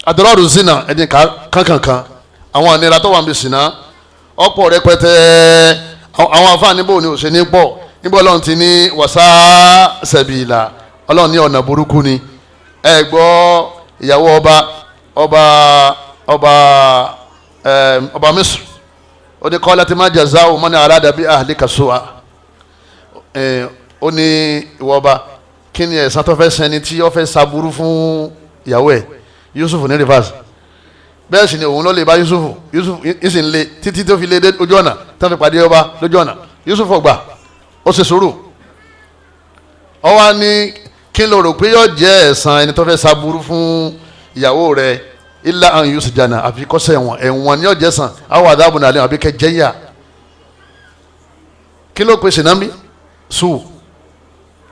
Àdúrà zina ẹni kankankan àwọn ànira tó wà ń bí ṣìnà ọ̀pọ̀ rẹpẹtẹ. Àwọn afáàní bò ní òṣè ní pọ̀ níbo Ọlọ́run ti ní wàsá sẹ̀bìlà, Ọlọ́run ní ọ̀nà burúkú ni. Ẹ gbọ́ ìyàwó ọba ọba ọba ọba Misr, ó ní kọ́ láti má jazā'u man arāda bi ahlika su'a. Ó ní ìwọ ọba, kí ni ẹ̀san tó fẹ́ sẹ́ni tí ó fẹ́ saburú fún ìyàwó ẹ̀ Yusuf ní rivers. Bẹ́ẹ̀ sì ni òun ló lè bá Yusuf, Yusuf ìsìn lé títí tó fi lé ojú ọ̀nà tó fi pàdé ọba lójú ọ̀nà. Yusuf ọgbà ó ṣe sùúrù. Ó wá ní kí ló rò pé yóò jẹ́ ẹ̀san ẹni tó fẹ́ saburú fún ìyàwó rẹ̀ illa an yusjana, àfi kọ́sẹ̀ ẹ̀wọ̀n, ẹ̀wọ̀n ni yóò jẹ́ sàn àwọn àdàbọ̀nà àlẹ́ àbí kẹjẹ́yà. Kí ló pe sinami su?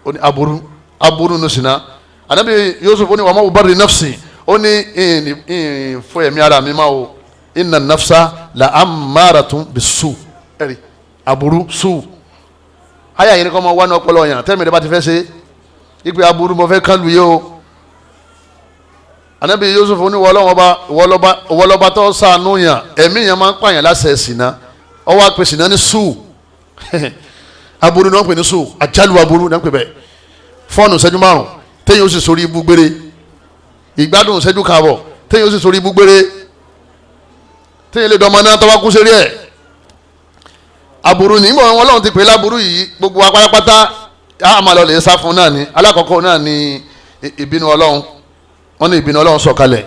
Ó ní aburú, aburú nu sina. Ànábì Yusuf ó ní wa ma ubarri nafsi, ó ní fún ẹ̀mí ara mi máa o, inna nafsa la ammaratun bisu. Ẹ̀rí aburú su ayé àyìn ni kọ́ máa wá ní ọpọlọ yàn tẹ́mi rẹ bá ti fẹ́ ṣe ipe aburú mo fẹ́ kán lu yé o. Ànábì Yusuf ní wọlọ́ba tó sànú yàn, ẹ̀mí yàn máa ń pààyàn láṣẹ sìnà, ọwọ́ àpè sìnà ní su. Aburú ni wọ́n pè ní su, àjálù aburú ni wọ́n pè bẹ́ẹ̀. Fọ́ọ̀nù ìṣẹ́jú márùn téyàn ó sì sórí ibú gbére, ìgbádùn ìṣẹ́jú kààbọ̀ téyàn ó sì sórí ibú gbére, téyàn lè dọ́mọ náà tọ́wá kú sérí ẹ̀. Aburú ni ìmọ̀ wọn lọ́run ti pè láburú yìí, gbogbo wa pátápátá àmà lọ lè sá fún náà ni. Alákọ̀ọ́kọ́ náà ni ìbínú Ọlọ́run. Wọ́n ní ìbínú Ọlọ́run sọ̀kalẹ̀,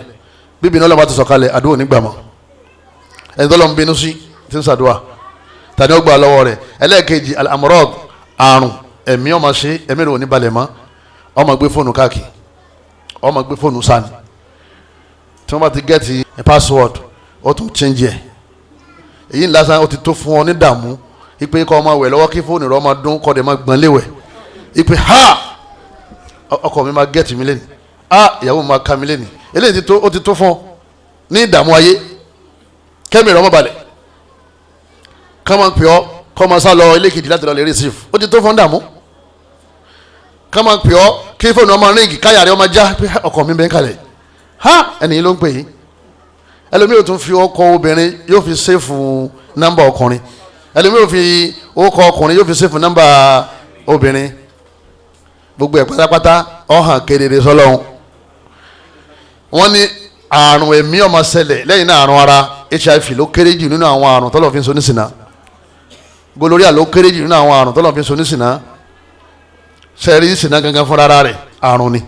bí ìbínú Ọlọ́run bá ti sọ̀kalẹ̀ àdúrà nígbà mọ́. Ẹni tó lọ́n bínú sí ti ń sàdúrà tani ó gbà lọ́wọ́ rẹ̀. Ẹlẹ́ẹ̀kejì al-amrad, àrùn ẹ̀mí ọmọ ṣe, ẹ̀mí rẹ̀ ò ní balẹ̀ mọ́, ọmọ gbé fóònù káàkiri, ọmọ gbé fóònù sani. Tí Tí wọ́n bá ti gẹ́ẹ̀tì password ó tún change ẹ̀. Èyí lásán ó ti tó fún ọ ní dààmú ipe kọ́ ọmọ wẹ̀ lọ́wọ́ kí fóònù rẹ̀ ọmọ dún kọ́ dẹ̀ máa gbọ́n léwẹ̀ ipe ha ọkọ mi máa gẹ́ẹ̀tì mi lẹ́nu, ha ìyàwó mi máa ka mi lẹ́nu. Eléyìí ó ti tó fún ọ ní ìdààmú ayé. Kẹ́mi rẹ̀ ọmọ balẹ̀ kọ́ máa pè ọ́ kọ́ máa sá lọ ilé kejì láti lọ lè receive, ó ti tó fún ọ dààmú. Kọ́ máa pè ọ́ kí fóònù ọmọ ríǹgì káyà rẹ̀ ọmọ já pé ọkọ mi bẹ́ẹ̀ kalẹ̀, ha ẹnìyí ló ń pè yín. Ẹlòmíì yóò tún fi ọkọ obìnrin yóò fi sèfù nọ́mbà ọkùnrin, ẹlòmíì yóò fi ọkọ ọkùnrin yóò fi sèfù nọ́mbà obìnrin. Gbogbo ẹ̀ pátápátá ọ̀hàn kedere sọlọ́hún. Wọ́n ní àrùn ẹ̀mí ó máa ṣẹlẹ̀ lẹ́yìn náà àrùn ara HIV ló kéré jù nínú àwọn àrùn tọ́lọ̀ fi ń so nísìnà. Gonorrhea ló kéré jù nínú àwọn àrùn tọ́lọ̀ fi ń so nísìnà. Sẹ́ẹ̀rí ìsìnà gangan fúnra rẹ̀ àrùn ni.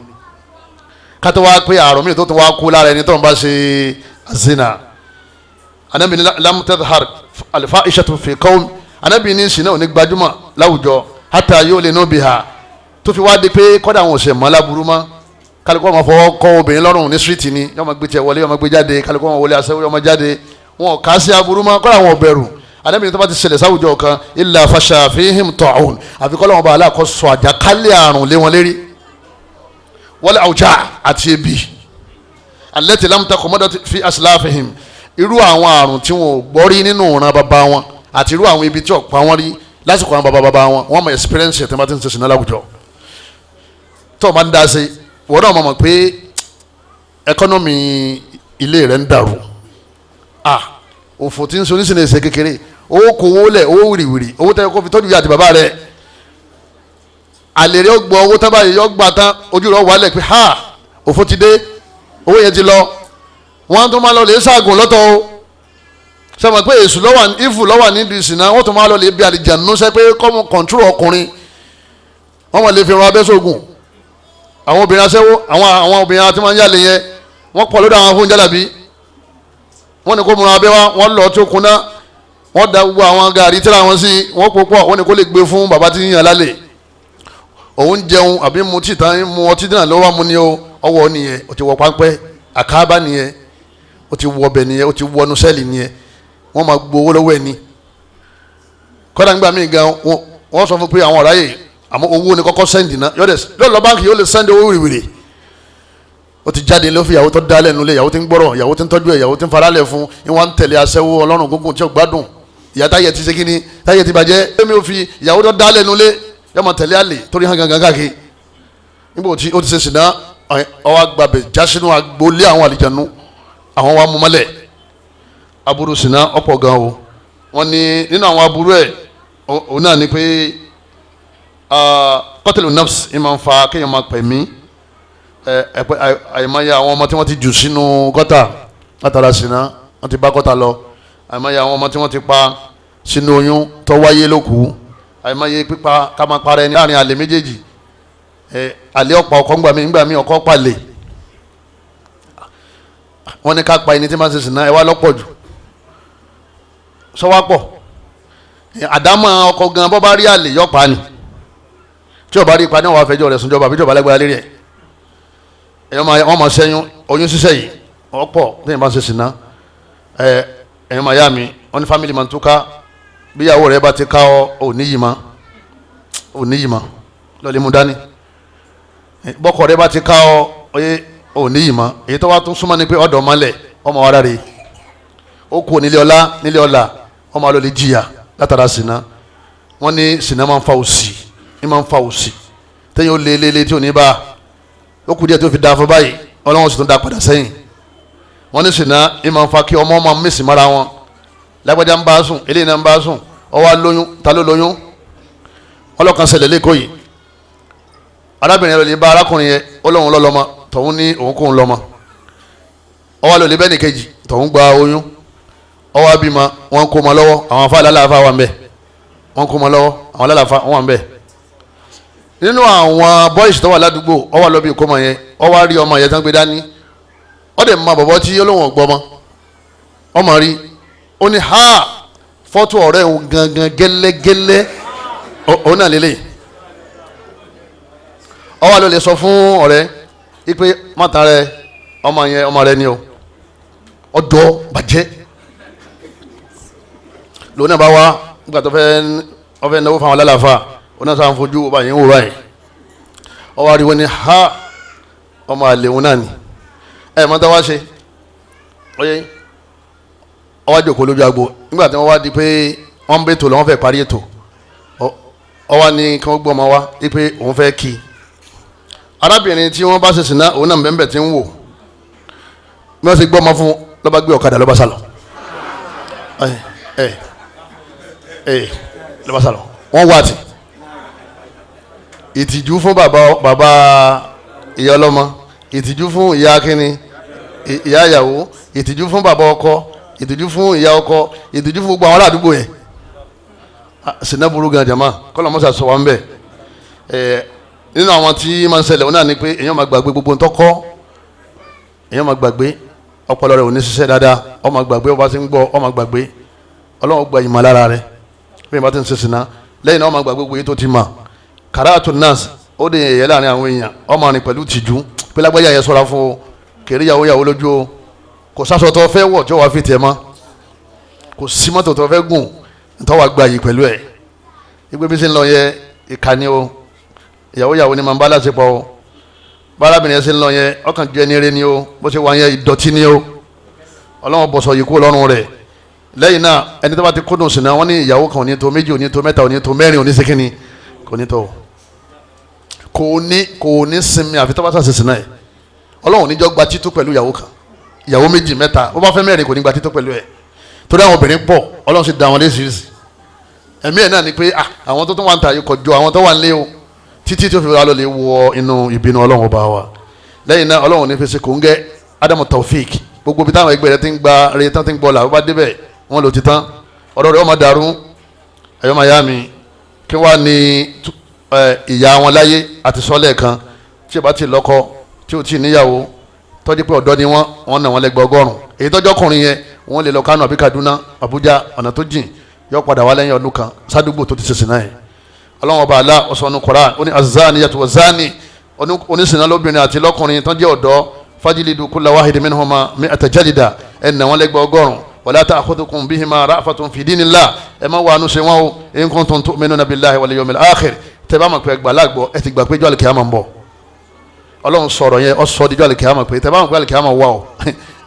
Kátó wá pé àrùn mi tó tún wá kú lára ẹni tó ń bá ṣe zina. Anabi lam tadhhar al-fahishatu fi qawm, anabi ní sinna ò ní gbajúmọ̀ láwùjọ hatta yu'linu biha, tó fi wá di pé kọ́dà àwọn òsè mọ́ láburú mọ́. Kálukú ọmọ fọwọ́ kọ́ obìnrin lọ́rùn ní síríìtì ni, yọmọ gbé tiẹ̀ wọlé, yọmọ gbé jáde, kálukú ọmọ wọlé aṣẹ́wó yọmọ jáde. Wọn ò kà sí aburú mọ́, kọ́dà àwọn ò bẹ̀rù. Anabi ní tó bá ti ṣẹlẹ̀ sáwùjọ kan illa fasha fihim ta'un, àfi kọ́ lọ́wọ́ bá aláàkọ́ sọ àjàkálẹ̀ àrùn lé wọn lérí, wal awja àti ebi allati lam takun madat fi aslafihim, irú àwọn àrùn tí wọn ò gbọ́ rí nínú ìran bàbá wọn àti irú àwọn ibi tí ò pa wọ́n rí lásìkò àwọn bàbá bàbá wọn, wọ́n mọ experience ẹ̀ tí wọ́n bá ti ń ṣe sìnà láwùjọ. Tó o máa ń dá sí wọ́n náà mọ̀ pé ẹkọ́nọ́mì ilé rẹ̀ ń dàrú. Òfò tí ń so nísìnyí ṣe kékeré, owó kò owó lẹ̀, owó wìrìwìrì, owó tẹ́ kó fi tọ́jú ìyá àti bàbá rẹ̀. Àlè rẹ̀ ó gbọ́ owó tábàyè yọ gbà tán, ojú rẹ̀ wálẹ̀ pé ha òfò ti dé, owó yẹn ti lọ. Wọ́n tún máa lọ lè ṣaagùn lọ́tọ̀ o. Sọ pé èṣù lọ́wọ́ ìfù lọ́wọ́ nídìí ìsìnà, wọ́n tún máa lọ lè bí àlìjànú sẹ́ pé kọ́mọ kọ̀ǹtúrò ọkùnrin. Wọ́n máa lè fi ran abẹ́sọ̀gùn. Àwọn obìnrin aṣẹ́wó, àwọn obìnrin àti máa ń yàlè yẹn, wọ́n pọ̀ lọ́dọ̀ àwọn fún jálàbí. Wọ́n ní kó múra abẹ́ wa, wọ́n lọ tó kuná, wọ́n da gbogbo àwọn gàrí tíra wọn sí, wọ́n pò pọ̀, wọ́n ní kó lè gbé fún bàbá tí ń yàn lálẹ́. Òun jẹun àbí mu tí tán mu ọtí náà lọ́wọ́ mu ni o, ọwọ́ nìyẹn, o ti wọ páńpẹ́, àkábá nìyẹn, o ti wọ ọbẹ̀ nìyẹn, o ti wọnú sẹ́ẹ̀lì nìyẹn. Wọ́n máa gbowó lọ́wọ́ ẹni. Kọ́dà nígbà míì gan wọ́n sọ fún pé àwọn ọ̀ráyè àmọ́ owó ni kọ́kọ́ sẹ́ndì náà, yóò lọ báńkì yóò lè sẹ́ndì owó wìrìwìrì. Ó ti jáde ló fi ìyàwó tó dá lẹ́nu lé, ìyàwó tí ń gbọ́rọ̀, ìyàwó tí ń tọ́jú ẹ̀, ìyàwó tí ń faralẹ̀ fún, ìwọ̀n ń tẹ̀lé aṣẹ́wó ọlọ́run gúngùn tí ó gbádùn. Ìyá táyẹ̀ ti ṣe kí ni, táyẹ̀ ti bàjẹ́. Èmi ò fi ìyàwó tó dá lẹ́nu lé, yóò máa tẹ̀lé àlè torí hàn gangan káàkiri. Níbo tí ó ti ṣe sìnà, ọwọ́ agbábẹ̀ já sínú agboolé àwọn àlìjànú, àwọn wa mú mọ́lẹ̀. Aburú sìnà ọ̀pọ̀ gan o. Wọ́n ní nínú àwọn aburú ẹ̀ òun náà ni pé kọ́tẹ̀lù nafs ẹ̀ máa ń fa kéèyàn máa pẹ̀ mí. Àìmọye àwọn ọmọ tí wọ́n ti jù sínú gọ́tà látara sìnà, wọ́n ti bá gọ́tà lọ. Àìmọye àwọn ọmọ tí wọ́n ti pa sínú oyún tó wáyé lókù. Àìmọye pípa ká máa para ẹni láàrin àlè méjèèjì. Àlè ọ̀pá ọkọ ńgbà mí ọkọ palè. Wọ́n ní ká pa ẹni tí máa ń ṣe sìnà ẹ wá lọ́pọ̀ jù. Sọ́wápọ̀ àdámọ̀ ọkọ gan bọ́ bá rí àlè yọ pa ni. Tí ó bá rí pa ní wọ́n á fẹjọ́ rẹ̀ sùn jọba àbíjọba alágbára lérí ẹ̀. Ẹ̀yọ́ máa ṣẹ́yún oyún ṣíṣẹ́ yìí ọ̀pọ̀ lẹ́yìn bá ń ṣe sìnà. Ẹ̀yọ́ máa yá mi, wọ́n ní fámìlì máa ń túká. Bíyàwó rẹ̀ bá ti ká ọ ò níyì mọ́, ò níyì mọ́, lọ́ọ́ lè mú dání. Bọ́kọ rẹ̀ bá ti ká ọ ò níyì mọ́. Èyí tó wá tún súnmọ́ ni pé ọ̀dọ̀ mọ́lẹ̀ ọmọ wa rárẹ̀ ó kú nílé ọlá, nílé ọlá ọmọ àlọ́ lè jìyà látara sìnà. Wọ́n ní sìnà máa ń fa òṣì, ní máa ń fa òṣì téyàn ó lé lé lé tí ò ní bá ó kú díẹ̀ tó fi da fún báyìí, ọlọ́run sì tún da padà sẹ́yìn. Wọ́n ní sìnà ní máa ń fa kí ọmọ ọmọ mísì mọ́ra wọn. Lágbájá ń bá a sùn, eléyìí náà ń bá a sùn, ó wá lóyún, ta ló lóyún? Ọlọ́kan ṣẹlẹ̀ lẹ́kọ̀ọ́ yìí. Arábìnrin rẹ̀ lè bá arákùnrin yẹn, ó lóun lọ́lọ́mọ, tọ̀hún ní òun kóun lọ́mọ. Ó wá lọ lè bẹ́ẹ̀ nìkejì, tọ̀hún gba oyún, ó wá bímọ, wọ́n kó ọmọ lọ́wọ́, àwọn afá alálàáfá wà ń bẹ̀, wọ́n kó ọmọ lọ́wọ́, àwọn alálàáfá wà ń bẹ̀. Nínú àwọn bọ́ìsì tó wà ládùúgbò, ó wá lọ bí ìkómọ yẹn, ó wá rí ọmọ yẹn tán gbé dání, ó dẹ̀ mọ bọ̀bọ̀ tí olóhùn ọ̀gbọ́mọ, ọmọ rí, ó ní ha fọ́tò ọ̀rẹ́ òun gangan gẹ́lẹ́gẹ́lẹ́ òun náà lélẹ̀. Ó wá lọ lè sọ fún ọ̀rẹ́ ipe mọ́ta rẹ ọmọ yẹn ọmọ rẹ ni o. Ọjọ́ bàjẹ́ lónìí náà bá wá nígbà tó fẹ́ náwó fáwọn alálàáfà òun náà sáà ń fojú ọba yìí ń wò báyìí. Ọwọ́ ariwo ni ha, ọmọ àlè òun náà ni ẹ mọ tá wá ṣe. Ọyẹ ọwọ́ àjòkó lójú agbo nígbà tí wọ́n wá di pé wọ́n ń bẹ ètò lọ, wọ́n fẹ́ parí ètò. Ọwọ́ ni kí wọ́n gbọ́ ọmọ wa pé òun fẹ́ kí arábìnrin tí wọ́n bá ṣe sìnà, òun náà bẹ́ẹ̀ tí ń wò. Bí wọ́n ṣe gbọ́ ọmọ fún lọ́ba gbé ọ̀kadà lọ́ba sálọ, ẹ ẹ lọ́ba sálọ. Wọ́n wá tì ìtìjú fún bàbá ìyá ọlọ́mọ, ìtìjú fún ìyá kínní, ìyá ìyàwó, ìtìjú fún bàbá ọkọ, ìtìjú fún ìyá ọkọ, ìtìjú fún gbogbo àwọn aládùúgbò yẹn. Sinna burú gan jama, kọlọ mọsa sọ wa ń bẹ. Ẹ nínú àwọn tí máa ń ṣẹlẹ̀ wọn náà ni pé èèyàn máa gbàgbé gbogbo ntọ́kọ́, èèyàn máa gbàgbé, ọpọlọ rẹ̀ ò ní ṣiṣẹ́ dáadáa, ó máa gbàgbé, ó bá ti ń gbọ́ ó máa gbàgbé. Ọlọ́run gba ìmọ̀ lára rẹ̀ bí ìbá ti ń ṣe sinna. Lẹ́yìn náà ó máa gbàgbé gbogbo yìí tó ti mà. Kàràtù nas ó de yẹ̀yẹ́ láàrin àwọn èèyàn, ó máa rìn pẹ̀lú tìjú pé lágbájá yẹn sọ́ra fún o, kèrè yàwó yàwó lójú o, kò sásọ tó fẹ́ wọ̀ tí ó wàá fi tiẹ̀ mọ́, kò sí mọ́tò tó fẹ́ gùn tó wàá gba yìí pẹ̀lú ẹ̀. Igbe bí ṣe ń lọ yẹ ìkànnì o, ìyàwó yàwó ni màá bá láṣepọ̀ o, bárábìnrin yẹn ṣe ń lọ yẹ ọkàn jẹ́ ní eré ni o, bó ṣe wà yẹn ìdọ̀tí ni o, Ọlọ́run bọ̀sọ̀ yìí kú lọ́rùn rẹ̀. Lẹ́yìn náà ẹni tó bá ti kúndùn sìnà, wọ́n ní ìyàwó kan ò ní tó, méjì ò ní tó, mẹ́ta ò ní tó, mẹ́rin ò ní ṣe kò ní tó, kò ní sinmi àfi tó bá ṣàṣe sìnà yẹ. Ọlọ́run níjọ́ gba tító pẹ̀lú ìyàwó kan, ìyàwó méjì, mẹ́ta, bó bá fẹ́ mẹ́rin kò ní gba tító pẹ̀lú ẹ̀, torí àwọn obìnrin pọ̀, Ọlọ́run sì dá wọn léṣiríṣi. Ẹ̀mí ẹ̀ náà ni pé àwọn tó tún wà ń ta yìí kọjọ àwọn tó wà ń lé o, títí tó fi wá lọ lè wọ inú ìbínú Ọlọ́run ọba wa. Lẹ́yìn náà Ọlọ́run ní fèsì kòńgẹ́ Ádámù Taofik, gbogbo ibi táwọn ẹgbẹ́ rẹ ti ń gba rẹ tán ti ń gbọ́ là, bó bá débẹ̀ wọn lò ti tán, ọ̀rọ̀ rẹ̀ ọmọ dàrú. Ẹ̀yọ́ máa yá mi kí wàá ní ìyá wọn láyé àti sọ́lẹ̀ kan tí o bá ti lọ́kọ tí o ti níyàwó, tọ́jú pé ọ̀dọ́ ni wọ́n, wọ́n nà wọ́n lẹ́gbẹ̀ẹ́ 100. Èyí tọ́jọ́ ọkùnrin yẹn wọ́n lè lọ Kánò àbí Kaduna, Abuja, ọ̀nà tó jìn, yọ padà wá lẹ́yìn ọdún kan sádùúgbò tó ti ṣèṣìn náà yẹn. Ọlọ́run ọba àlá ọ̀sán Kùránì ó ní azani yàtọ̀ wazani, oníṣìnà lóbìnrin àti lọ́kùnrin tó jẹ́ ọ̀dọ́, fajlidu kulla wahidin minhuma mi'ata jalida, ẹ̀ nà wọ́n lẹ́gbẹ̀ẹ́ 100. Wala ta'khudhukum bihima ra'fatun fi dinillah, ẹ má wàánu ṣe wọn o, in kuntum tu'minuna billahi wal yawmil akhir, tẹ́ bá mọ̀ pé gbà láàgbọ́ ẹ ti gbà pé jọ́ àlùkìyámà ń bọ̀. Ọlọ́run sọ̀rọ̀ yẹn, ọ sọ díjọ́ àlùkìyámà pé tẹ́ bá mọ̀ pé àlùkìyámà wà o,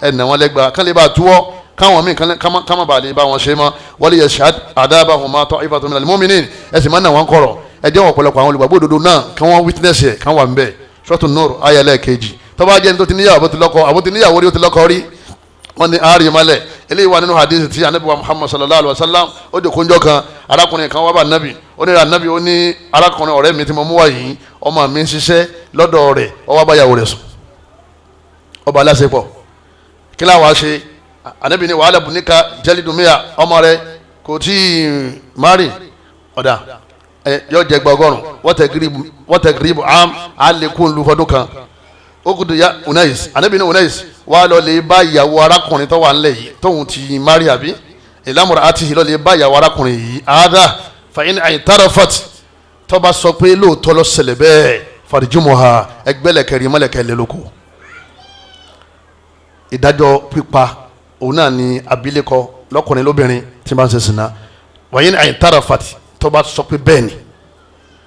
ẹ nà wọ́n lẹ́gbàá kán lè bá túwọ́, káwọn míì ká má bàa lè bá wọn ṣe mọ́. Wal yashhad adabahuma ta'ifatun minal mu'minin, ẹ sì má nà wọ́n kọ̀rọ̀, ẹ jẹ́ wọn ọ̀pọ̀lọpọ̀ àwọn olùgbàgbọ́ òdodo náà kí wọ́n witness ẹ̀ kán wà ń bẹ̀. Suratul Nur ayẹlẹ́ kejì. Tó bá jẹ́ ní tó ti níyàwó ti lọ́kọ, àbó ti níyàwó rí ó ti lọ́kọ rí, wọ́n ní àárín malẹ̀. Eléyìí wà nínú hadith tí anabi wa Muhammad sallallahu alayhi wa sallam ó jòkó njọ́ kan, arákùnrin kan wá bá anabi, ó ní anabi, ó ní arákùnrin ọ̀rẹ́ mi tí mo mú wá yìí, ọmọ mi ń ṣiṣẹ́ lọ́dọ̀ rẹ̀, ó wá bá ìyàwó rẹ̀ sùn, ọba aláṣepọ̀, kí láwa wá ṣe? Anabi ní wàhálà bùníkà jẹ́lídùmíà, ọmọ rẹ̀ kò tí ì márì ọ̀dà yóò jẹ gba 100, wọ́tẹ̀ gíríbù ám àlékún lu fọdún kan. Okudu ya Unais, anabi ní Unais wà lọ lè bá ìyàwó arákùnrin tó wà nílẹ̀ yìí tóun ti mari àbí ìlàmùrà àti ìlọ lè bá ìyàwó arákùnrin yìí àádá fàyín àìtárafat, tó bá sọ pé lóòótọ́ ló ṣẹlẹ̀ bẹ́ẹ̀, fàdíjúmọ̀ha ẹgbẹ́lẹ̀kẹrin mọ́lẹ̀kẹ́ lélóko. Ìdájọ́ pípa òun náà ni abilékọ lọ́kùnrin lóbìnrin tí bá ń ṣe sìnà, fàyín àìtárafat tó bá sọ pé bẹ́ẹ̀ ni,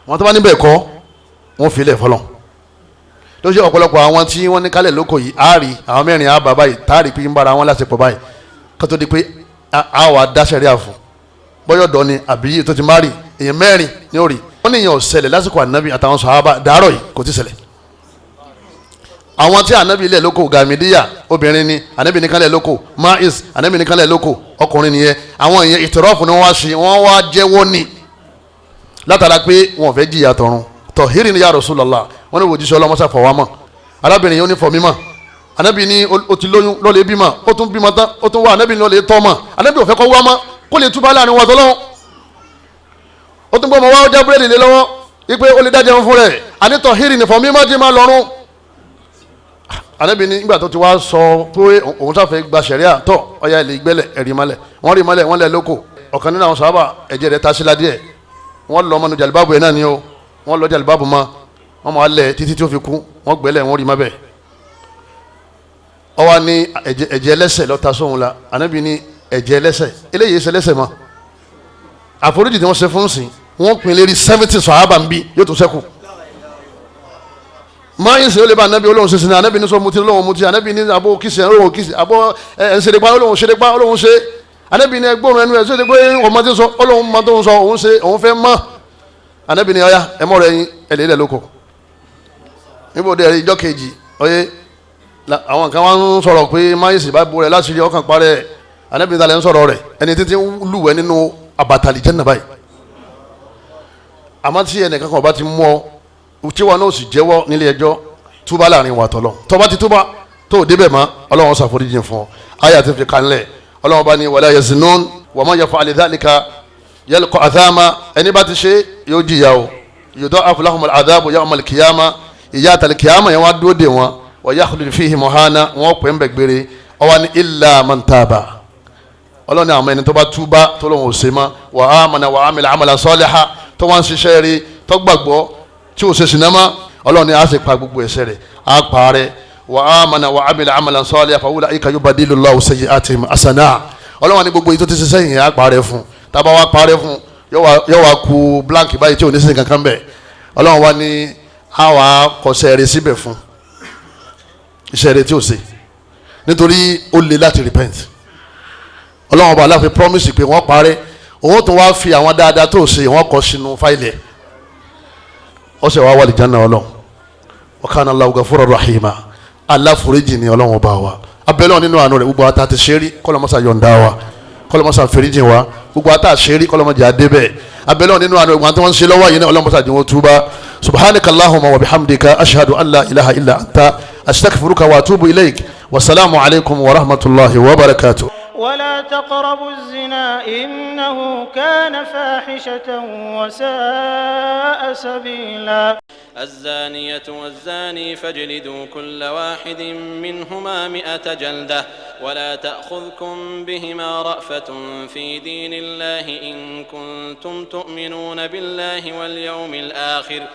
wọ́n tó bá níbẹ̀ kọ́ wọ́n fi lẹ̀ fọlọ́. Ló ṣe ọ̀pọ̀lọpọ̀ àwọn tí wọ́n ní kálẹ̀ lóko yìí, àárí àwọn mẹ́rin àbá báyìí táàrí pé ń bára wọn láṣepọ̀ báyìí, kó tó di pé a wà dáṣẹ̀rí àfọ̀ bọ́yọ̀ dọ́ ni àbí tó ti má rí èèyàn mẹ́rin ní òrì. Wọ́n ní ìyẹn ò ṣẹlẹ̀ lásìkò ànábì àtàwọn sàhábà dàárọ̀ yìí kò ti ṣẹlẹ̀. Àwọn tí ànábì ilẹ̀ lóko gàmídíyà obìnrin ni ànábì ní kálẹ̀ lóko, mais ànábì ní kálẹ̀ lóko ọkùnrin nìyẹn. Àwọn ìyẹn ìtìrọ́fù ni wọ́n wá ṣe, wọ́n wá jẹ́wọ́ ni látara pé wọn ò fẹ́ jìyà tọ̀run. Tọ̀hírì ni ya Rasulullah, wọ́n ní òjíṣẹ́ ọlọ́mọṣà fọwọ́ mọ́. Arábìnrin yìí ó ní fọ mímọ́, anábì ní o ti lóyún lọ́lẹ̀ bímọ, ó tún bímọ tán, ó tún wá, anábì ní lọ́lẹ̀ tọ́ mọ́, anábì ò fẹ́ kọ́ wá mọ́ kó lè túbọ̀ láàrin wọn tọ́lọ́hún. Ó tún gbọ́ ọmọ wa ó já búrẹ́dì lé lọ́wọ́ wípé ó lè dájẹ́ fún rẹ̀, ànítọ̀ hírì nìfọ̀ mímọ́ ti máa lọ́rùn. Anábì ní nígbà tó ti wá sọ pé òun sáfẹ́ gba sẹ̀ríà tọ̀ ọ̀ya ilé ìgbẹ́lẹ̀ ẹ̀rí malẹ̀, wọ́n rí malẹ̀ wọ́n lẹ̀ lóko. Ọ̀kan nínú àwọn sàhábà ẹ̀jẹ̀ rẹ̀ tasílá díẹ̀, wọ́n lọ ọmọ nu jàlibáàbù yẹn náà ni o, wọ́n lọ jàlibáàbù ma, wọ́n máa lẹ̀ títí tí ó fi kú, wọ́n gbẹ́lẹ̀ wọ́n rí má bẹ́ẹ̀. Ó wá ní ẹ̀jẹ̀ ẹlẹ́ṣẹ̀ ló ta sóhun la. Ànábì ní ẹ̀jẹ̀ ẹlẹ́ṣẹ̀ eléyìí ṣe ẹlẹ́ṣẹ̀ mọ́. Àforíjì tí wọ́n ṣe fún sìn wọ́n pín lérí 70 sàhábà ń bí yóò tún ṣẹ́kù. Máa ń ṣe ó lè bá anabi olóhùn ṣe sinmi, anabi ní sọ mutí olóhùn mutí, anabi ní abó kìsì olóhùn kìsì, abó ẹnṣẹ̀dẹ̀gbá olóhùn ṣẹ̀dẹ̀gbá olóhùn ṣe, anabi ní ẹgbóhùn ẹnu ẹ ṣe pé ọmọ tí ń sọ olóhùn máa tó ń sọ òun ṣe òun fẹ́ mọ́. Anabi ní ọya ẹ mọ́ rẹ yín ẹ lè lẹ̀ lóko. Níbo dé ìjọ kejì ọyẹ àwọn kan wá ń sọ̀rọ̀ pé máa ń sì bá bo rẹ̀ láti rí ọkàn parẹ́. Anabi ní talẹ̀ ń sọ̀rọ̀ rẹ̀ ẹni títí ń lúwẹ̀ nínú àbàtàlì jẹ́nà báyìí. Àmọ́ tí ẹnìkan kan bá ti mú ọ tí wọn náà sì jẹ́wọ́ nílé ẹjọ́, túbá láàrin wa tọ́lọ́, tọ́ba ti túbá tó o débẹ̀ mọ́ Ọlọ́run ṣàforíjì fún ọ. Ayé àti fi kanlẹ̀ Ọlọ́run bá ní wala yaznun wa man yaf'al dhalika yalqa athama, ẹni bá ti ṣe yóò jìyà o. Yudha'afu lahumul adhabu yawmal qiyamah, ìyà àtàlẹ̀ kìyàmà yẹn wá dúró dè wọn, wa yakhlud fihi muhana, wọn pè ń bẹ̀ gbére. Ọwọ́ ni illa man taba, Ọlọ́run ní àwọn ẹni tó bá túbá tó lóun ò ṣe mọ́, wa amana wa amila amalan saliha, tó wọ́n ń ṣiṣẹ́ rí tó gbàgbọ́ tí o ṣe sinamá, Ọlọ́run ni a sì pa gbogbo ẹ̀ṣẹ̀ rẹ̀ a pa rẹ̀. Wa amana wa amila amalan salihan fa ulaika yubadilu Allahu sayyi'atihim hasanat, Ọlọ́run ni gbogbo èyí tó ti ṣiṣẹ́ yìí a pa rẹ̀ fún. Tábà wá pa rẹ̀ fún yóò wá ku blank báyìí tí o ní sin kankan bẹ̀. Ọlọ́run wa ni a wà kọsẹ̀ rẹ̀ síbẹ̀ fún iṣẹ́ rẹ̀ tí o ṣe, nítorí ó le láti repent. Ọlọ́run ọba aláàfin promise pé wọ́n parẹ́, òun tún wá fi àwọn dáadáa tó ṣe wọ́n kọ sínú fáìlì ẹ̀, ọsẹ wa wà lìjánná Ọlọ́run. Wa kana Allahu gafura rahima, aláforíjì ni Ọlọ́run ọba wa. Abẹ́lẹ́ nínú àánú rẹ̀ gbogbo ata ti ṣe rí kọ́lọ́mọ́sá yọ̀ǹda wa, kọ́lọ́mọ́sá fèrèjì wa, gbogbo ata ṣe rí kọ́lọ́mọ́jà débẹ̀. Abẹ́lẹ́ nínú àánú rẹ̀ gbogbo àti wọ́n ń ṣe lọ́wọ́ yìí ní ọlọ́mọ́sá jẹ́ wọn túbá. Subhanaka Allahumma wa bihamdika ashhadu an la ilaha illa anta astaghfiruka wa atubu ilayk. Wasalaamu alaykum wa rahmatulahi wa barakatuh. ولا تقربوا الزنا إنه كان فاحشة وساء سبيلا. الزانية والزاني فاجلدوا كل واحد منهما 100 جلدة ولا تأخذكم بهما رأفة في دين الله إن كنتم تؤمنون بالله واليوم الآخر.